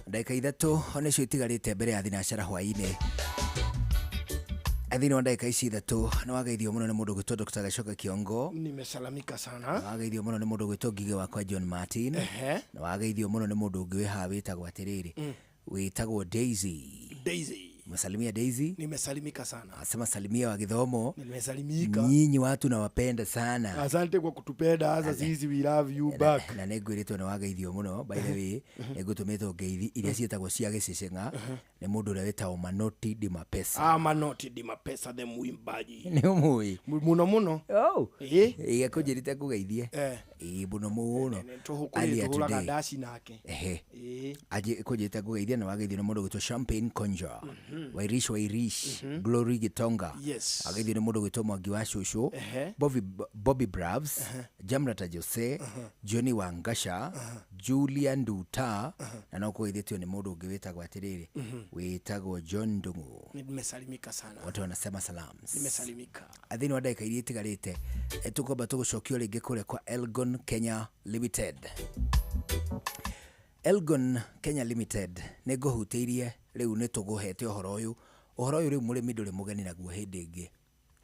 Ndagĩka 3 nĩcio itigarĩte mbere ya thinacara hwaĩ-inĩ. Thĩinĩ wa ndagĩka ici 3 nĩ wageithio mũno nĩ mũndũ ũgwĩtwo Dr. Gachoka Kiongo. Nimesalamika sana. Nĩ wageithio mũno nĩ mũndũ ũgwĩtwo Ngigĩ wakwa John Martin. Nĩ wageithio mũno nĩ mũndũ ũngĩ wĩ haha wĩtagwo atĩrĩrĩ, wĩtagwo Daisy. Daisy. Umesalimia Daisy? Nimesalimika sana. Asema salimia wa githomo. Nimesalimika. Nyinyi watu nawapenda sana. Asante kwa kutupenda, hasa sisi we love you back. Na nĩngwĩrĩtwo nĩ wageithio mũno, by the way, nĩngũtũmĩtwo ngeithi iria ciĩtagwo cia gĩceceng'a nĩ mũndũ ũrĩa wĩtagwo Manoti Di Mapesa. Ah, Manoti Di Mapesa the mwimbaji. Nĩ ũmũĩ? Mũno mũno. Oh. Ĩĩ. Ĩĩ akũnjĩrĩte ngũgeithie. Ĩĩ mũno mũno. Tũhũkũrĩ tũhũraga ndaci nake. Ehe. Ĩĩ. Kũnjĩrĩte ngũgeithie na wageithio nĩ mũndũ ũgwĩtwo Champagne Conjure. Wairish Wairish, Glory Gitonga. Yes. Ageithio nĩ mũndũ ũgwĩtwo Mwangi wa Cũcũ, Bobby Bravs, Jamrata Jose, Johnny Wangasha, Julian Nduta, na no kũgeithĩtio nĩ mũndũ ũngĩ wĩtagwo atĩrĩrĩ, wĩtagwo John Ndung'u. Nimesalimika sana. Wote wanasema salams. Nimesalimika. Thĩinĩ wa ndagĩka iria itigarĩte, tũkwamba tũgũcokio rĩngĩ kũrĩa kwa Elgon Kenya Limited. Elgon Kenya Limited nĩ ngũhutĩirie rĩu nĩ tũgũhete ũhoro ũyũ. Ũhoro ũyũ rĩu mũrĩmi ndũrĩ mũgeni naguo hĩndĩ ĩngĩ.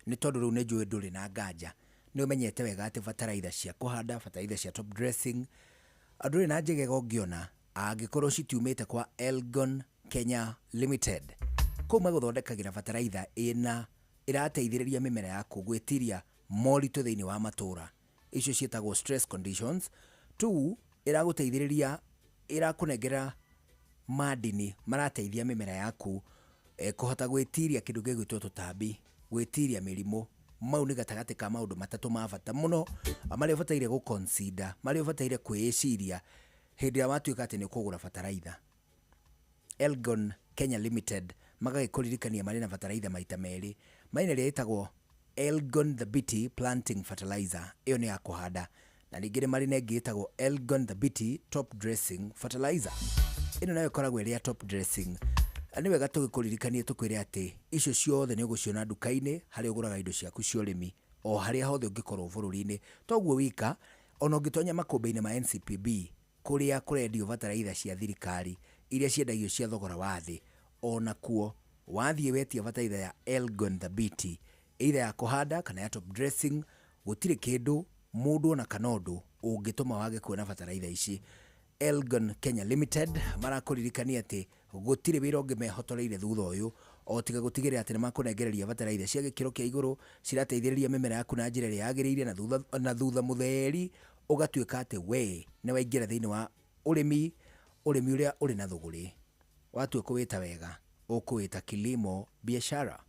Nĩ tondũ rĩu nĩ njũĩ ndũrĩ na nganja. Nĩ ũmenyete wega atĩ bataraitha cia kũhanda, bataraitha cia top dressing, Ndũrĩ na njegega ũngĩona angĩkorwo citiumĩte kwa Elgon Kenya Limited. Kũu magũthondekagĩra bataraitha ĩna ĩrateithĩrĩria mĩmera yaku gwĩtiria moritũ thĩinĩ wa matũra. Icio ciĩtagwo stress conditions. Two, ĩragũteithĩrĩria ĩrakũnengera madini marateithia mĩmera yaku kũhota gwĩtiria kĩndũ gĩgwĩtwo tũtambi, gwĩtiria mĩrimũ. Mau nĩ gatagatĩ ka maũndũ matatũ ma bata mũno marĩa ũbataire gũ consider, marĩa ũbataire kwĩĩciria hĩndĩ ĩrĩa watuĩka atĩ nĩ ũkũgũra bataraitha. Elgon Kenya Limited magagĩkũririkania marĩ na bataraitha maita merĩ. Marĩ na ĩrĩa ĩtagwo Elgon Thabiti Planting Fertilizer, ĩyo nĩ ya kũhanda, na ningĩ nĩ marĩ na ĩngĩ ĩtagwo Elgon Thabiti Top Dressing Fertilizer, ĩno nayo ĩkoragwo ĩrĩ ya top dressing. Na nĩ wega tũgĩkũririkanie tũkwĩre atĩ icio ciothe nĩ ũgũciona nduka-inĩ harĩa ũgũraga indo ciaku cia ũrĩmi o harĩa hothe ũngĩkorwo bũrũri-inĩ. Toguo wika, ona ũngĩtonya makũmbĩ-inĩ ma NCPB kũrĩa kũrendio bataraitha cia thirikari iria ciendagio cia thogora wa thĩ, ona kuo wathiĩ wetia bataraitha ya Elgon Thabiti, either ya kũhanda kana ya top dressing, gũtirĩ kĩndũ mũndũ ona kana ũndũ ũngĩtũma wage kuona bataraitha ici. Elgon Kenya Limited marakũririkania atĩ gũtirĩ wĩra ũngĩ mehotoreire thutha ũyũ o tiga gũtigĩrĩra atĩ nĩ makũnengereria bataraitha cia gĩkĩro kĩa igũrũ cirateithĩrĩria mĩmera yaku na njĩra ĩrĩa yagĩrĩire, na thutha mũtheri ũgatuĩka atĩ we nĩ waingĩra thĩinĩ wa ũrĩmi, ũrĩmi ũrĩa ũrĩ na thũgũrĩ. Watua kũwĩta wega ũkũwĩta kilimo biashara.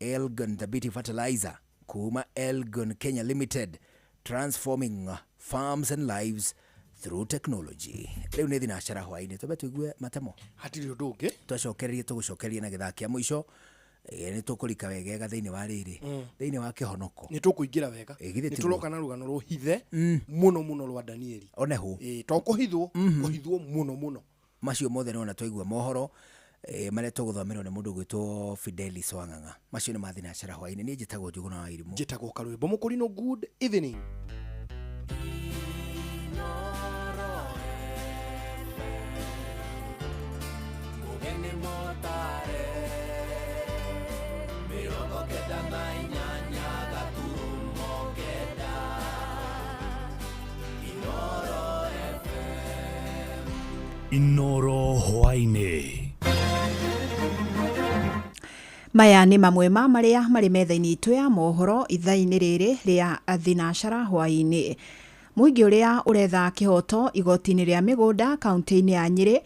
Elgon Thabiti Fertilizer kuma Elgon Kenya Limited, transforming farms and lives through technology. Rĩu nĩ thinacara hwaĩ-inĩ, twambe tũigue matemo. Hatirĩ ũndũ ũngĩ. Twacokererie tũgũcokeria na gĩthaa kĩa mũico. Nĩ tũkũrika wegega thĩinĩ wa rĩrĩ, thĩinĩ wa kĩhonoko. Nĩ tũkũingĩra wega. Githĩ Nĩ tiguo? tũroka na rũgano rũhithe mũno mũno rwa Danieli. One hũ. To kũhithwo, kũhithwo mũno mũno. Macio mothe nĩwona twaigua mohoro marĩa tũgũthomerwo nĩ mũndũ ũgwĩtwo Fidelis Wang'ang'a. Macio nĩ ma thinacara hwaĩ-inĩ. Niĩ njĩtagwo Njũgũna wa Irimũ. Njĩtagwo Karwĩmbo Mũkũrinũ. Good evening. Mũgeni motare 98 9 Inoro FM. Inoro hwaĩ-inĩ. Maya nĩ mamwe ma marĩa marĩ metha-inĩ itũ ya mohoro ithaa-inĩ rĩrĩ rĩa thinacara hwaĩ-inĩ. Mũingĩ ũrĩa ũretha kĩhoto igoti-inĩ rĩa mĩgũnda kaunti-inĩ ya Nyĩrĩ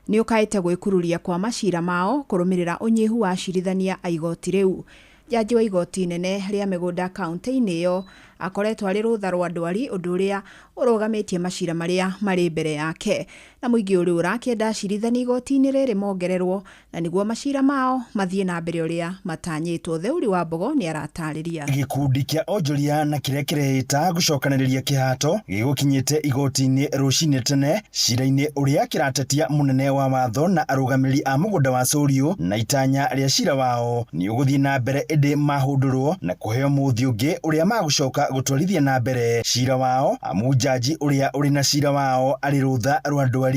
nĩ ũkaĩte gwĩkururia kwa macira mao kũrũmĩrĩra ũnyihu wa acirithania a igoti rĩu. Jaji wa igoti inene rĩa mĩgũnda kaunti-inĩ ĩyo akoretwo arĩ rũtha rwa ndwari, ũndũ ũrĩa ũrũgamĩtie macira marĩa marĩ mbere yake. Na mũingĩ ũrĩ ũrakĩenda acirithania igoti-inĩ rĩrĩ mongererwo na nĩguo macira mao mathiĩ na mbere ũrĩa matanyĩtwo. Theuri wa Mbogo nĩ aratarĩria. Gĩkundi kĩa onjoria na kĩrĩa kĩreĩta gũcokanĩrĩria kĩhato gĩgũkinyĩte igoti-inĩ rũcinĩ tene cira-inĩ ũrĩa kĩratetia mũnene wa watho na arũgamĩrĩri a mũgũnda wa Sũriũ, na itanya rĩa cira wao nĩ ũgũthiĩ na mbere ĩndĩ mahũndũrwo na kũheo mũthĩ ũngĩ ũrĩa magũcoka gũtwarithia na mbere cira wao, amu njaji ũrĩa ũrĩ na cira wao arĩ rũtha rwa ndwari.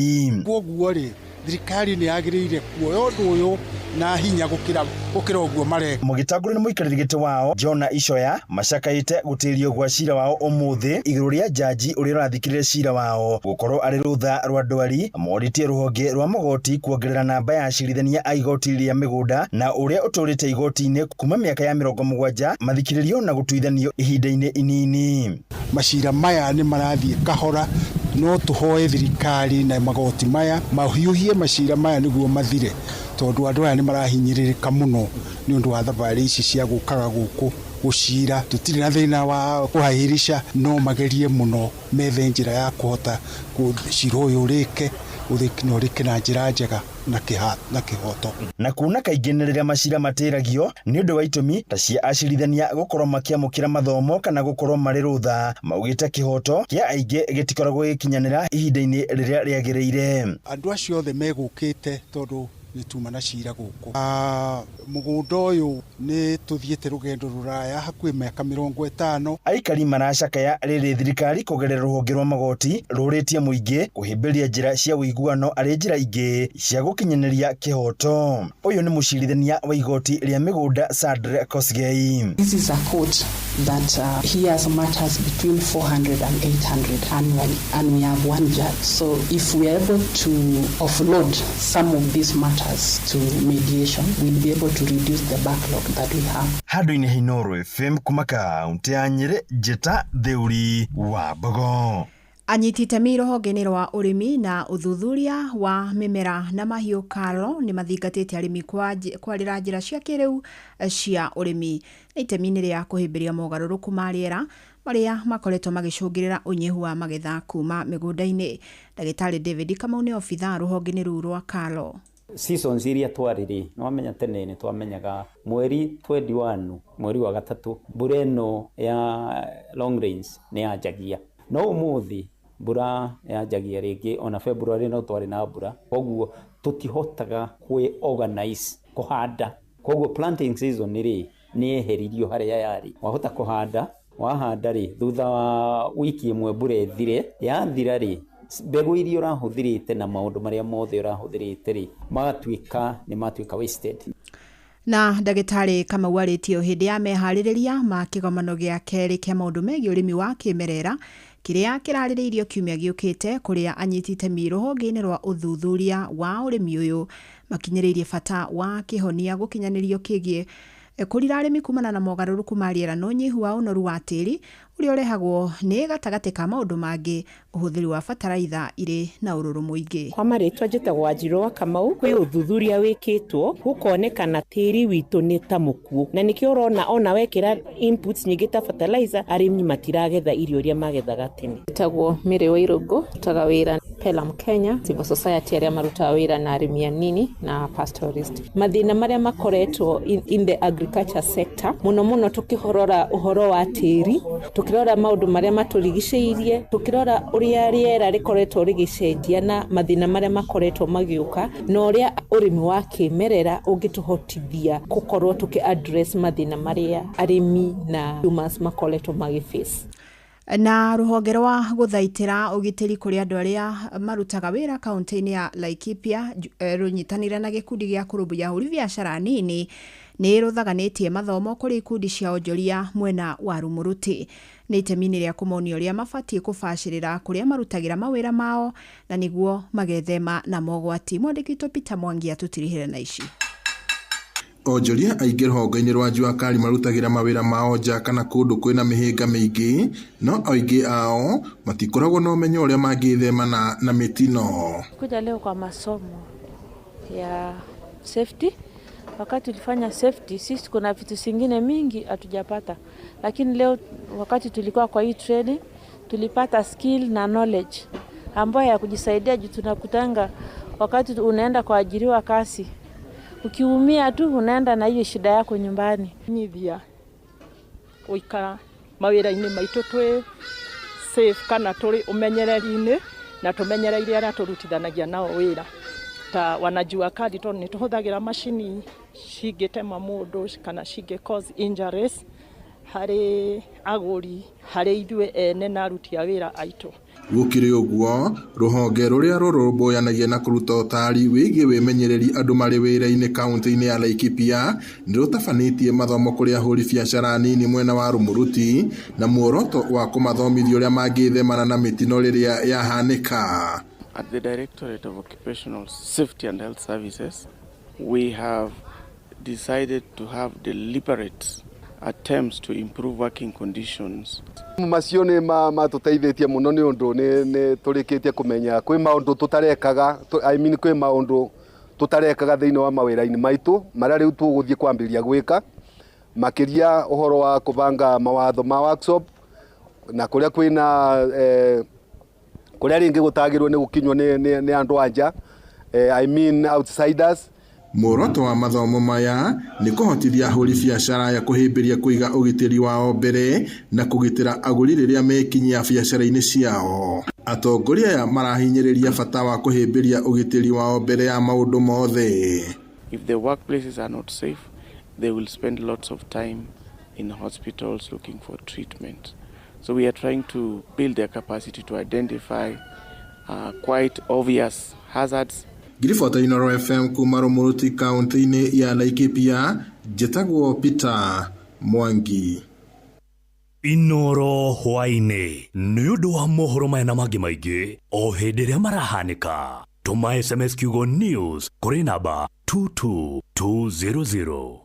Koguo rĩ, thirikari nĩ yagĩrĩire kuoya ũndũ ũyũ na hinya gũkĩra ũguo mareka. Mũgĩtangũrwo nĩ mũikarĩri gĩtĩ wao Jona Icoya macakaĩte gũtĩrio gwa cira wao ũmũthĩ igũrũ rĩa njaji ũrĩa ũrathikĩrĩria cira wao gũkorwo arĩ rũtha rwa ndwari. Morĩtie rũhonge rwa magoti kuongerera namba ya acirithania a igoti rĩa mĩgũnda na ũrĩa ũtũrĩte igoti-inĩ kuma mĩaka ya 70 mathikĩrĩrio na gũtuithanio ihinda-inĩ inini. Macira maya nĩ marathiĩ kahora, no tũhoe thirikari na magoti maya mahiũhie macira maya nĩguo mathire, tondũ andũ aya nĩ marahinyĩrĩrĩka mũno nĩ ũndũ wa thabarĩ ici cia gũkaga gũkũ gũcira. Tũtirĩ na thĩna wa kũhairisha, no magerie mũno methe njĩra ya kũhota cira ũyũ ũrĩke na ũrĩke na njĩra njega na kĩhoto. Na kuona kaingĩ nĩ rĩrĩa macira matĩragio nĩ ũndũ wa itũmi ta cia acirithania gũkorwo makĩamũkĩra mathomo kana gũkorwo marĩ rũtha, maugĩte kĩhoto kĩa aingĩ gĩtikoragwo gĩkinyanĩra ihinda-inĩ rĩrĩa rĩagĩrĩire. Andũ acio othe megũkĩte tondũ Nĩ tuma na cira gũkũ. Mũgũnda ũyũ nĩ tũthiĩte rũgendo rũraya hakuhĩ mĩaka 50. Aikari maracakaya rĩrĩ thirikari kũgerera rũhonge rwa magoti rũrĩtie mũingĩ kũhĩmbĩria njĩra cia ũiguano arĩ njĩra ingĩ cia gũkinyanĩria kĩhoto. Ũyũ nĩ mũcirithania wa igoti rĩa mĩgũnda Sandra Kosgei. This is a court that hears matters between 400 and 800 annually, and we have one judge. So if we are able to offload some of these matters to mediation, we'll be able to reduce the backlog that we have. Handũ-inĩ ha Inooro FM kuma kaũntĩ ya Nyĩrĩ, Njĩta Theuri wa Mbogo. Anyiti itemi rũhonge-inĩ rwa ũrĩmi na ũthuthuria wa mĩmera na mahiũ KALRO nĩ mathingatĩte arĩmi kwarĩra njĩra cia kĩrĩu cia ũrĩmi na itemi-inĩ rĩa kũhĩmbĩria mogarũrũku ma rĩera marĩa makoretwo magĩcũngĩrĩra ũnyihu wa magetha kuma mĩgũnda-inĩ. Ndagĩtarĩ David Kamau nĩ obithaa rũhonge-inĩ rũu rwa KALRO. Seasons iria twarĩ rĩ, nĩ wamenya tene nĩ twamenyaga mweri 21, mweri wa gatatũ, mbura ĩno ya long rains nĩ yanjagia. No ũmũthĩ mbura yanjagia rĩngĩ ona February no twarĩ na mbura, koguo tũtihotaga kwĩ organize kũhanda. Koguo planting season rĩ nĩ yeheririo harĩa yarĩ. Wahota kũhanda, wahanda rĩ, thutha wa wiki ĩmwe mbura ĩthire, yathira rĩ, mbegũ iria ũrahũthĩrĩte na maũndũ marĩa mothe ũrahũthĩrĩte rĩ, magatuĩka nĩ matuĩka wasted. Na ndagĩtarĩ Kamau arĩtie hĩndĩ ya meharĩrĩria ma kĩgomano gĩa kerĩ kĩa maũndũ megiĩ ũrĩmi wa kĩmerera kĩrĩa kĩrarĩrĩirio kiumia gĩũkĩte, kũrĩa anyiti itemi rũhonge-inĩ rwa ũthuthuria wa ũrĩmi ũyũ makinyĩrĩirie bata wa kĩhonia gũkinyanĩrio kĩgiĩ kũrira arĩmi kumana na mogarũrũku ma rĩera na ũnyihu wa ũnoru wa tĩri ũrĩa ũrehagwo nĩ gatagatĩ ka maũndũ mangĩ ũhũthĩri wa bataraitha irĩ na ũrũrũ mũingĩ. Kwa marĩtwa njĩtagwo Wanjirũ wa Kamau. Kwĩ ũthuthuria wĩkĩtwo gũkonekana tĩri witũ nĩ ta mũkuũ, na nĩkĩo ũrona ona wekĩra inputs nyingĩ ta fertilizer arĩmi matiragetha irio iria magethaga tene. Njĩtagwo Mary Wairũngũ, ndutaga wĩra Pelham Kenya, civil society arĩa marutaga wĩra na arĩmi anini na pastoralist. Mathĩna marĩa makoretwo in the agriculture sector, mũno mũno tũkĩrora ũhoro wa tĩri, tũkĩrora maũndũ marĩa matũrigicĩirie, tũkĩrora ũrĩa rĩera rĩkoretwo rĩgĩcenjia na mathĩna marĩa makoretwo magĩũka, na ũrĩa ũrĩmi wa kĩmerera ũngĩtũhotithia gũkorwo tũkĩ address mathĩna marĩa arĩmi na humans makoretwo magĩface. Na rũhonge rwa gũthaitĩra ũgitĩri kũrĩ andũ arĩa marutaga wĩra kaũntĩ-inĩ ya Laikipia rũnyitanĩire na gĩkundi gĩa kũrũmbũiya ahũri biacara nini nĩ rũthaganĩtie mathomo kũrĩ ikundi cia onjoria mwena wa Rumuruti nĩ itemi-inĩ rĩa kũmonia ũrĩa mabatiĩ kũbacĩrĩra kũrĩa marutagĩra mawĩra mao na nĩguo magethema na mogwati. Mwandĩki witũ Peter Mwangi atũtirihĩre na ici. Onjoria aingĩ rũhonge-inĩ rwa Jua Kali marutagĩra mawĩra mao nja kana kũndũ kwĩna mĩhĩnga mĩingĩ, no aingĩ ao matikoragwo na ũmenyo ũrĩa mangĩthemana na mĩtino. Kuja leo kwa masomo ya safety. Wakati tulifanya safety, sisi kuna vitu zingine mingi hatujapata, lakini leo wakati tulikuwa kwa hii training tulipata skill na knowledge ambayo ya kujisaidia juu tunakutanga wakati unaenda kuajiriwa kazi, ukiumia tu unaenda na hiyo shida yako nyumbani. Nyithia gũikara mawĩra-inĩ maitũ twĩ safe kana tũrĩ ũmenyereri-inĩ na tũmenyereire arĩa tũrutithanagia nao wĩra ta wanajua kali tondũ nĩ tũhũthagĩra macini cingĩtema mũndũ kana cingĩ cause injuries harĩ agũri, harĩ ithuĩ ene na aruti a wĩra aitũ. Gũkĩrĩ ũguo, rũhonge rũrĩa rũrũmbũyanagia na kũruta ũtaari wĩgiĩ wĩmenyereri andũ marĩ wĩra-inĩ kaũntĩ-inĩ ya Laikipia nĩ rũtabanĩtie mathomo kũrĩ ahũri biacara nini mwena wa Rumuruti na muoroto wa kũmathomithia ũrĩa mangĩthemana na mĩtino rĩrĩa yahanĩka. At the Directorate of Occupational Safety and Health Services, we have decided to have deliberate attempts to improve working conditions. Macio nĩ matũteithĩtie mũno nĩ ũndũ nĩ tũrĩkĩtie kũmenya kwĩ maũndũ tũtarekaga, I mean kwĩ maũndũ tũtarekaga thĩinĩ wa mawĩra-inĩ maitũ marĩa rĩu tũgũthiĩ kwambĩrĩria gwĩka, makĩria ũhoro wa kũbanga mawatho ma workshop na kũrĩa kwĩna kũrĩa rĩngĩ gũtagĩrwo nĩ gũkinywo nĩ andũ a nja, I mean outsiders. Muoroto wa mathomo maya nĩ kũhotithia ahũri biacara aya kũhĩmbĩria kũiga ũgitĩri wao mbere na kũgitĩra agũri rĩrĩa mekinyia biacara-inĩ ciao. Atongoria aya marahinyĩrĩria bata wa kũhĩmbĩria ũgitĩri wao mbere ya maũndũ mothe. If the workplaces are not safe, they will spend lots of time in hospitals looking for treatment. So we are trying to build their capacity to identify quite obvious hazards. Ngiribota Inooro FM kuma Rumuruti kaunti-inĩ ya Laikipia, njĩtagwo Peter Mwangi. Inooro hwaĩ-inĩ nĩ ũndũ wa mohoro maya na mangĩ maingĩ o hĩndĩ ĩrĩa marahanĩka. Tũma SMS kiugo news kũrĩ namba 22200.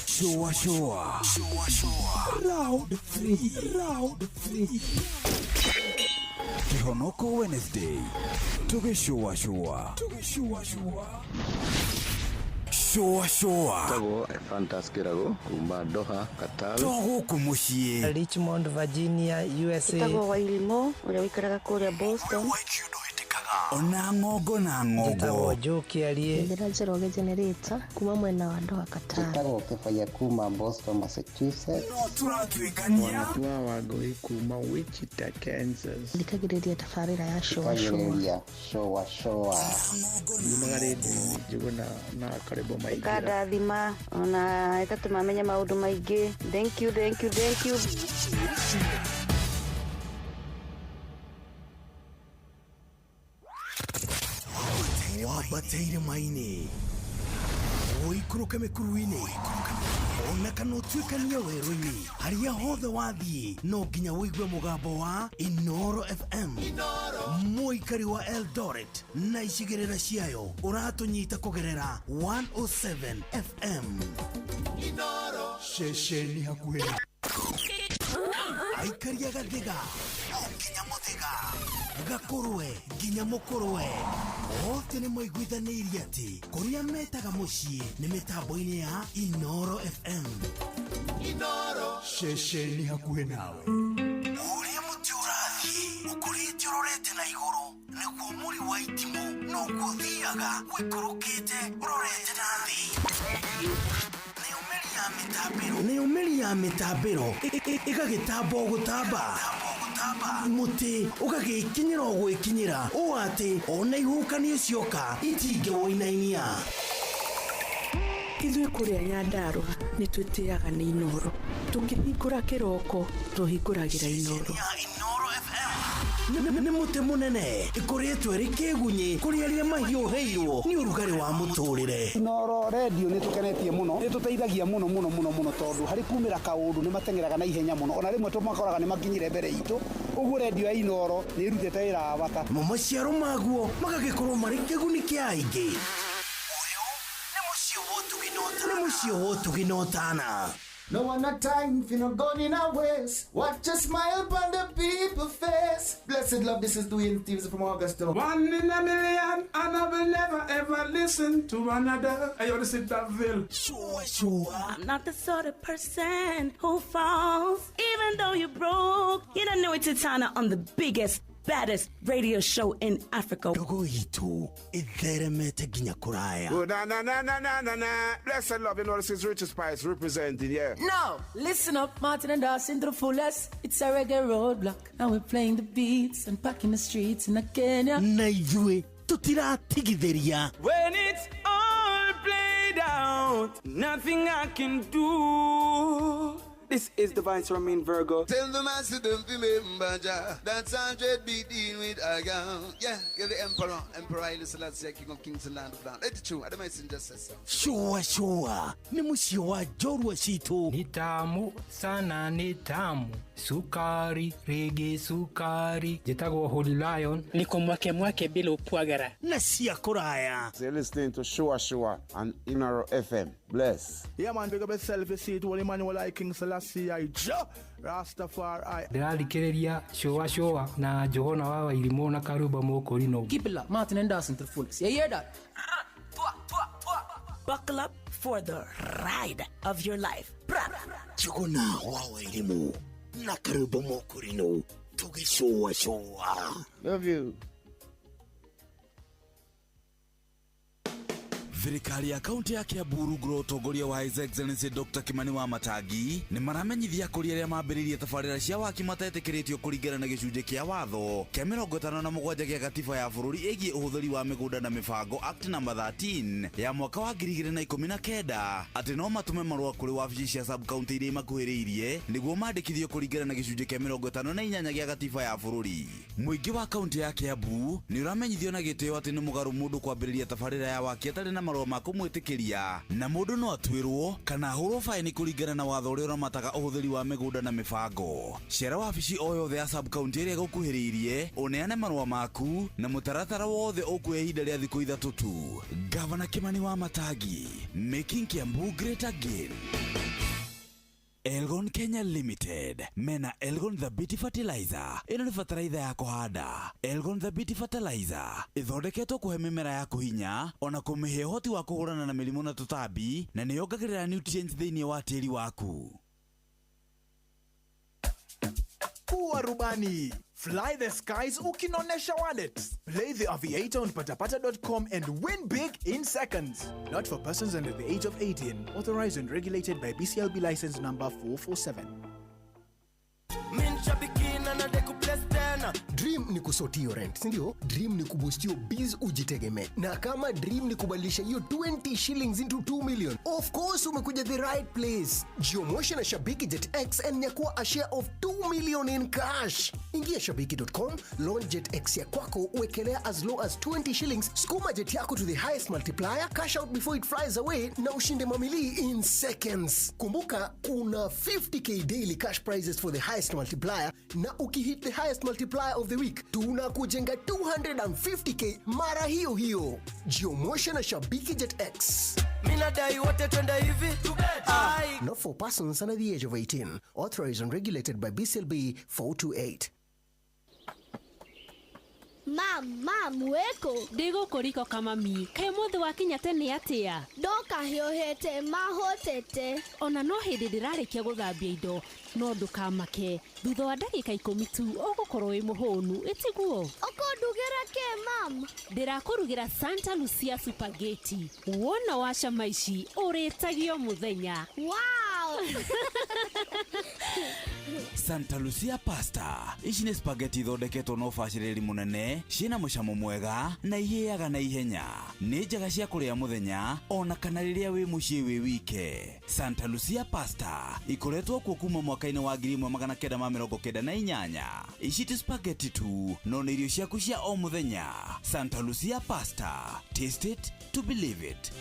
Shua shua. Shua shua. Round 3. Round 3. Kihonoko Wednesday. Tugishua shua. Tugishua shua. Shua shua. Tagwo Fantas Kirago kuma Doha, Qatar. Togo muciĩ. Richmond, Virginia, USA. Tagwo Wailimo ũrĩa ũikaraga kũrĩa Boston. Ona ng'ongo na ng'ongo. Njĩtagwo Joe Kĩarie. Njĩra Njoroge Generator kuma mwena wa Doha, Qatar. Njĩtagwo Kĩbaya kuma Boston, Massachusetts. No tũratuĩkania. Wanatua Wangũi kuma Wichita, Kansas. Thikagĩrĩria tabarĩra ya Shua Shua. Thikagĩrĩria Shua Shua. Yumaga rĩndiũ Njũgũna na Karĩbo Maingĩra. Ĩkandathima ona ĩgatũma menye maũndũ maingĩ. Thank you, thank you, thank you. Wambateire maini ũikũrũke mĩkuru-inĩ ona kana ũtuĩkanie werũ-inĩ harĩa hothe wathiĩ no nginya ũigue mũgambo wa Inooro FM. Mũikari wa Eldoret na icigĩrĩra ciayo ũratũnyita kũgerera 107 FM. Ceceni hakuhĩ aikaria gathiga nginya mũthiga gakũrwe nginya mũkũrwe othe nĩ maiguithanĩirie atĩ kũrĩa metaga mũciĩ nĩ mĩtambo-inĩ ya Inooro FM. Inooro ceceni hakuhĩ nawe. Ũrĩa mũtĩ ũrathiĩ ũkũrĩte ũrorete na igũrũ nĩguo mũri wa itimũ noguo ũthiaga ũikũrũkĩte ũrorete na thĩ. Nĩyo mĩri ya mĩtambĩro ĩgagĩtamba o gũtamba mũtĩ ũgagĩkinyĩra o gwĩkinyĩra ũũ atĩ ona ihuhũkanio cioka itingĩwũinainia. Ithuĩ kũrĩa Nyandarũa nĩ twĩtĩaga nĩ Inooro. Tũkĩhingũra kĩroko tũhingũragĩra Inooro. Nĩ mũtĩ mũnene ĩkoretwo ĩrĩ kĩgunyĩ kũrĩ arĩa mahiũhĩirwo nĩ ũrugarĩ wa mũtũrĩre. Inooro redio nĩ tũkenetie mũno, nĩ tũteithagia mũno mũno mũno mũno tondũ harĩ kumĩra kaũndũ nĩ mateng'eraga na ihenya mũno, ona rĩmwe tũmakoraga nĩ makinyire mbere itũ. Ũguo redio ya Inooro nĩ ĩrutĩte wĩra wa bata. Mo maciaro maguo magagĩkorwo marĩ kĩguni kĩa aingĩ. Ũyũ nĩ mũciĩ wa ũtugi na ũtana. No one a time for no gun in our waist. Watch a smile upon the people face. Blessed love, this is Dwayne Stevens from Augusta. One in a million, and I will never ever listen to another. I want to sit that bill. Sure, sure. I'm not the sort of person who falls, even though you're broke. You don't know it's Titana on the biggest, baddest radio show in Africa. Ndogo itu itheremete nginya kuraya. Oh, na na na na na na na. Blessed love, you know this is Richard Spice representing, yeah. No, listen up, Martin and Dawson to the fullest. It's a reggae roadblock, and we're playing the beats and packing the streets in Kenya. Na ithuĩ tutiratigithĩria. When it's all played out, nothing I can do. This is Divine Romain Virgo. Tell the master don't remember Jah. That's 100 be dealing with a gun. Yeah, you're the emperor. Emperor Haile Selassie, King of Kings and Land of Land. Let it true. I don't just say so. Shua shua. Ni mũciĩ wa njorua citũ. Ni tamu sana, ni tamu. Sukari, rege sukari. Njĩtagwo Holy Lion. Niko mwake mwake bila upwagara. Na cia kũraya. So you're listening to Shua Shua on Inooro FM. Bless. Yeah man, big up yourself, you see it, Holy Emmanuel I King Selassie I Jah Rastafari. Ndĩrathikĩrĩria Shua Shua na Johana wa Wairimũ na Karuba Mũkũrinũ. Keep it locked, Martin and Dawson to the fullest. You hear that? Buckle up for the ride of your life. Njũgũna wa Wairimũ Na karwĩmbo mokũrinũ tũgĩcũacũa. Love you. Thirikari ya kaunti ya Kiambu rungu rwa ũtongoria wa His Excellency Dr. Kimani wa Matangi nĩ maramenyithia kũrĩ arĩa mambĩrĩirie tabarĩra cia waki matetĩkĩrĩtio kũringana na gĩcunjĩ kĩa watho kĩa 57 gĩa gatiba ya bũrũri ĩgiĩ ũhũthĩri wa mĩgũnda na mĩbango Act number 13 ya mwaka wa 2019 atĩ no matũme marũa kũrĩ wabici cia sub county iria imakuhĩrĩirie nĩguo mandĩkithio kũringana na gĩcunjĩ kĩa 58 gĩa gatiba ya bũrũri. Mũingĩ wa kaunti ya Kiambu nĩ ũramenyithio na gĩtĩo atĩ nĩ mũgarũ mũndũ kwambĩrĩria tabarĩra ya waki atarĩ na marũa ma kũmwĩtĩkĩria na mũndũ no atuĩrwo kana ahũrwo baĩni kũringana na watho ũrĩa ũramataga ũhũthĩri wa mĩgũnda na mĩbango. Cera wabici o yothe ya sub county ĩrĩa ĩgũkuhĩrĩirie ũneane marũa maku na mũtaratara wothe ũkuoya ihinda rĩa thikũ 3 tu. Gavana Kimani wa Matangi, making Kiambu great again. Elgon Kenya Limited mena Elgon Thabiti Fertilizer. Ĩno nĩ bataraitha ya kũhanda. Elgon Thabiti Fertilizer ĩthondeketwo kũhe mĩmera yaku hinya ona kũmĩhe ũhoti wa kũhũrana na mĩrimũ na tũtambi, na nĩ yongagĩrĩra nutrients thĩinĩ wa tĩri waku. Kuwa rubani. Fly the skies ukinonesha wallet. Play the Aviator on patapata.com and win big in seconds. Not for persons under the age of 18. Authorized and regulated by BCLB license number 447. Dream ni kusort hiyo rent, sindio? Dream ni kuboost hiyo biz ujitegemee. Na kama dream ni kubadilisha hiyo 20 shillings into 2 million, of course umekuja the right place. Jiomoshe na Shabiki Jet X and nyakua a share of 2 million in cash. Ingia shabiki.com, launch Jet X ya kwako, uwekelea as low as 20 shillings, skuma jet yako to the highest multiplier, cash out before it flies away na ushinde mamili in seconds. Kumbuka kuna 50k daily cash prizes for the highest multiplier, na ukihit the highest multiplier of the week tunakujenga 250k mara hiyo hiyo. Jiomoshe na Shabiki Jet X. Minadai wote twende hivi. Not for persons under the age of 18. Authorized and regulated by BCLB 428. Mam, mam, weko. Ndigũkũriko kama mi. Kaĩ mũthĩ wakinya tene atĩa? Ndoka hiũhĩte mahotete. Ona no hĩndĩ ndĩrarĩkia gũthambia indo, no ndũkamake. Thutha wa ndagĩka 10 tu ũgũkorwo wĩ mũhũnu, ĩtiguo? Ũkũndugĩra kĩ, mam? Ndĩrakũrugĩra Santa Lucia spaghetti. Wona wa cama ici ũrĩtagio mũthenya. Wow! Santa Lucia pasta. Ici nĩ spaghetti ithondeketwo na ũbacĩrĩri mũnene, ciĩna mũcamo mwega na ihĩaga na ihenya. Nĩ njega cia kũrĩa mũthenya ona kana rĩrĩa wĩ mũciĩ wĩ wike. Santa Lucia pasta ikoretwo kuo kuma mwaka-inĩ wa 1998. Ici ti spaghetti tu, no nĩ irio ciaku cia o mũthenya. Santa Lucia pasta. Taste it to believe it.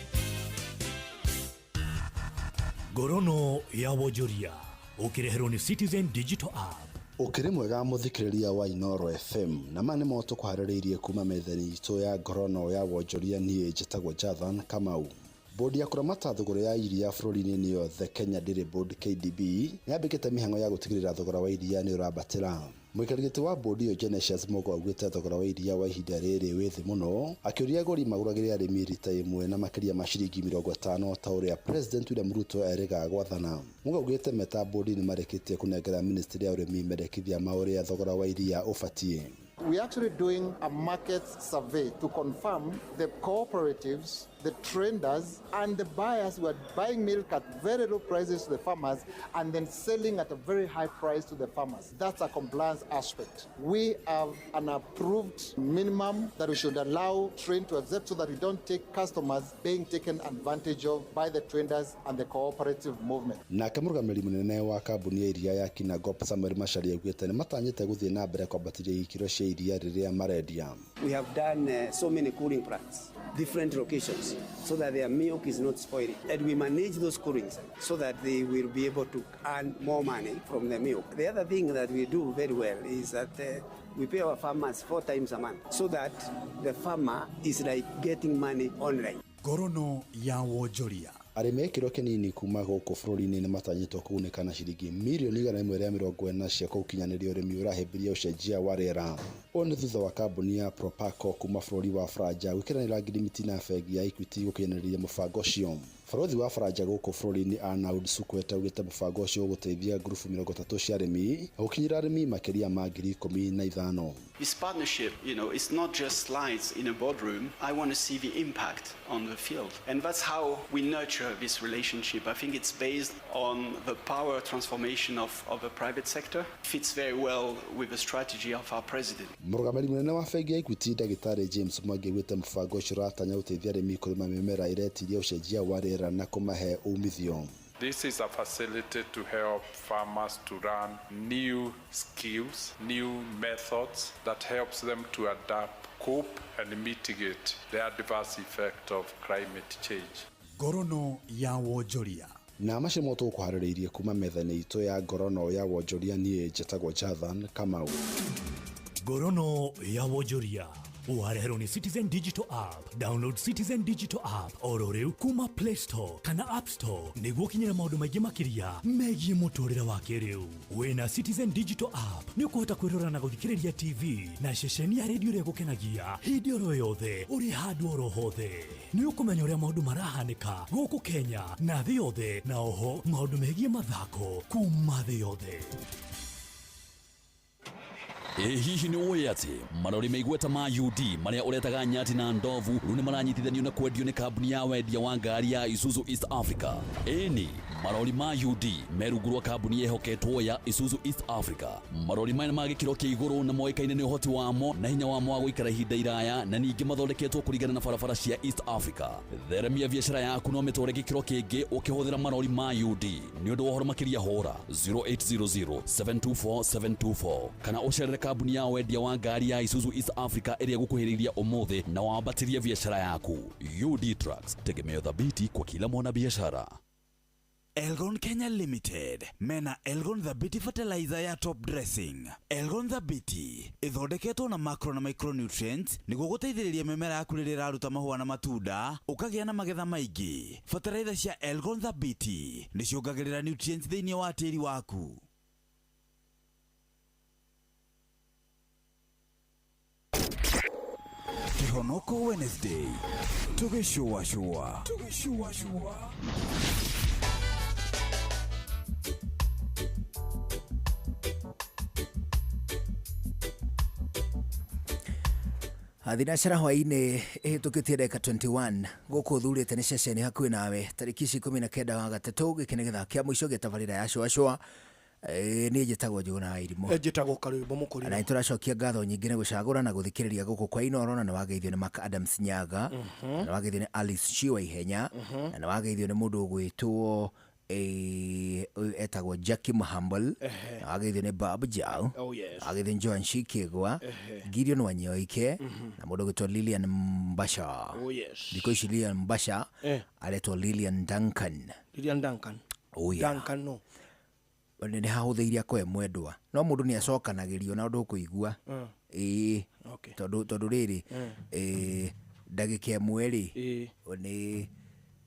Ngorono ya wonjoria ũkĩreherwo nĩ Citizen Digital App. Ũkĩrĩ mwega mũthikĩrĩria wa Inoro FM, na ma nĩmo tũkũharĩrĩirie kuma metha-inĩ itũ ya ngorono ya wonjoria. Niĩ njĩtagwo Jathan Kamau. Bodi ya kũramata thogora ya iria bũrũri-inĩ nĩyo The Kenya Dairy Board KDB nĩyambĩkĩte mĩhang'o ya gũtigĩrĩra thogora wa iria nĩ ũrambatĩra. Mũikarĩri gĩtĩ wa bodi ĩyo Genesius Mugo augĩte thogora wa iria wa ihinda rĩrĩ wĩ thĩ mũno, akĩũria agũri magũragĩre arĩmi rita ĩmwe na makĩria ma ciringi 50 ta ũrĩa President William Ruto erĩgaga gwathana. Mugo augĩte meta bodi nĩmarĩkĩtie kũnengera ministry ya ũrĩmi mendekithia ma ũrĩa thogora wa iria ũbatiĩ. We're actually doing a market survey to confirm the cooperatives, the traders, and the buyers who are buying milk at very low prices to the farmers and then selling at a very high price to the farmers. That's a compliance aspect. We have an approved minimum that we should allow trade to accept so that we don't take customers being taken advantage of by the traders and the cooperative movement. Nake mũrũgamĩrĩri mũnene wa kambuni ya iria ya Kinangop Samuel Macharia augĩte nĩmatanyĩte gũthiĩ na mbere kwambatĩria ikĩro cia iria rĩrĩa marendia. We have done so many cooling plants, different locations, so that their milk is not spoiling. And we manage those coolings so that they will be able to earn more money from the milk. The other thing that we do very well is that we pay our farmers 4 times a month so that the farmer is like getting money online. Ngorono ya wonjoria. Arĩmi a gĩkĩro kĩnini kuma gũkũ bũrũri-inĩ nĩmatanyĩtwo kũgunĩka na ciringi mirioni 140 cia gũkinyanĩria ũrĩmi ũrahĩmbĩria ũcenjia wa rĩera. Ũũ nĩ thutha wa kambuni ya Proparco kuma bũrũri wa Faranja gwĩkĩranĩra ngirimiti na bengi ya Equity gũkinyanĩria mũbango ũcio. Barũthi wa Faranja gũkũ bũrũri-inĩ Arnaud Suquet augĩte mũbango ũcio ũgũteithia ngurubu 30 cia arĩmi gũkinyĩra arĩmi makĩria ma 15,000. This partnership, it's not just slides in a boardroom. I want to see the impact on the field. And that's how we nurture this relationship. I think it's based on the power transformation of the private sector. Fits very well with the strategy of our president. Mũrũgamĩrĩri mũnene wa bengi ya Equity ndagĩtarĩ James Mwangi augĩte mũbango ũcio ũratanya gũteithia arĩmi kũrĩma mĩmera ĩretiria ũcenjia wa rĩera na kũmahe umithio. This is a facility to help farmers to learn new skills, new methods that helps them to adapt, cope and mitigate the adverse effect of climate change. Ngorono ya wonjoria. Na macio mo tũgũkũharĩrĩirie kuma metha-inĩ itũ ya ngorono ya wonjoria. Niĩ njĩtagwo Jathan Kamau. Ngorono ya wonjoria wareherwo nĩ Citizen Digital App. Download Citizen Digital App oro rĩu kuma Play Store kana App Store nĩguo ũkinyĩre maũndũ maingĩ makĩria megiĩ mũtũrĩre wa kĩrĩu. Wĩna Citizen Digital App nĩ ũkũhota kwĩrora na gũthikĩrĩria TV na ceceni ya redio ĩrĩa ĩgũkenagia hĩndĩ oro yothe ũrĩ handũ oro hothe. Nĩ ũkũmenya ũrĩa maũndũ marahanĩka gũkũ Kenya na thĩ yothe, na oho maũndũ megiĩ mathako kuma thĩ yothe. Ĩ hihi nĩ ũĩ atĩ marori meigweta ma UD marĩa ũretaga nyati na ndovu rĩu nĩ maranyitithanio na kwendio nĩ kambuni ya wendia wa ngari ya Isuzu East Africa? Ĩni, marori ma UD me rungu rwa kambuni ĩhoketwo ya Isuzu East Africa. Marori maya nĩ ma gĩkĩro kĩa igũrũ na moĩkaine nĩ ũhoti wamo na hinya wamo wa gũikara ihinda iraya, na ningĩ mathondeketwo kũringana na barabara cia East Africa. Theremia biacara yaku na ũmĩtware gĩkĩro kĩngĩ ũkĩhũthĩra marori ma UD. Nĩ ũndũ wa ũhoro makĩria hũra 0800 724 724 kana ũcerere kambuni ya wendia wa ngari ya Isuzu East Africa ĩrĩa ĩgũkuhĩrĩiria ũmũthĩ na wambatĩrie biacara yaku. UD Trucks, tegemeo thabiti kwa kila mwanabiashara. Elgon Kenya Limited mena Elgon Thabiti fertilizer ya top dressing. Elgon Thabiti ĩthondeketwo na macro na micronutrients nĩguo gũteithĩrĩria mĩmera yaku rĩrĩa ĩraruta mahũa na matunda ũkagĩa na magetha maingĩ. Fertilizer cia Elgon Thabiti nĩciongagĩrĩra nutrients thĩinĩ wa tĩri waku. Kĩhonoko Wednesday tũgĩcũacũa. Tũgĩcũacũa. Thinacara hwaĩ-inĩ ĩhĩtũkĩtie ndagĩka 21 gũkũ thurĩte nĩ ceceni hakuhĩ nawe tarĩki ici 19 wa gatatũ. Gĩkĩ nĩ gĩthaa kĩa mũico gĩa tabarĩra ya cũacũa. Niĩ njĩtagwo Njũgũna wa Irimũ. Njĩtagwo Karwĩmbo Mũkũrinũ. Na nĩtũracokia ngatho nyingĩ nĩ gũcagũra na gũthikĩrĩria gũkũ kwa Inooro, na nĩwageithio nĩ Mark Adams Nyaga, na nĩwageithio nĩ Alice Shiwa Ihenya, na nĩwageithio nĩ mũndũ ũgwĩtwo ũyũ etagwo Jackie Mahambal, na wageithio nĩ Bob Jao, Oh, yes. na wageithio nĩ Joan Shikigwa, Gideon Wanyoike, na mũndũ ũgwĩtwo Lilian Mbasha. Oh, yes. Thikũ ici Lilian Mbasha aretwo Lilian Duncan. Lilian Duncan. Oh, yeah. Duncan no. Nĩ hahũthĩire akoe mwendwa, no mũndũ nĩ acokanagĩrio na ũndũ ũkũigua. Ĩĩ. Okay. Tondũ rĩrĩ, ndagĩka ĩmwe rĩ,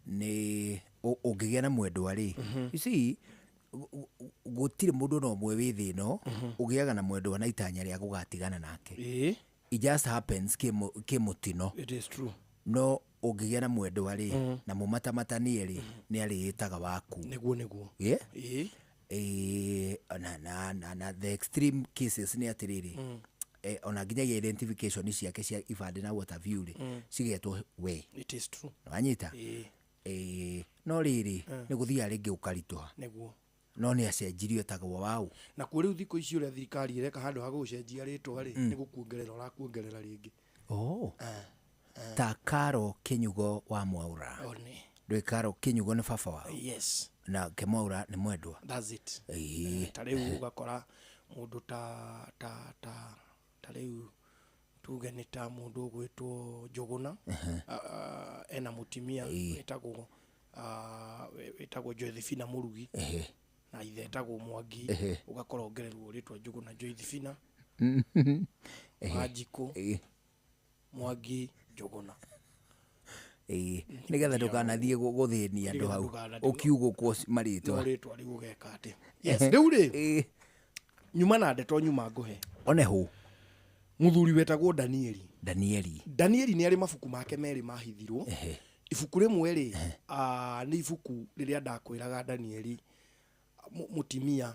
nĩ ũngĩgĩa na mwendwa rĩ, you see, gũtirĩ mũndũ ona ũmwe wĩ thĩ ĩno ũgĩaga na mwendwa na itanya rĩa gũgatigana nake. It just happens kĩmũtino. It is true. No ũngĩgĩa na mwendwa rĩ, na mũmatamatanie rĩ, nĩ arĩĩtaga waku. Nĩguo, nĩguo. Yeah? Na the extreme cases nĩ atĩrĩrĩ, ona nginyagia identification ciake cia ibandĩ na what have you rĩ, cigetwo we. It is true. Wanyita? No rĩrĩ, nĩ gũthiaga rĩngĩ ũkaritũha. Nĩguo. No nĩ acenjirio etagwo waũ. Na kuo rĩu thikũ ici ũrĩa thirikari ĩreka handũ ha gũgũcenjia rĩtwa rĩ, nĩ gũkuongerera ũrakuongerera rĩngĩ. Oh. Ta Karo Kĩnyugo wa Mwaũra. Oh, nĩ. Ndũĩ Karo Kĩnyugo nĩ baba wao. Yes. Na Kĩmwaũra nĩ mwendwa. That's it. Ta rĩu ũgakora mũndũ ta rĩu tuge nĩ ta mũndũ ũgwĩtwo Njũgũna, ena mũtumia wĩtagwo Josephina Mũrugi. Na ithe etagwo Mwangi, ũgakora ongererwo rĩtwa Njũgũna Josephina. Wanjikũ. Mwangi Njũgũna. Nĩgetha ndũkanathiĩ gũthĩnia andũ hau, ũkiugũkwo marĩtwa. No rĩtwa rĩu ũgeka atĩ. Yes, rĩu rĩ, nyuma na ndeto nyuma ngũhe. One hũ. Mũthuri wetagwo Danieli. Danieli. Danieli nĩ arĩ mabuku make merĩ mahithirwo. Ibuku rĩmwe rĩ, nĩ ibuku rĩrĩa ndakwĩraga Danieli mũtimia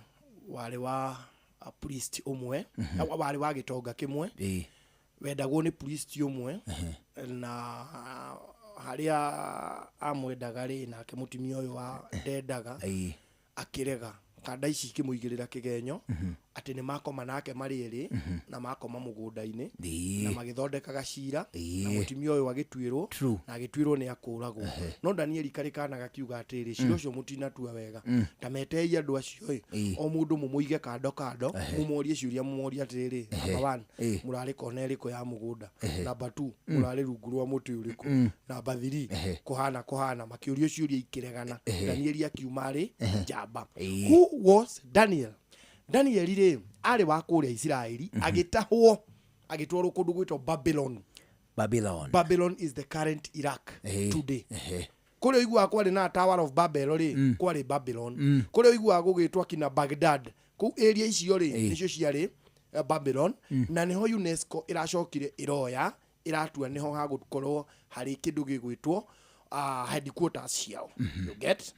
warĩ wa priest ũmwe, warĩ wa gĩtonga kĩmwe, wendagwo nĩ priest ũmwe, na harĩa amwendaga rĩ, nake mũtimia ũyũ wa ndendaga, akĩrega kanda ici ikĩmũigĩrĩra kĩgenyo atĩ nĩ makoma nake marĩ erĩ, na makoma mũgũnda-inĩ, na magĩthondekaga cira, na mũtimia ũyũ agĩtuĩrwo, na agĩtuĩrwo nĩ akũragwo. No Danieli karĩ kana gakiuga atĩrĩ, cira ũcio mũtinatua wega, ta metei andũ acio ĩ, o mũndũ mũmũige kando kando, mũmorie ciũria, mũmorie atĩrĩrĩ, number one, mũrarĩ kona ĩrĩkũ ya mũgũnda? Number two, mũrarĩ rungu rwa mũtĩ ũrĩkũ? Number three, kũhana kũhana, makĩũrio ciũria ikĩregana. Danieli akiuma arĩ njamba. Who was Daniel? Daniel rĩ, arĩ wa kũrĩa Isiraeli, agĩtahwo agĩtwarwo kũndũ gwĩtwo Babylon. Babylon. Babylon is the current Iraq today. Kũrĩa ũiguaga kwarĩ na Tower of Babel rĩ, kwarĩ Babylon. Kũrĩa ũiguaga gũgĩtwo kina Baghdad, kũu area icio rĩ, nĩcio ciarĩ Babylon. Na nĩho UNESCO ĩracokire ĩroya ĩratua nĩho hagũkorwo harĩ kĩndũ gĩgwĩtwo headquarters ciao. You get?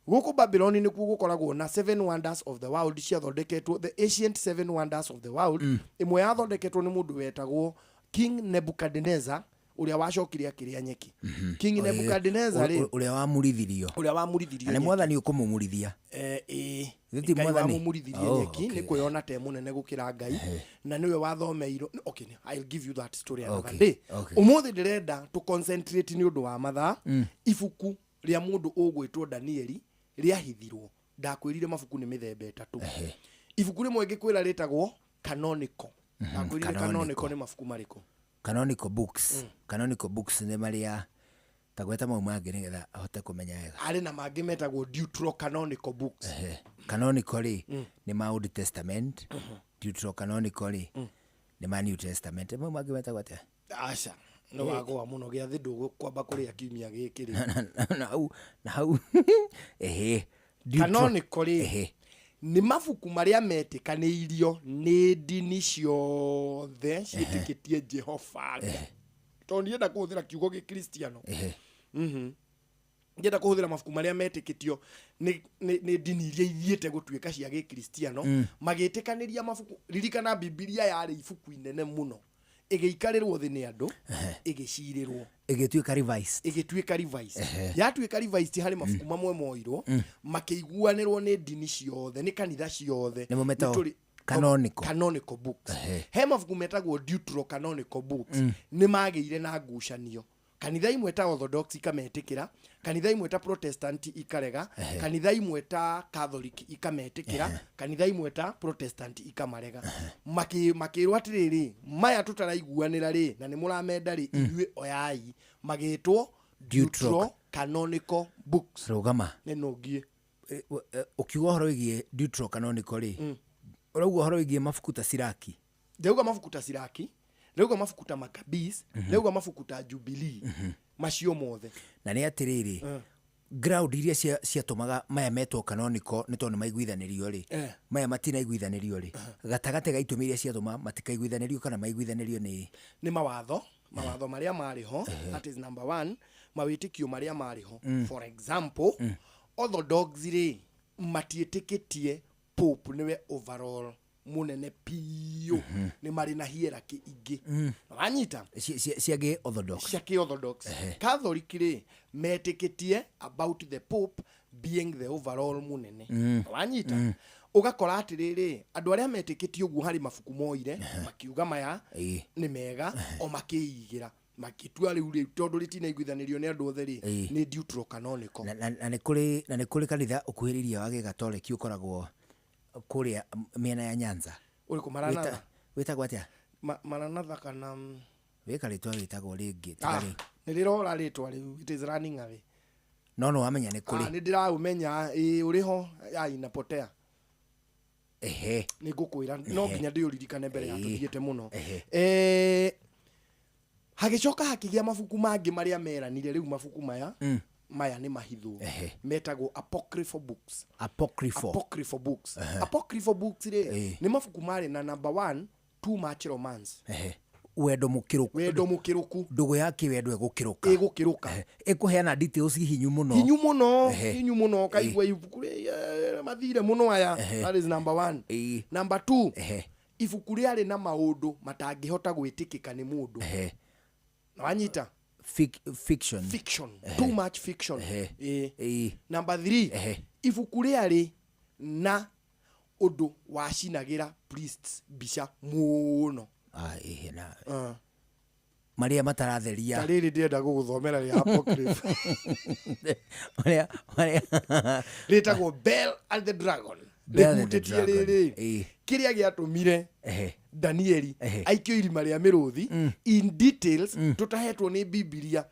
Gũkũ Babylon nĩkuo gũkoragwo na seven wonders of the world ciathondeketwo, the ancient seven wonders of the world. Ĩmwe yathondeketwo nĩ mũndũ wetagwo King Nebuchadnezzar, ũrĩa wacokire akĩrĩa nyeki. King Nebuchadnezzar rĩ, Ũrĩa wamurithirio. Ũrĩa wamurithirio Na nĩ nyeki. Mwathani ũkũmũmurithia. Ĩĩ. Githĩ ti Ngai Mwathani? wamũmurithirie nyeki nĩ kwĩona te mũnene gũkĩra Ngai, na nĩwe wathomeirwo. Okay, I'll give you that story another day. Ũmũthĩ ndĩrenda to concentrate nĩ ũndũ wa mathaa, ibuku rĩa mũndũ ũgwĩtwo Danieli rĩahithirwo. Ndakwĩrire mabuku nĩ mĩthemba ĩtatũ. Ibuku rĩmwe ngĩkwĩra rĩtagwo canonical. Ndakwĩrire Canonical. canonical nĩ mabuku marĩkũ? Canonical books. Canonical books nĩ marĩa tagweta mau mangĩ nĩgetha ahote kũmenya wega. Arĩ na mangĩ metagwo deuterocanonical books. Canonical rĩ, nĩ ma Old Testament. Deuterocanonical rĩ, nĩ ma New Testament. Mau mangĩ metagwo atĩa? Aca, nĩ wagũa mũno gĩathĩ, ndũgũkwamba kũrĩa kiumia gĩkĩ rĩ. Na hau ehe. Canonical rĩ, nĩ mabuku marĩa metĩkanĩirio nĩ ndini ciothe ciĩtĩkĩtie Jehova Ngai, tondũ ndienda kũhũthĩra kiugo gĩkristiano. Ndienda kũhũthĩra mabuku marĩa metĩkĩtio nĩ ndini iria ithiĩte gũtuĩka cia gĩkristiano. Magĩtĩkanĩria mabuku, ririkana Bibilia yarĩ ibuku inene mũno, ĩgĩikarĩrwo thĩ nĩ andũ, ĩgĩcirĩrwo, ĩgĩtuĩka revised. Ĩgĩtuĩka revised. Yatuĩka revised, harĩ mabuku mamwe moirwo, makĩiguanĩrwo nĩ ndini ciothe, nĩ kanitha ciothe. Nĩmo metagwo canonical. Canonical books. He mabuku metagwo deuterocanonical books. Nĩ magĩire na ngucanio, kanitha imwe ta Orthodox ikametĩkĩra, kanitha imwe ta Protestant ikarega, kanitha imwe ta Catholic ikametĩkĩra, kanitha imwe ta Protestant ikamarega. Makĩrwo atĩrĩrĩ, maya tũtaraiguanĩra rĩ, na nĩ mũramenda rĩ, ithuĩ oyai, magĩtwo deuterocanonical books. Rũgama. Nĩ nũngie. Ũkiuga ũhoro wĩgiĩ deuterocanonical rĩ, ũrauga ũhoro wĩgiĩ mabuku ta Siraki? Ndauga mabuku ta Siraki, ndauga mabuku ta Maccabees, ndauga mabuku ta Jubilee, macio mothe. Na nĩ atĩrĩrĩ, ground iria ciatũmaga maya metwo canonical nĩ tondũ nĩ maiguithanĩrio rĩ, maya matinaiguithanĩrio rĩ, gatagatĩ ga itũmi iria ciatũma matikaiguithanĩrio kana maiguithanĩrio nĩ? Nĩ mawatho marĩa marĩ ho. That is number one. Mawĩtĩkio marĩa marĩ ho. For example, Orthodox rĩ, matiĩtĩkĩtie Pope nĩwe overall mũnene piũ. Nĩ marĩ na hierarchy ingĩ. Wanyita? Cia gĩ Orthodox. Cia kĩ-Orthodox. Catholic rĩ, metĩkĩtie about the Pope being the overall mũnene. Wanyita? Ũgakora atĩrĩrĩ, andũ arĩa metĩkĩtie ũguo, harĩ mabuku moire makiuga maya nĩ mega, o makĩigĩra, makĩtua rĩu rĩu tondũ rĩtinaiguithanĩrio nĩ andũ othe rĩ, nĩ deuterocanonical. Na nĩ kũrĩ kanitha ũkuhĩrĩirie wa gĩgatoreki ũkoragwo kũrĩa mĩena ya Nyanza. Ũrĩkũ? Maranatha? Wĩtagwo atĩa? Maranatha kana Wĩka rĩtwa wĩtagwo rĩngĩ tiga Ah, rĩu. Nĩ rĩrora rĩtwa rĩu, it is running away. No nĩ wamenya nĩ Ah, kũrĩ. Nĩ ndĩraũmenya, ĩĩ, ũrĩ ho ya inapotea. Nĩ ngũkwĩra, no nginya ndĩũririkane mbere ya tũthiĩte mũno. Hagĩcoka hakĩgĩa mabuku mangĩ marĩa meranire rĩu mabuku maya, maya nĩ mahithwo, metagwo apocryphal books. Apocryphal. Apocryphal books. Apocryphal books rĩ, nĩ mabuku marĩ na number one, Too much romance. Wendo mũkĩrũku. Wendo mũkĩrũku. Ndũgũ ya kĩwendo ĩgũkĩrũka. Ĩgũkĩrũka. Ĩkũheana details hinyu mũno. Hinyu mũno, hinyu mũno, ũkaigua ibuku mathire mũno aya. That is number one. Number two, ibuku rĩarĩ na maũndũ matangĩhota gwĩtĩkĩka nĩ mũndũ. Na wanyita? Fiction. Fiction. Too much fiction. Number three, ibuku rĩarĩ na ũndũ wacinagĩra priests mbica mũno. Na marĩa mataratheria. Ta rĩrĩ ndĩrenda gũgũthomera rĩa apocryph. Marĩa Rĩtagwo Bell and the Dragon. Bell and the Rĩhutĩtie Dragon. rĩrĩ kĩrĩa gĩatũmire Danieli aikio irima rĩa mĩrũthi in details tũtahetwo nĩ Bibilia,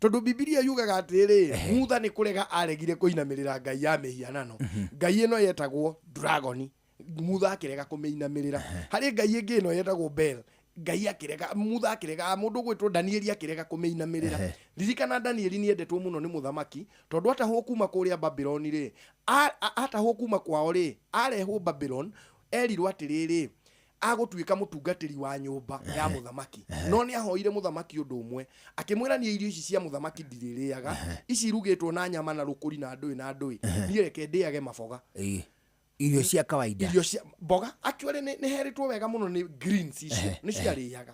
tondũ Bibilia yugaga atĩrĩrĩ, Mutha nĩ kũrega aregire kũinamĩrĩra ngai ya mĩhianano. Ngai ĩno yetagwo Dragon, Mutha akĩrega kũmĩinamĩrĩra. Harĩ ngai ĩngĩ ĩno yetagwo Bel, ngai akĩrega, Mutha akĩrega, mũndũ ũgwĩtwo Danieli akĩrega kũmĩinamĩrĩra. Ririkana Danieli nĩ endetwo mũno nĩ mũthamaki, tondũ atahwo kuma kũrĩa Babylon rĩ, atahwo kuma kwao rĩ, arehwo Babylon, erirwo atĩrĩrĩ, agũtuĩka mũtungatĩri wa nyũmba ya mũthamaki. No nĩ ahoire mũthamaki ũndũ ũmwe, akĩmwĩra niĩ irio ici cia mũthamaki ndirĩrĩaga, ici irugĩtwo na nyama na rũkũri na ndũĩ na ndũĩ, niĩ reke ndĩage maboga. Irio cia kawaida. Irio cia mboga actually nĩ herĩtwo wega mũno nĩ greens icio, nĩ ciarĩaga.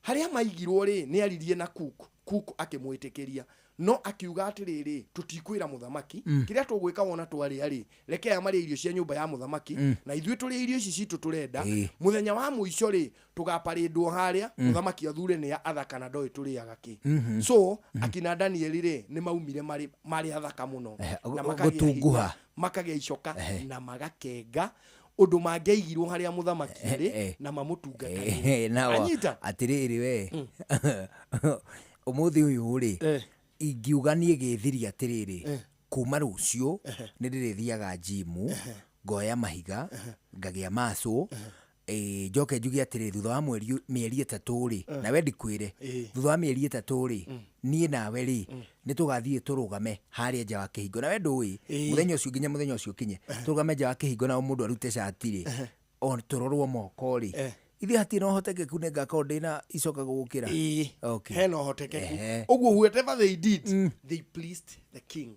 Harĩa maigirwo rĩ, nĩ aririe na cook, cook akĩmwĩtĩkĩria, no akiuga atĩrĩrĩ, tũtikwĩra mũthamaki, kĩrĩa tũgwĩka wona twarĩa rĩ, reke aya marĩe irio cia nyũmba ya mũthamaki, na ithuĩ tũrĩe irio ici citũ tũrenda. Mũthenya wa mũico rĩ, tũgaparĩndwo harĩa, mũthamaki athure nĩ athaka na ndoĩ tũrĩaga kĩ. So akina Danieli rĩ, nĩ maumire marĩ athaka mũno, na makagĩa gũtunguha. hinya, makagĩa icoka na magakenga ũndũ mangĩaigirwo harĩa mũthamaki rĩ, na mamũtungatagĩre. Nao Anyita? atĩrĩrĩ we, ũmũthĩ ũyũ rĩ, ingiuga niĩ gĩthiri atĩrĩrĩ, kuma rũciũ nĩ ndĩrĩthiaga njimu, ngoya mahiga, ngagĩa macũ, njoke njuge atĩrĩ, thutha wa mĩeri 3 rĩ, nawe ndikwĩre, thutha wa mĩeri 3 rĩ, niĩ nawe rĩ, nĩ tũgathiĩ tũrũgame harĩa nja wa kĩhingo, nawe ndũĩ, mũthenya ũcio nginya mũthenya ũcio ũkinye, tũrũgame nja wa kĩhingo na o mũndũ arute cati rĩ, o tũrorwo moko rĩ, ithuĩ hatirĩ na ũhotekeku nĩ ngakorwo ndĩna icoka gũgũkĩra. Hena ũhotekeku. Ũguo whatever they did, they pleased the king.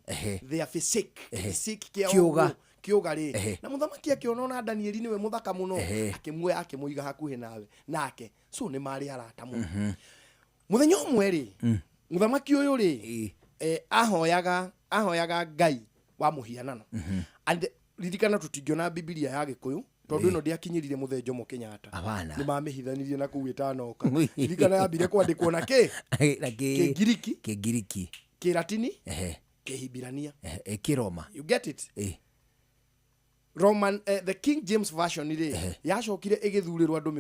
Their physique, physique kĩao Kĩũga. ũguo, kĩũga rĩ, na mũthamaki akĩona ona Danieli nĩwe mũthaka mũno, akĩmuoya akĩmũiga hakuhĩ nawe nake. So nĩ marĩ arata mũno. Mũthenya ũmwe rĩ, mũthamaki ũyũ rĩ, ahoyaga ngai wa mũhianano. And ririkana tũtingĩona Bibilia ya Gĩkũyũ, tondũ ĩno ndĩakinyĩrire mũthee Jomo Kenyatta. Nĩ mamĩhithanirie na kũu ĩtanoka. Ririkana yambire kwandĩkwo na kĩ? Na kĩ? Kĩngiriki. Kĩngiriki. Kĩratini. Kĩhibirania. Kĩroma. You get it? Roman, the King James Version rĩ, yacokire ĩgĩthurĩrwo andũ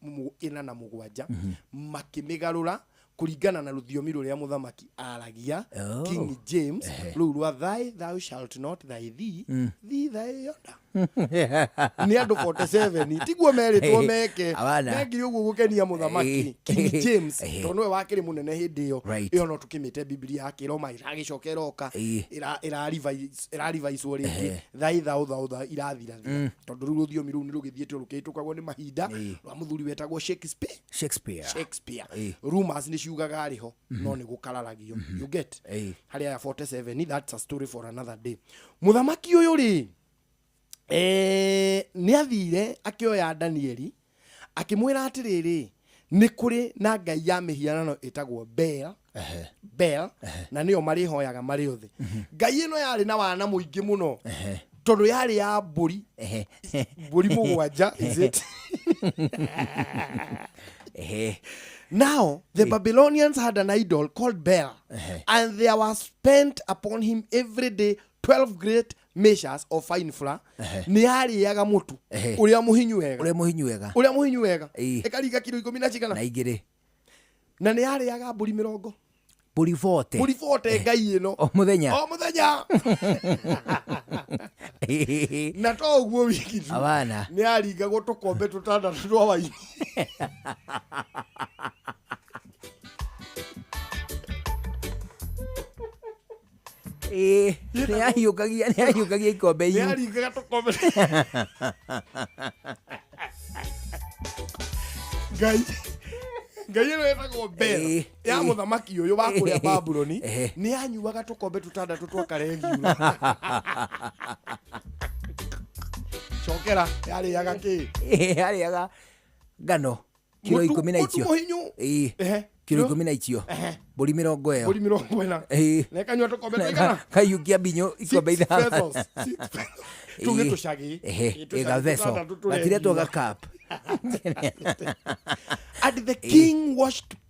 47, makĩmĩgarũra kũringana na rũthiomi rũrĩa mũthamaki aragia. King James, rũu rwa thy thou shalt not thy thee, thee thy yonder. Nĩ andũ 47 tiguo merĩtwo meke, mekire ũguo gũkenia mũthamaki King James, tondũ nĩwe wakĩrĩ mũnene hĩndĩ ĩyo. Ĩyo no tũkĩmĩte Bibilia ya Kĩroma ĩragĩcoka ĩroka, ĩrarivaicwo rĩngĩ, thy thou thou thou irathirathira, tondũ rĩu rũthiomi rũu nĩ rũgĩthiĩte rũkĩhĩtũkagwo nĩ mahinda, rwa mũthuri wetagwo Shakespeare. Shakespeare. Shakespeare. Rumors nĩ ciugaga arĩ ho, no nĩ gũkararagio. You get? Harĩa ya 47, that's a story for another day. Mũthamaki ũyũ rĩ, nĩ athire akĩoya Danieli akĩmwĩra atĩrĩrĩ, nĩ kũrĩ na ngai ya mĩhianano ĩtagwo Bel, Bel, na nĩyo marĩhoyaga marĩ othe. Ngai ĩno yarĩ na wana mũingĩ mũno, tondũ yarĩ ya mbũri, mbũri 7, is it? Now, the Babylonians had an idol called Bel, and there was spent upon him every day 12 great measures of fine flour. Nĩ arĩaga mũtu ũrĩa mũhinyu wega. Ũrĩa mũhinyu wega. Ũrĩa mũhinyu wega. Ĩkaringa kiro ikũmi na cigana. Na igĩrĩ. Na nĩ arĩaga mbũri mĩrongo. Mbũri 40. Mbũri 40 ngai ĩno. O mũthenya. O mũthenya. Na to ũguo wiki tu. Abana. Nĩ aringagwo tũkombe tũtandatũ twa waini. Nĩ ahiũkagia ikombe Nĩ aringaga tũkombe. Ngai ngai ĩno ĩtagwo Bel ya mũthamaki ũyũ wa kũrĩa Babuloni nĩ yanyuaga tũkombe tũtandatũ twa karegiura. Cokera yarĩaga kĩ? Yarĩaga ngano kiro Mũtu- 10 na mũtu icio. mũhinyu. Ĩĩ. Ehe. Kiro 10 na icio. Ehe. Mbũri 40. Mbũri 40. Ĩĩ. Na ĩkanyua tũkombe tũigana? Kayukia mbinyu ikombe Six 5. pesos. Six pesos. Tũu nĩ tũcagi. Ehe, Ĩ, tũcagi ĩgathecwo. tũtandatũ Gatiretwo tũregiura. gakap. And the king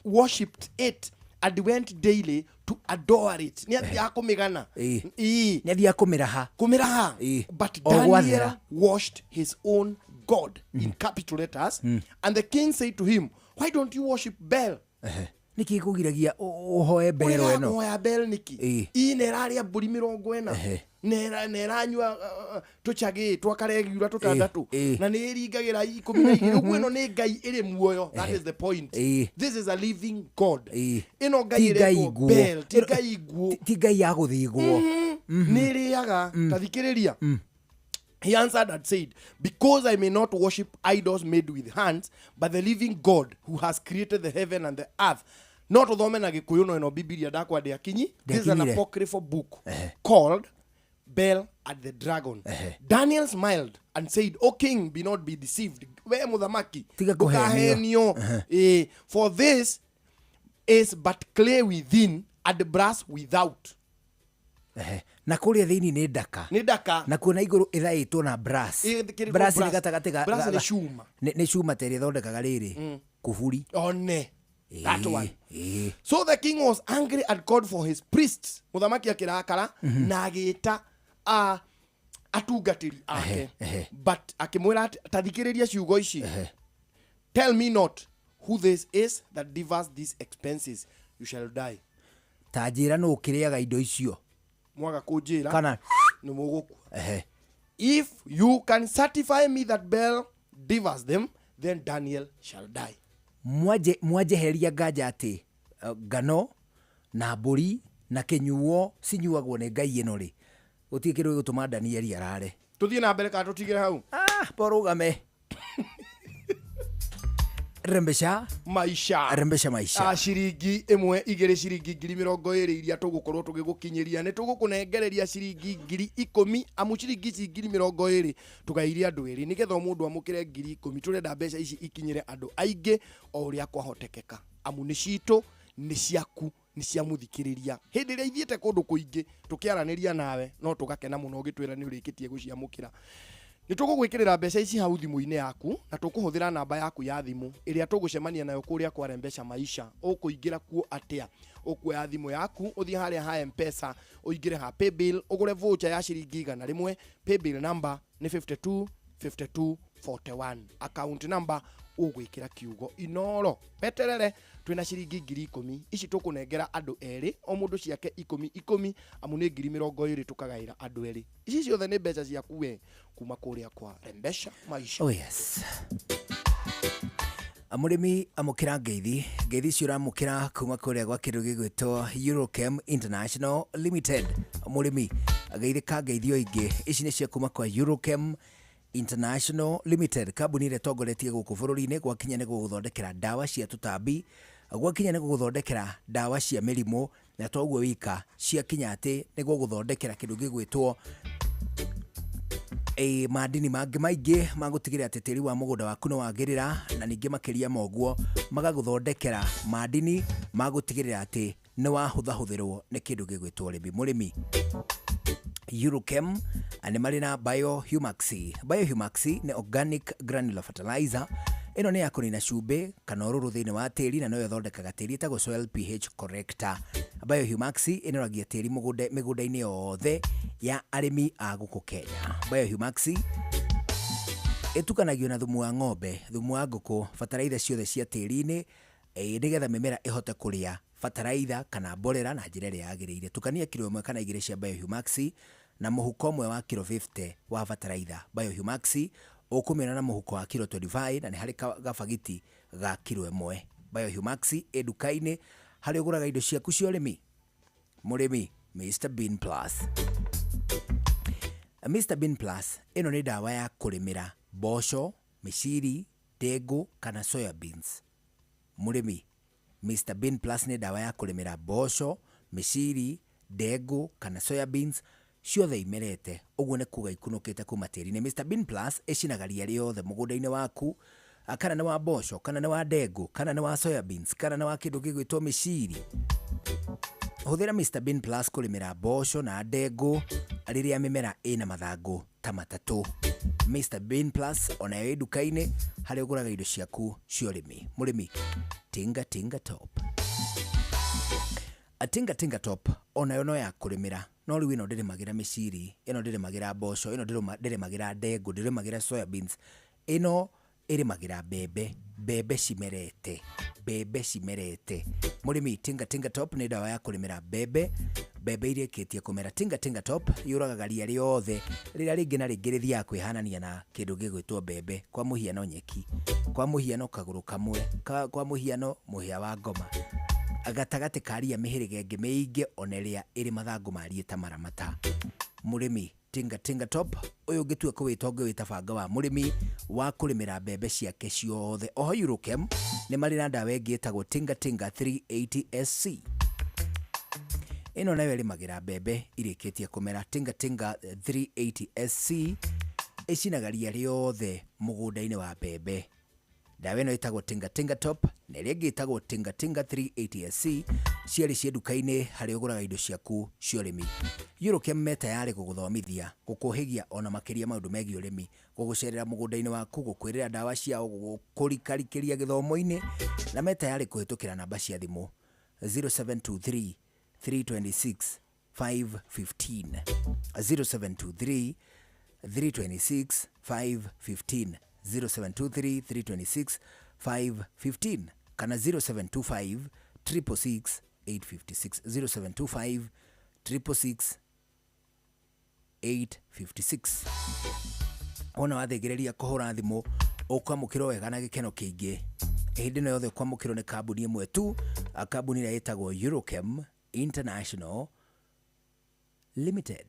worshipped it and went daily to adore it. Nĩ athiaga kũmĩgana. Ĩĩ. Nĩ athiaga kũmĩraha. Kũmĩraha. Ĩĩ. But O Daniel gwathera. washed his own God in capital letters. And the king said to him, why don't you worship Bel? Ehe. Nĩkĩ kũgiragia ũhoe mbero Ũregaga ĩno? kũhoya Bel nĩkĩ? Ĩĩ. Ĩ na ĩrarĩa mbũri 40. Ehe. Na ĩranyua tũcagĩ twa karegiura tũtandatũ. Ĩĩ. Na nĩ ĩringagĩra 12. Ũguo ĩno nĩ ngai ĩrĩ muoyo. That is the point. Ĩĩ. This is a living God. Ĩĩ. Ĩno ngai Ti ngai ĩretwo nguo. Bel, ti ngai nguo. Ti ngai ya gũthigwo. Nĩ ĩrĩaga. Ta thikĩrĩria. He answered and said, because I may not worship idols made with hands, but the living God who has created the heaven and the earth. No tũthome na Gĩkũyũ no ĩno Bibilia ndakwa ndĩakinyi. This is an Ndĩakinyire. apocryphal book called Bel and the Dragon. Daniel smiled and said, O king, be not be deceived. We mũthamaki, Tiga kũhenio. ndũkahenio. Eh, for this is but clay within and brass without. Ehe. Na kũrĩa thĩinĩ nĩ ndaka. Nĩ ndaka. Na kuona igũrũ ĩthaĩtwo na brass. Ĩkĩrĩtwo Brass nĩ brass. gatagatĩ ga Brass ga- nĩ cuma. Nĩ cuma ta ĩrĩa ĩthondekaga rĩrĩ. Kuburi. One. That Ĩĩ, one. ĩĩ. So the king was angry and called for his priests. Mũthamaki akĩrakara na agĩta atungatĩri ake. But akĩmwĩra atĩ, ta thikĩrĩria ciugo ici. Tell me not who this is that delivers these expenses. You shall die. Ta njĩra nũ ũkĩrĩaga indo icio. Mwaga kũnjĩra Kana nĩ mũgũkua. Ehe. If you can certify me that Bel delivers them, then Daniel shall die. Mwanjeheria nganja atĩ ngano na mbũri na kĩnyuo cinyuagwo nĩ ngai ĩno rĩ, gũtirĩ kĩndũ gĩgũtũma Danieli arare. Tũthiĩ na mbere kana tũtigĩre hau? Porũgame. Rembesha maisha. Rembesha maisha. Ciringi 1 2 ciringi 20,000 iria tũgũkorwo tũgĩgũkinyĩria nĩ tũgũkũnengereria ciringi 10,000 amu ciringi ici 20,000 tũgairie andũ erĩ nĩgetha o mũndũ amũkĩre 10,000. Tũrenda mbeca ici ikinyĩre andũ aingĩ o ũrĩa kwahotekeka, amu nĩ citũ, nĩ ciaku, nĩ cia mũthikĩrĩria. Hĩndĩ ĩrĩa ithiĩte kũndũ kũingĩ tũkĩaranĩria nawe no tũgakena mũno ũgĩtwĩra nĩ ũrĩkĩtie gũciamũkĩra. Nĩ tũgũgwĩkĩrĩra mbeca ici hau thimũ-inĩ yaku na tũkũhũthĩra namba yaku ya thimũ ĩrĩa tũgũcemania nayo kũrĩa kwa Rembesha Maisha. Ũkũingĩra kuo atĩa? Ũkuoya thimũ yaku ũthiĩ harĩa ha M-Pesa, ũingĩre ha paybill, ũgũre voucher ya ciringi 100. Paybill number nĩ 52 52 41. Account number ũgwĩkĩra kiugo Inoro. Weterere twĩna ciringi 10,000 ici tũkũnengera andũ erĩ, o mũndũ ciake 10 10, amu nĩ 20,000 tũkagaĩra andũ erĩ. Ici ciothe nĩ mbeca ciaku we kuma kũrĩa kwa Rembesha Maisha. Oh yes. Mũrĩmi amũkĩra ngeithi, ngeithi icio ũramũkĩra kuma kũrĩa gwa kĩndũ gĩgwĩtwo Eurochem International Limited. Mũrĩmi geithĩka ngeithio ingĩ, ici nĩ cia kuma kwa Eurochem International Limited, kambuni ĩrĩa ĩtongoretie gũkũ bũrũri-inĩ gwakinya nĩ gũgũthondekera ndawa cia tũtambi, gwakinya nĩ gũgũthondekera ndawa cia mĩrimũ, na toguo wika ciakinya atĩ nĩ gũgũthondekera kĩndũ gĩgwĩtwo madini mangĩ maingĩ ma gũtigĩrĩra atĩ tĩri wa mũgũnda waku nĩ wagĩrĩra, na ningĩ makĩria ma ũguo magagũthondekera madini ma gũtigĩrĩra atĩ nĩ wahũthahũthĩrwo nĩ kĩndũ gĩgwĩtwo ũrĩmi. Mũrĩmi, Eurochem nĩ marĩ na Biohumax. Biohumax nĩ organic granular fertilizer. Ĩno nĩ ya kũnina cumbĩ kana ũrũrũ thĩinĩ wa tĩri, na noyo ĩthondekaga tĩri, ĩtagwo soil pH corrector. Biohumax ĩnoragia tĩri mĩgũnda-inĩ yothe ya arĩmi a gũkũ Kenya. Biohumax ĩtukanagio na thumu wa ng'ombe, thumu wa ngũkũ, bataraitha ciothe cia tĩri-inĩ, nĩgetha mĩmera ĩhote kũrĩa bataraitha kana mborera na njĩra ĩrĩa yagĩrĩire. Tukania kiro 1 kana 2 cia Biohumax na mũhuko ũmwe wa kiro 50 wa bataraitha. Biohumax ũkũmĩona na mũhuko wa kiro 25 na nĩ harĩ gabagiti ga kiro 1. Biohumax ĩ nduka-inĩ harĩa ũgũraga indo ciaku cia ũrĩmi. Mũrĩmi, Mr Bean Plus. Mr Bean Plus ĩno nĩ ndawa ya kũrĩmĩra mboco, mĩciri, ndengũ kana soya beans. Mũrĩmi, Mr Bean Plus nĩ ndawa ya kũrĩmĩra mboco, mĩciri, ndengũ kana soya beans ciothe imerete, ũguo nĩ kuga ikunũkĩte kuma tĩri-inĩ. Mr Bean Plus ĩcinaga ria rĩothe mũgũnda-inĩ waku, kana nĩ wa mboco, kana nĩ wa ndengũ, kana nĩ wa soya beans, kana nĩ wa kĩndũ gĩgwĩtwo mĩciri. Hũthĩra Mr Bean Plus kũrĩmĩra mboco na ndengũ rĩrĩa mĩmera ĩna mathangũ ta matatũ. Mr Bean Plus onayo ĩ nduka-inĩ harĩa ũgũraga indo ciaku cia ũrĩmi. Mũrĩmi, tinga tinga top. Tinga tinga top onayo no ya kũrĩmĩra, no rĩu ĩno ndĩrĩmagĩra mĩciri, ĩno ndĩrĩmagĩra mboco, ĩno ndĩrĩmagĩra ndengũ, ndĩrĩmagĩra soya beans, ĩno ĩrĩmagĩra mbembe, mbembe cimerete, mbembe cimerete. Mũrĩmi, tinga tinga top nĩ ndawa ya kũrĩmĩra mbembe, mbembe irĩkĩtie kũmera. Tinga tinga top yũragaga ria rĩothe rĩrĩa rĩngĩ na rĩngĩ rĩthiaga kwĩhanania na kĩndũ gĩgwĩtwo mbembe, kwa mũhiano nyeki, kwa mũhiano kagũrũ kamwe, kwa mũhiano mũhĩa wa ngoma, gatagatĩ ka ria mĩhĩrĩga ĩngĩ mĩingĩ ona ĩrĩa ĩrĩ mathangũ mariĩ ta maramata. Mũrĩmi, tinga tinga top ũyũ ũngĩtua kũwĩta ũngĩwĩta banga wa mũrĩmi wa kũrĩmĩra mbembe ciake ciothe. Oho Eurochem nĩ marĩ na ndawa ĩngĩ ĩtagwo tinga tinga 380 SC. Ĩno nayo ĩrĩmagĩra mbembe irĩkĩtie kũmera. Tinga tinga 380 SC ĩcinaga ria rĩothe mũgũnda-inĩ wa mbembe. Ndawa ĩno ĩtagwo tinga tinga top na ĩrĩa ĩngĩ ĩtagwo tinga tinga 380 SC, cierĩ ciĩ nduka-inĩ harĩa ũgũraga indo ciaku cia ũrĩmi. Eurochem me tayarĩ gũgũthomithia, gũkũhĩgia ona makĩria maũndũ megiĩ ũrĩmi, gũgũcerera mũgũnda-inĩ waku, gũkwĩrĩra ndawa ciao, gũkũrikarikĩria gĩthomo-inĩ, na me tayarĩ kũhĩtũkĩra namba cia thimũ 0723 326 515, 0723 326 515, 0723 326 515 kana 0725 666 856, 0725 666 856. Wona wathĩgĩrĩria kũhũra thimũ ũkwamũkĩrwo wega na gĩkeno kĩingĩ. Hĩndĩ ĩno yothe ũkwamũkĩrwo nĩ kambuni ĩmwe tu, kambuni ĩrĩa ĩtagwo Eurochem International Limited.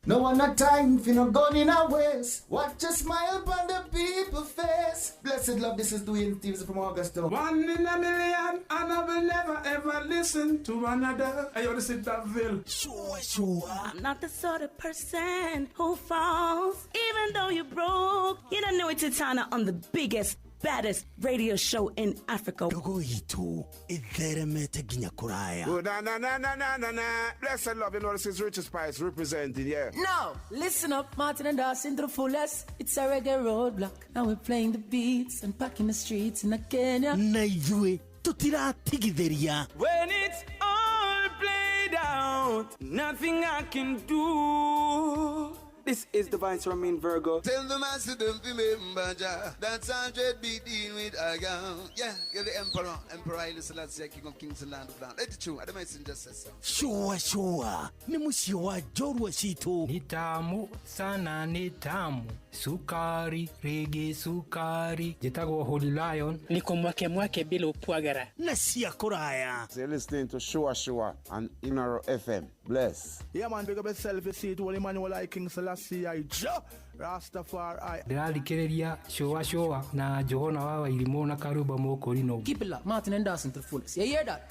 No one a time for no gun in a waste. Watch a smile upon the people face. Blessed love, this is Dwayne Stevens from Augusta. One in a million, and I will never ever listen to another. I want to sit that bill. Sure, sure. I'm not the sort of person who falls, even though you broke. You don't know it's Titana on the biggest, baddest radio show in Africa. Ndogo itu itheremete nginya kuraya. Oh, na na na na na na na. Blessed love, you know this is Richard Spice representing, yeah. Now, listen up, Martin and Dawson to the fullest. It's a reggae roadblock, and we're playing the beats and packing the streets in Kenya. Na ithuĩ tutiratigithĩria. When it's all played out, nothing I can do. This is the Vice Romain Virgo. Tell the master don't remember Jah. That's 100 be dealing with a gun. Yeah, you're the emperor. Emperor Haile Selassie, King of Kings and Land of Land. Let it true. I don't mention just so. Sure, sure. Ni mũciĩ wa njorua citũ. Ni tamu sana, ni tamu. Sukari, rigi sukari. Njĩtagwo Holy Lion. Niko mwake mwake bila upwagara. Na cia kũraya. So you're listening to Sure Sure on Inoro FM. Bless. Yeah, man, big up yourself. You see it, Holy Emmanuel I, King Selassie I, Jah Rastafari. Ndĩrathikĩrĩria Sure Sure na Johana wa Wairimũ na Karumba Mũkũrinũ. Keep it locked, Martin and Dawson to the fullest. You hear that?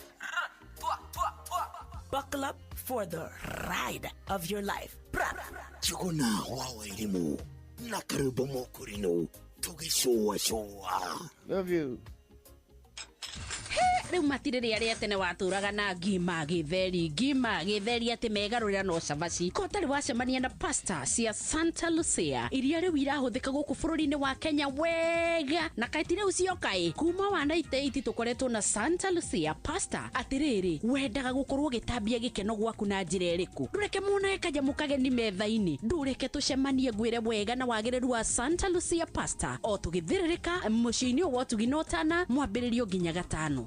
Buckle up for the ride of your life. Johana wa Wairimũ na Karumba Mũkũrinũ tũgĩcũa cũa. Love you. Rĩu matirĩ rĩa rĩa tene watũraga na ngima gĩtheri, ngima gĩtheri atĩ megarũrĩra no cabaci. Ko ũtarĩ wacemania na pasta cia Santa Lucia iria rĩu irahũthĩka gũkũ bũrũri-inĩ wa Kenya wega, na kaĩ ti rĩu cioka ĩ kuma wa 98 tũkoretwo na Santa Lucia pasta. Atĩrĩrĩ, wendaga gũkorwo ũgĩtambia gĩkeno gwaku na njĩra ĩrĩkũ? Ndũreke monage kanyamũ kageni metha-inĩ, ndũreke tũcemanie ngwĩre wega na wagĩrĩru wa Santa Lucia pasta o tũgĩthĩrĩrĩka mũciĩ-inĩ wa ũtugi na ũtana mwambĩrĩrio nginya gatano.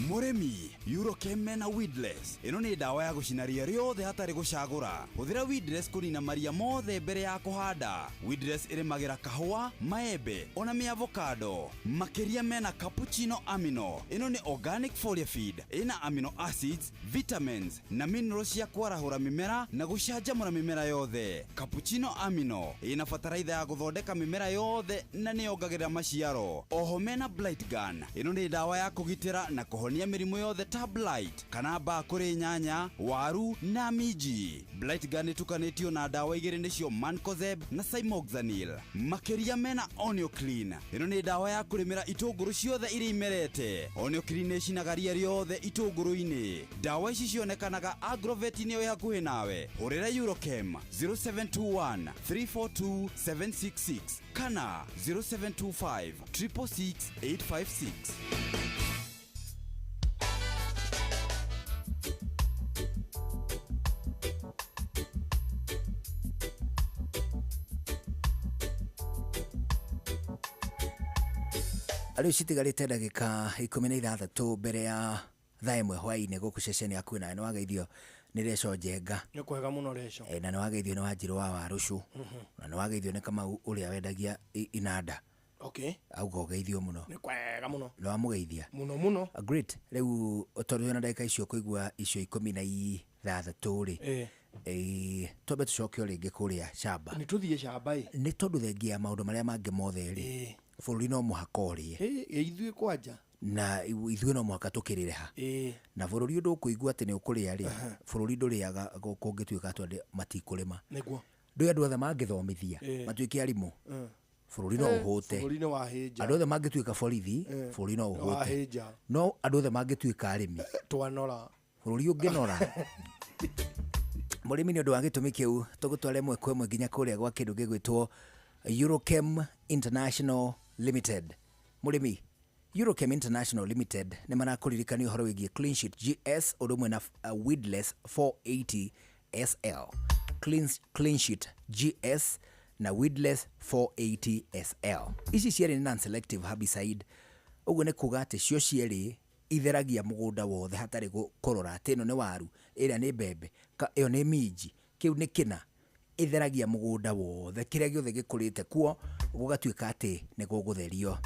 Mũrĩmi, Eurochem mena weedless. Ĩno nĩ ndawa ya gũcina ria rĩothe hatarĩ gũcagũra. Hũthĩra weedless kũnina maria mothe mbere ya kũhanda. Weedless ĩrĩmagĩra kahũa, maembe ona mĩavocado. Makĩria mena cappuccino amino. Ĩno nĩ organic foliar feed. Ĩna amino acids, vitamins na minerals cia kwarahũra mĩmera na gũcanjamũra mĩmera yothe. Cappuccino amino ĩna bataraitha ya gũthondeka mĩmera yothe na nĩyongagĩrĩra maciaro. Oho mena blight gun. Ĩno nĩ ndawa ya kũgitĩra na kũhonia mĩrimũ yothe ta blight kana mbaa kũrĩ nyanya, waru na minji. Blight gun ĩtukanĩtio na ndawa igĩrĩ nĩcio mancozeb na cymoxanil. Makĩria mena Onioclean. Ĩno nĩ ndawa ya kũrĩmĩra itũngũrũ ciothe iria imerete. Onioclean ĩcinaga ria rĩothe itũngũrũ-inĩ. Ndawa ici cionekanaga agrovet-inĩ ĩ hakuhĩ nawe. Hũrĩra Eurochem 0721 342 766 kana 0725 666 856. Rĩu citigarĩte ndagĩka 16 mbere ya thaa 1 hwaĩ-inĩ gũkũ ceceni yaku nawe nĩwageithio nĩ Reco Njenga. Nĩ kwega mũno Reco. Na nĩwageithio nĩ Wanjirũ wa Warũcũ. Na nĩwageithio nĩ Kamau ũrĩa wendagia inanda. Okay. Auga ũgeithio mũno. Nĩ kwega mũno. Nĩwamũgeithia? Mũno mũno. Great. Rĩu tondũ wĩna ndagĩka icio kũigua icio 16 rĩ. Twambe tũcoke o rĩngĩ kũrĩa camba. Nĩ tũthiĩ camba ĩ. Nĩ tondũ thengia ya maũndũ marĩa mangĩ mothe rĩ. Bũrũri no mũhaka ũrĩe. Ithuĩ kwanja. Na ithuĩ no mũhaka tũkĩrĩre ha. Na bũrũri ũndũ ũkũigua atĩ nĩ ũkũrĩa rĩ, bũrũri ndũrĩaga kũngĩtuĩka atĩ andũ matikũrĩma. Nĩguo. Ndũĩ andũ othe mangĩthomithia, matuĩke arimũ, bũrũri no ũhũte. Bũrũri nĩ wahĩnja. Andũ othe mangĩtuĩka borithi, bũrũri no ũhũte. Wahĩnja. No andũ othe mangĩtuĩka arĩmi, twanora. Bũrũri ũngĩnora. Mũrĩmi nĩ ũndũ wa gĩtũmi kĩu tũgũtwara ĩmwe kwa ĩmwe nginya kũrĩa gwa kĩndũ gĩgwĩtwo Eurochem International Limited. Mũrĩmi, Eurochem International Limited nĩ marakũririkania ũhoro wĩgiĩ Clean Sheet GS ũndũ ũmwe na Weedless 480 SL. Clean Sheet GS na Weedless 480 SL. Ici cierĩ nĩ non-selective herbicide. Ũguo nĩ kuga atĩ cio cierĩ itheragia mũgũnda wothe hatarĩ kũrora atĩ ĩno nĩ waru, ĩrĩa nĩ mbembe, ĩyo nĩ minji, kĩu nĩ kĩna. Itheragia mũgũnda wothe, kĩrĩa gĩothe gĩkũrĩte kuo gũgatuĩka atĩ nĩ gũgũtherio.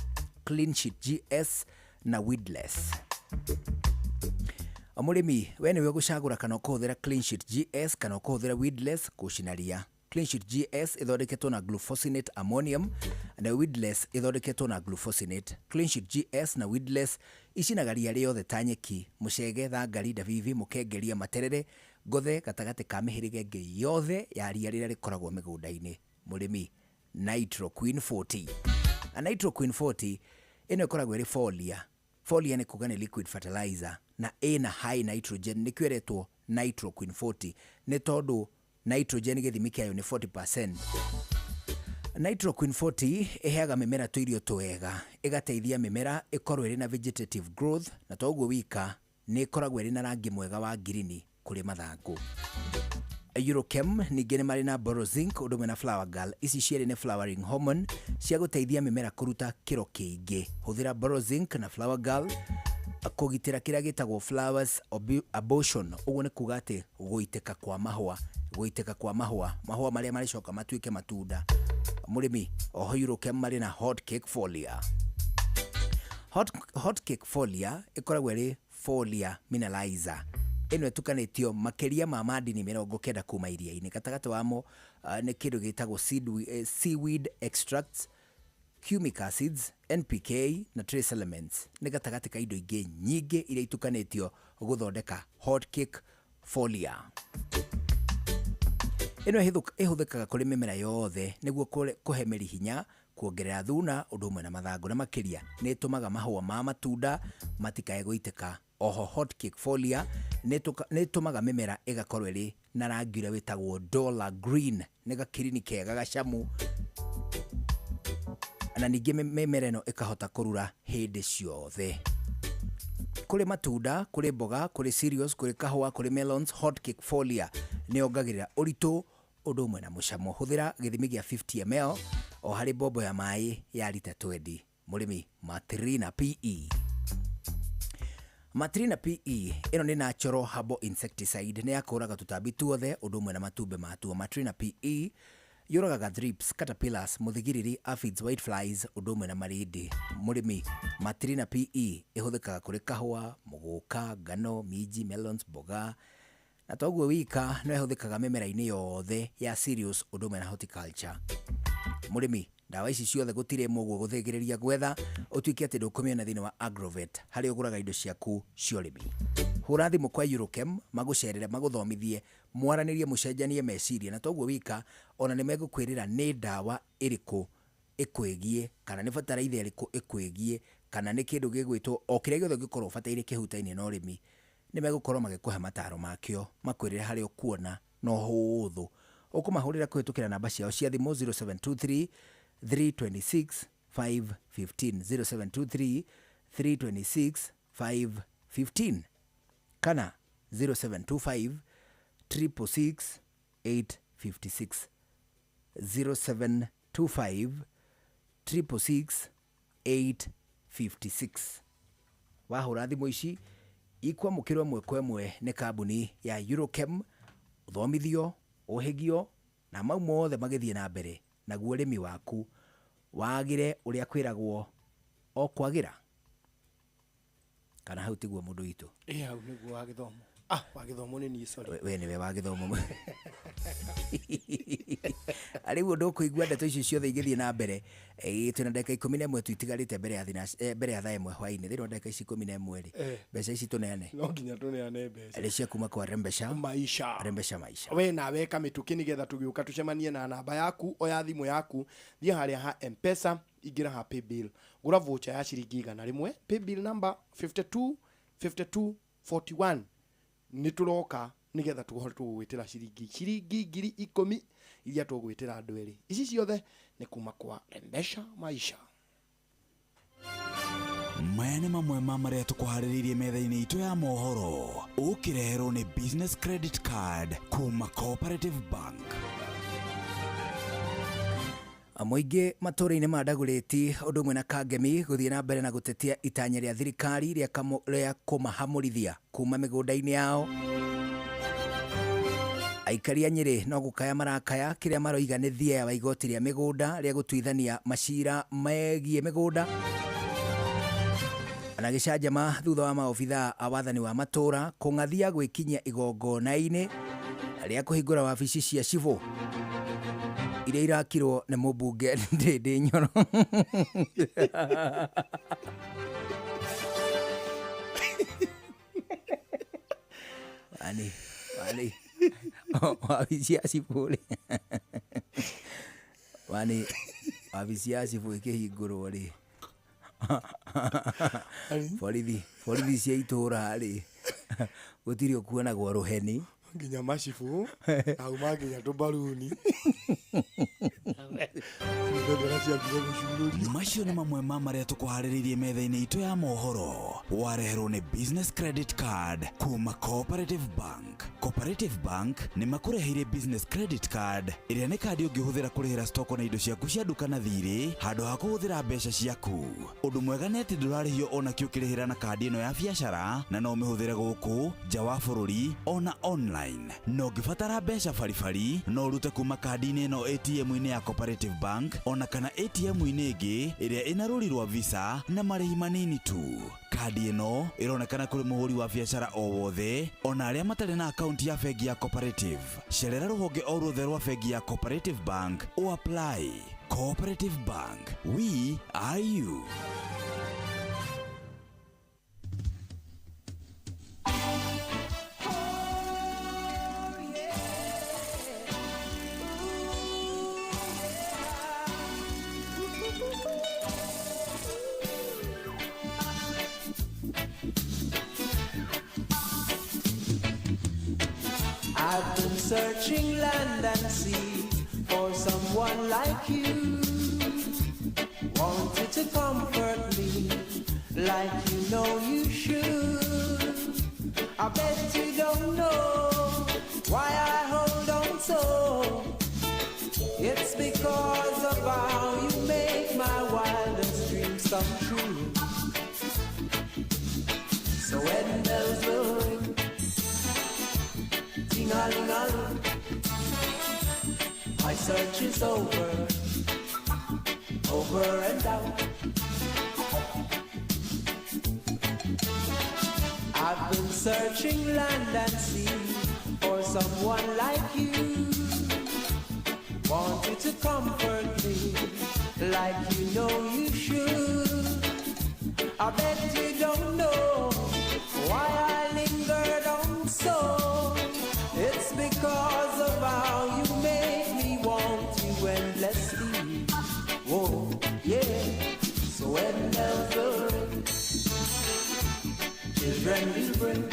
Clean Sheet GS na Weedless. Mũrĩmi, we nĩwe ũgũcagũra kana ũkũhũthĩra Clean Sheet GS kana ũkũhũthĩra Weedless gũcina ria. Clean Sheet GS ĩthondeketwo na glufosinate ammonium na Weedless ĩthondeketwo na glufosinate. Clean Sheet GS na Weedless icinaga ria rĩothe ta nyeki, mũcege, thangari, ndabibi, mũkengeria, materere, ngothe gatagatĩ ka mĩhĩrĩga ĩngĩ yothe ya ria rĩrĩa rĩkoragwo mĩgũnda-inĩ. Mũrĩmi, Nitro Queen 40. A Nitro Queen 40 ĩno ĩkoragwo ĩrĩ folia. Folia nĩ kuga nĩ liquid fertilizer na ĩna high nitrogen, nĩkĩo ĩretwo Nitro Queen 40 nĩ tondũ nitrogen gĩthimi kĩayo nĩ 40%. Nitro Queen 40 ĩheaga mĩmera tũirio twega, ĩgateithia mĩmera ĩkorwo ĩrĩ na vegetative growth, na toguo wika nĩ ĩkoragwo ĩrĩ na rangi mwega wa ngirini kũrĩ mathangũ. Eurochem ningĩ nĩ marĩ na Borozinc ũndũ ũmwe na Flower Girl. Ici cierĩ nĩ flowering hormone cia gũteithia mĩmera kũruta kĩro kĩingĩ. Hũthĩra Borozinc na Flower Girl kũgitĩra kĩrĩa gĩtagwo flowers abortion. Ũguo nĩ kuga atĩ gũitĩka kwa mahũa, gũitĩka kwa mahũa, mahũa marĩa marĩcoka matuĩke matunda. Mũrĩmi, oho Eurochem marĩ na hot cake folia. Hot cake folia ĩkoragwo ĩrĩ folia mineralizer. Ĩno ĩtukanĩtio makĩria ma madini 90 kuma iria-inĩ. Gatagatĩ wamo nĩ kĩndũ gĩtagwo seaweed extracts, humic acids, NPK na trace elements. Nĩ gatagatĩ ka indo ingĩ nyingĩ iria itukanĩtio gũthondeka hot cake folia. Ĩno ĩhũthĩkaga kũrĩ mĩmera yothe nĩguo kũhe mĩri hinya, kuongerera thuna ũndũ ũmwe na mathangũ, na makĩria nĩ ĩtũmaga mahũa ma matunda matikae gũitĩka. Oho hot cake folia nĩ ĩtũmaga mĩmera ĩgakorwo ĩrĩ na rangi ũrĩa wĩtagwo dollar green, nĩ gakirini kega gacamu, na ningĩ mĩmera ĩno ĩkahota kũrura hĩndĩ ciothe. Kũrĩ matunda, kũrĩ mboga, kũrĩ cereals, kũrĩ kahũa, kũrĩ melons, hot cake folia nĩ yongagĩrĩra ũritũ ũndũ ũmwe na mũcamo. Hũthĩra gĩthimi gĩa 50 ml o harĩ mbombo ya maĩ ya rita 20. Mũrĩmi, Matrina PE. Matrina PE ĩno nĩ natural herbal insecticide, nĩ ya kũũraga tũtambi tuothe ũndũ ũmwe na matumbĩ matuo. Matrina PE yũragaga thrips, caterpillars, mũthigiriri, aphids, whiteflies ũndũ ũmwe na marindi. Mũrĩmi, Matrina PE ĩhũthĩkaga kũrĩ kahũa, mũgũka, ngano, minji, melons, mboga na toguo wika no ĩhũthĩkaga mĩmera-inĩ yothe ya cereals ũndũ ũmwe na horticulture. Mũrĩmi, ndawa ici ciothe gũtirĩ ĩmwe ũguo gũthĩngĩrĩria gwetha ũtuĩke atĩ ndũkũmĩona thĩinĩ wa Agrovet harĩa ũgũraga indo ciaku cia ũrĩmi. Hũra thimũ kwa Eurochem magũcerere, magũthomithie, mwaranĩrie, mũcenjanie meciria na toguo wika ona nĩ megũkwĩrĩra nĩ ndawa ĩrĩkũ ĩkwĩgiĩ kana nĩ bataraitha ĩrĩkũ ĩkwĩgiĩ kana nĩ kĩndũ gĩgwĩtwo o kĩrĩa gĩothe ũngĩkorwo ũbataire kĩhutaine na ũrĩmi, nĩ megũkorwo magĩkũhe mataro makĩo, makwĩrĩre harĩa ũkuona na ũhũthũ. Ũkũmahũrĩra kũhĩtũkĩra namba ciao cia thimũ 0723 326 515, 0723 326 515 kana 0725 666 856, 0725 666 856. Wahũra thimũ ici ikwamũkĩrwo ĩmwe kwa ĩmwe nĩ kambuni ya Eurochem, ũthomithio, ũhĩgio na mau mothe magĩthiĩ na mbere naguo ũrĩmi waku wagĩre ũrĩa kwĩragwo o kwagĩra. Kana hau tiguo mũndũ witũ? Ĩ hau nĩguo wa gĩthomo. Wa gĩthomo nĩ niĩ, sorry. We nĩwe wa gĩthomo. Rĩu ũndũ ũkũigua ndeto icio ciothe igĩthiĩ na mbere, twĩna ndagĩka 11 tu itigarĩte mbere ya thina, mbere ya thaa 1 hwaĩ-inĩ. Thĩinĩ wa ndagĩka ici 11 rĩ, mbeca ici tũneane. No nginya tũneane mbeca. Rĩ cia kuma kwa Rembesha Maisha. Rembesha Maisha. We nawe kamĩtũkĩ nĩgetha tũgĩũka tũcemanie na namba yaku, oya thimũ yaku, thiĩ harĩa ha M-Pesa, ingĩra ha paybill, gũra voucher ya ciringi 100, paybill number 52 52 41. Nĩ tũroka nĩgetha tũhote tũgũgwĩtĩra ciringi 10,000 iria tũgwĩtĩra andũ erĩ. Ici ciothe nĩ kuma kwa Rembesha Maisha. Maya nĩ mamwe ma marĩa tũkũharĩrĩirie metha-inĩ itũ ya mohoro, ũkĩreherwo nĩ Business Credit Card kuma Cooperative Bank. Mũingĩ matũũra-inĩ ma Ndagũrĩti ũndũ ũmwe na Kangemi gũthiĩ na mbere na gũtetia itanya rĩa thirikari rĩa kũmahamũrithia kuma mĩgũnda-inĩ yao. Aikari a Nyĩrĩ no gũkaya marakaya kĩrĩa maroiga nĩ thieya wa igoti rĩa mĩgũnda rĩa gũtuithania macira megiĩ mĩgũnda. Na gĩcanjama thutha wa maobithaa a wathani wa matũũra kũng'athia gwĩkinyia igongona-inĩ rĩa kũhingũra wabici cia cibũ iria irakirwo nĩ mũmbunge Ndĩndĩ Nyoro. Ani, ani, wabici ya cibũ rĩ, wani wabici ya cibũ ĩkĩhingũrwo rĩ, borithi cia itũũra rĩ, gũtirĩ ũkuonagwo rũheni nginya macibu auma nginya tũmbaruni. Macio nĩ mamwe ma marĩa tũkũharĩrĩirie metha-inĩ itũ ya mohoro, wareherwo nĩ Business Credit Card kuma Cooperative Bank. Cooperative Bank nĩ makũreheire Business Credit Card ĩrĩa nĩ kandi ũngĩhũthĩra kũrĩhĩra stoko na indo ciaku cia nduka na thirĩ handũ ha kũhũthĩra mbeca ciaku. Ũndũ mwega nĩ atĩ ndũrarĩhio ona kĩ ũkĩrĩhĩra na kandi ĩno ya biacara, na no ũmĩhũthĩre gũkũ nja wa bũrũri ona online. Na ũngĩbatara mbeca baribari no ũrute kuma kandi-inĩ ĩno ATM-inĩ ya Cooperative Bank ona kana ATM-inĩ ĩngĩ ĩrĩa ĩna rũri rwa Visa na marĩhi manini tu. Kandi ĩno ĩronekana kũrĩ mũhũri wa biacara o wothe ona arĩa matarĩ na akaunti ya bengi ya Cooperative. Cerera rũhonge o ruothe rwa bengi ya Cooperative Bank o apply. Cooperative Bank, we are you. I've been searching land and sea for someone like you. Wanted to comfort me like you know you should. I bet you don't know why I hold on so. It's because of how you make my wildest dreams come true. So when bells will ring, ting-a-ling-a-ling, my search is over, over and out. I've been searching land and sea for someone like you. Wanted to comfort me like you know you should. I bet you don't know why I lingered on so. It's because of how you make me want you endlessly. Whoa, yeah. So when bells will ring, children will bring.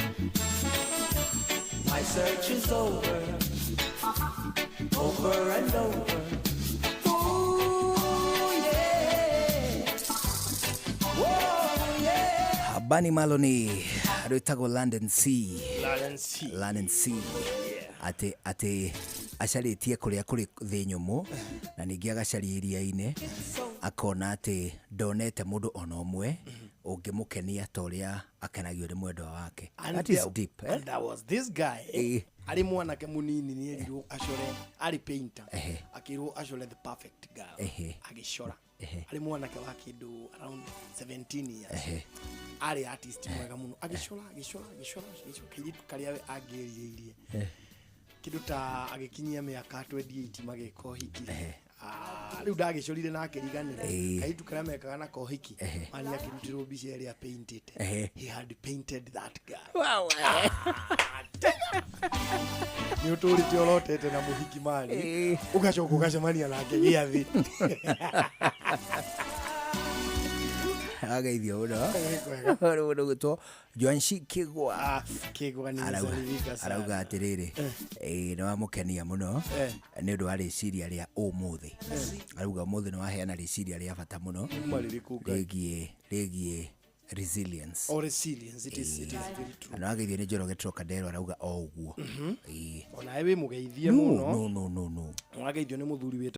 My search is over, over and over. Ooh, yeah. Whoa, yeah. Bunny Maloney rwĩtagwo London Sea. London Sea. London Sea. Atĩ atĩ acarĩtie kũrĩa kũrĩ thĩ nyũmũ na ningĩ agacaria iria-inĩ akona atĩ ndonete mũndũ ona ũmwe ũngĩmũkenia ta ũrĩa akenagio nĩ mwendwa wake. And That is deep, eh? And there was this guy Eh. arĩ mwanake mũnini nĩ erirwo acore, arĩ painter, Ehe. akĩrwo acore the perfect girl. Ehe. Agĩcora Ehe. arĩ mwanake wa kĩndũ around 17 years. Ehe. Arĩ artist mwega mũno, agĩcora agĩcora agĩcora agĩcora kairĩtu karĩa we angĩrirĩirie kĩndũ ta agĩkinyia mĩaka 28 magĩka ũhiki. Ah, rĩu ndagĩcorire na akĩriganĩrwo. Eh. Kairĩtu karĩa mekaga nako ũhiki mani akĩrutĩrwo mbica ĩrĩa paintĩte. Ehe. He had painted that girl. Wow. Nĩ ũtũrĩte ũrotete na mũhiki mani ũgacoka ũgacemania nake gĩathĩ. Ageithio mũno mũndũ gwĩtwo Joanshi Kĩgwa. Kĩgwa nĩ Arauga sana. Arauga atĩrĩrĩ, nĩ wamũkenia mũno Eh. nĩ ũndũ wa rĩciria rĩa ũmũthĩ. Arauga ũmũthĩ nĩ waheana rĩciria rĩa bata mũno Riuma rĩrĩkũ Ngai? rĩgiĩ resilience. Oh, resilience, it is very true. Na nĩwageithio nĩ Njoroge Trocadero, arauga o ũguo. Ĩĩ. Onawe wĩ mũgeithie No, mũno. no, no, no, no. Wageithio nĩ mũthuri wĩtagwo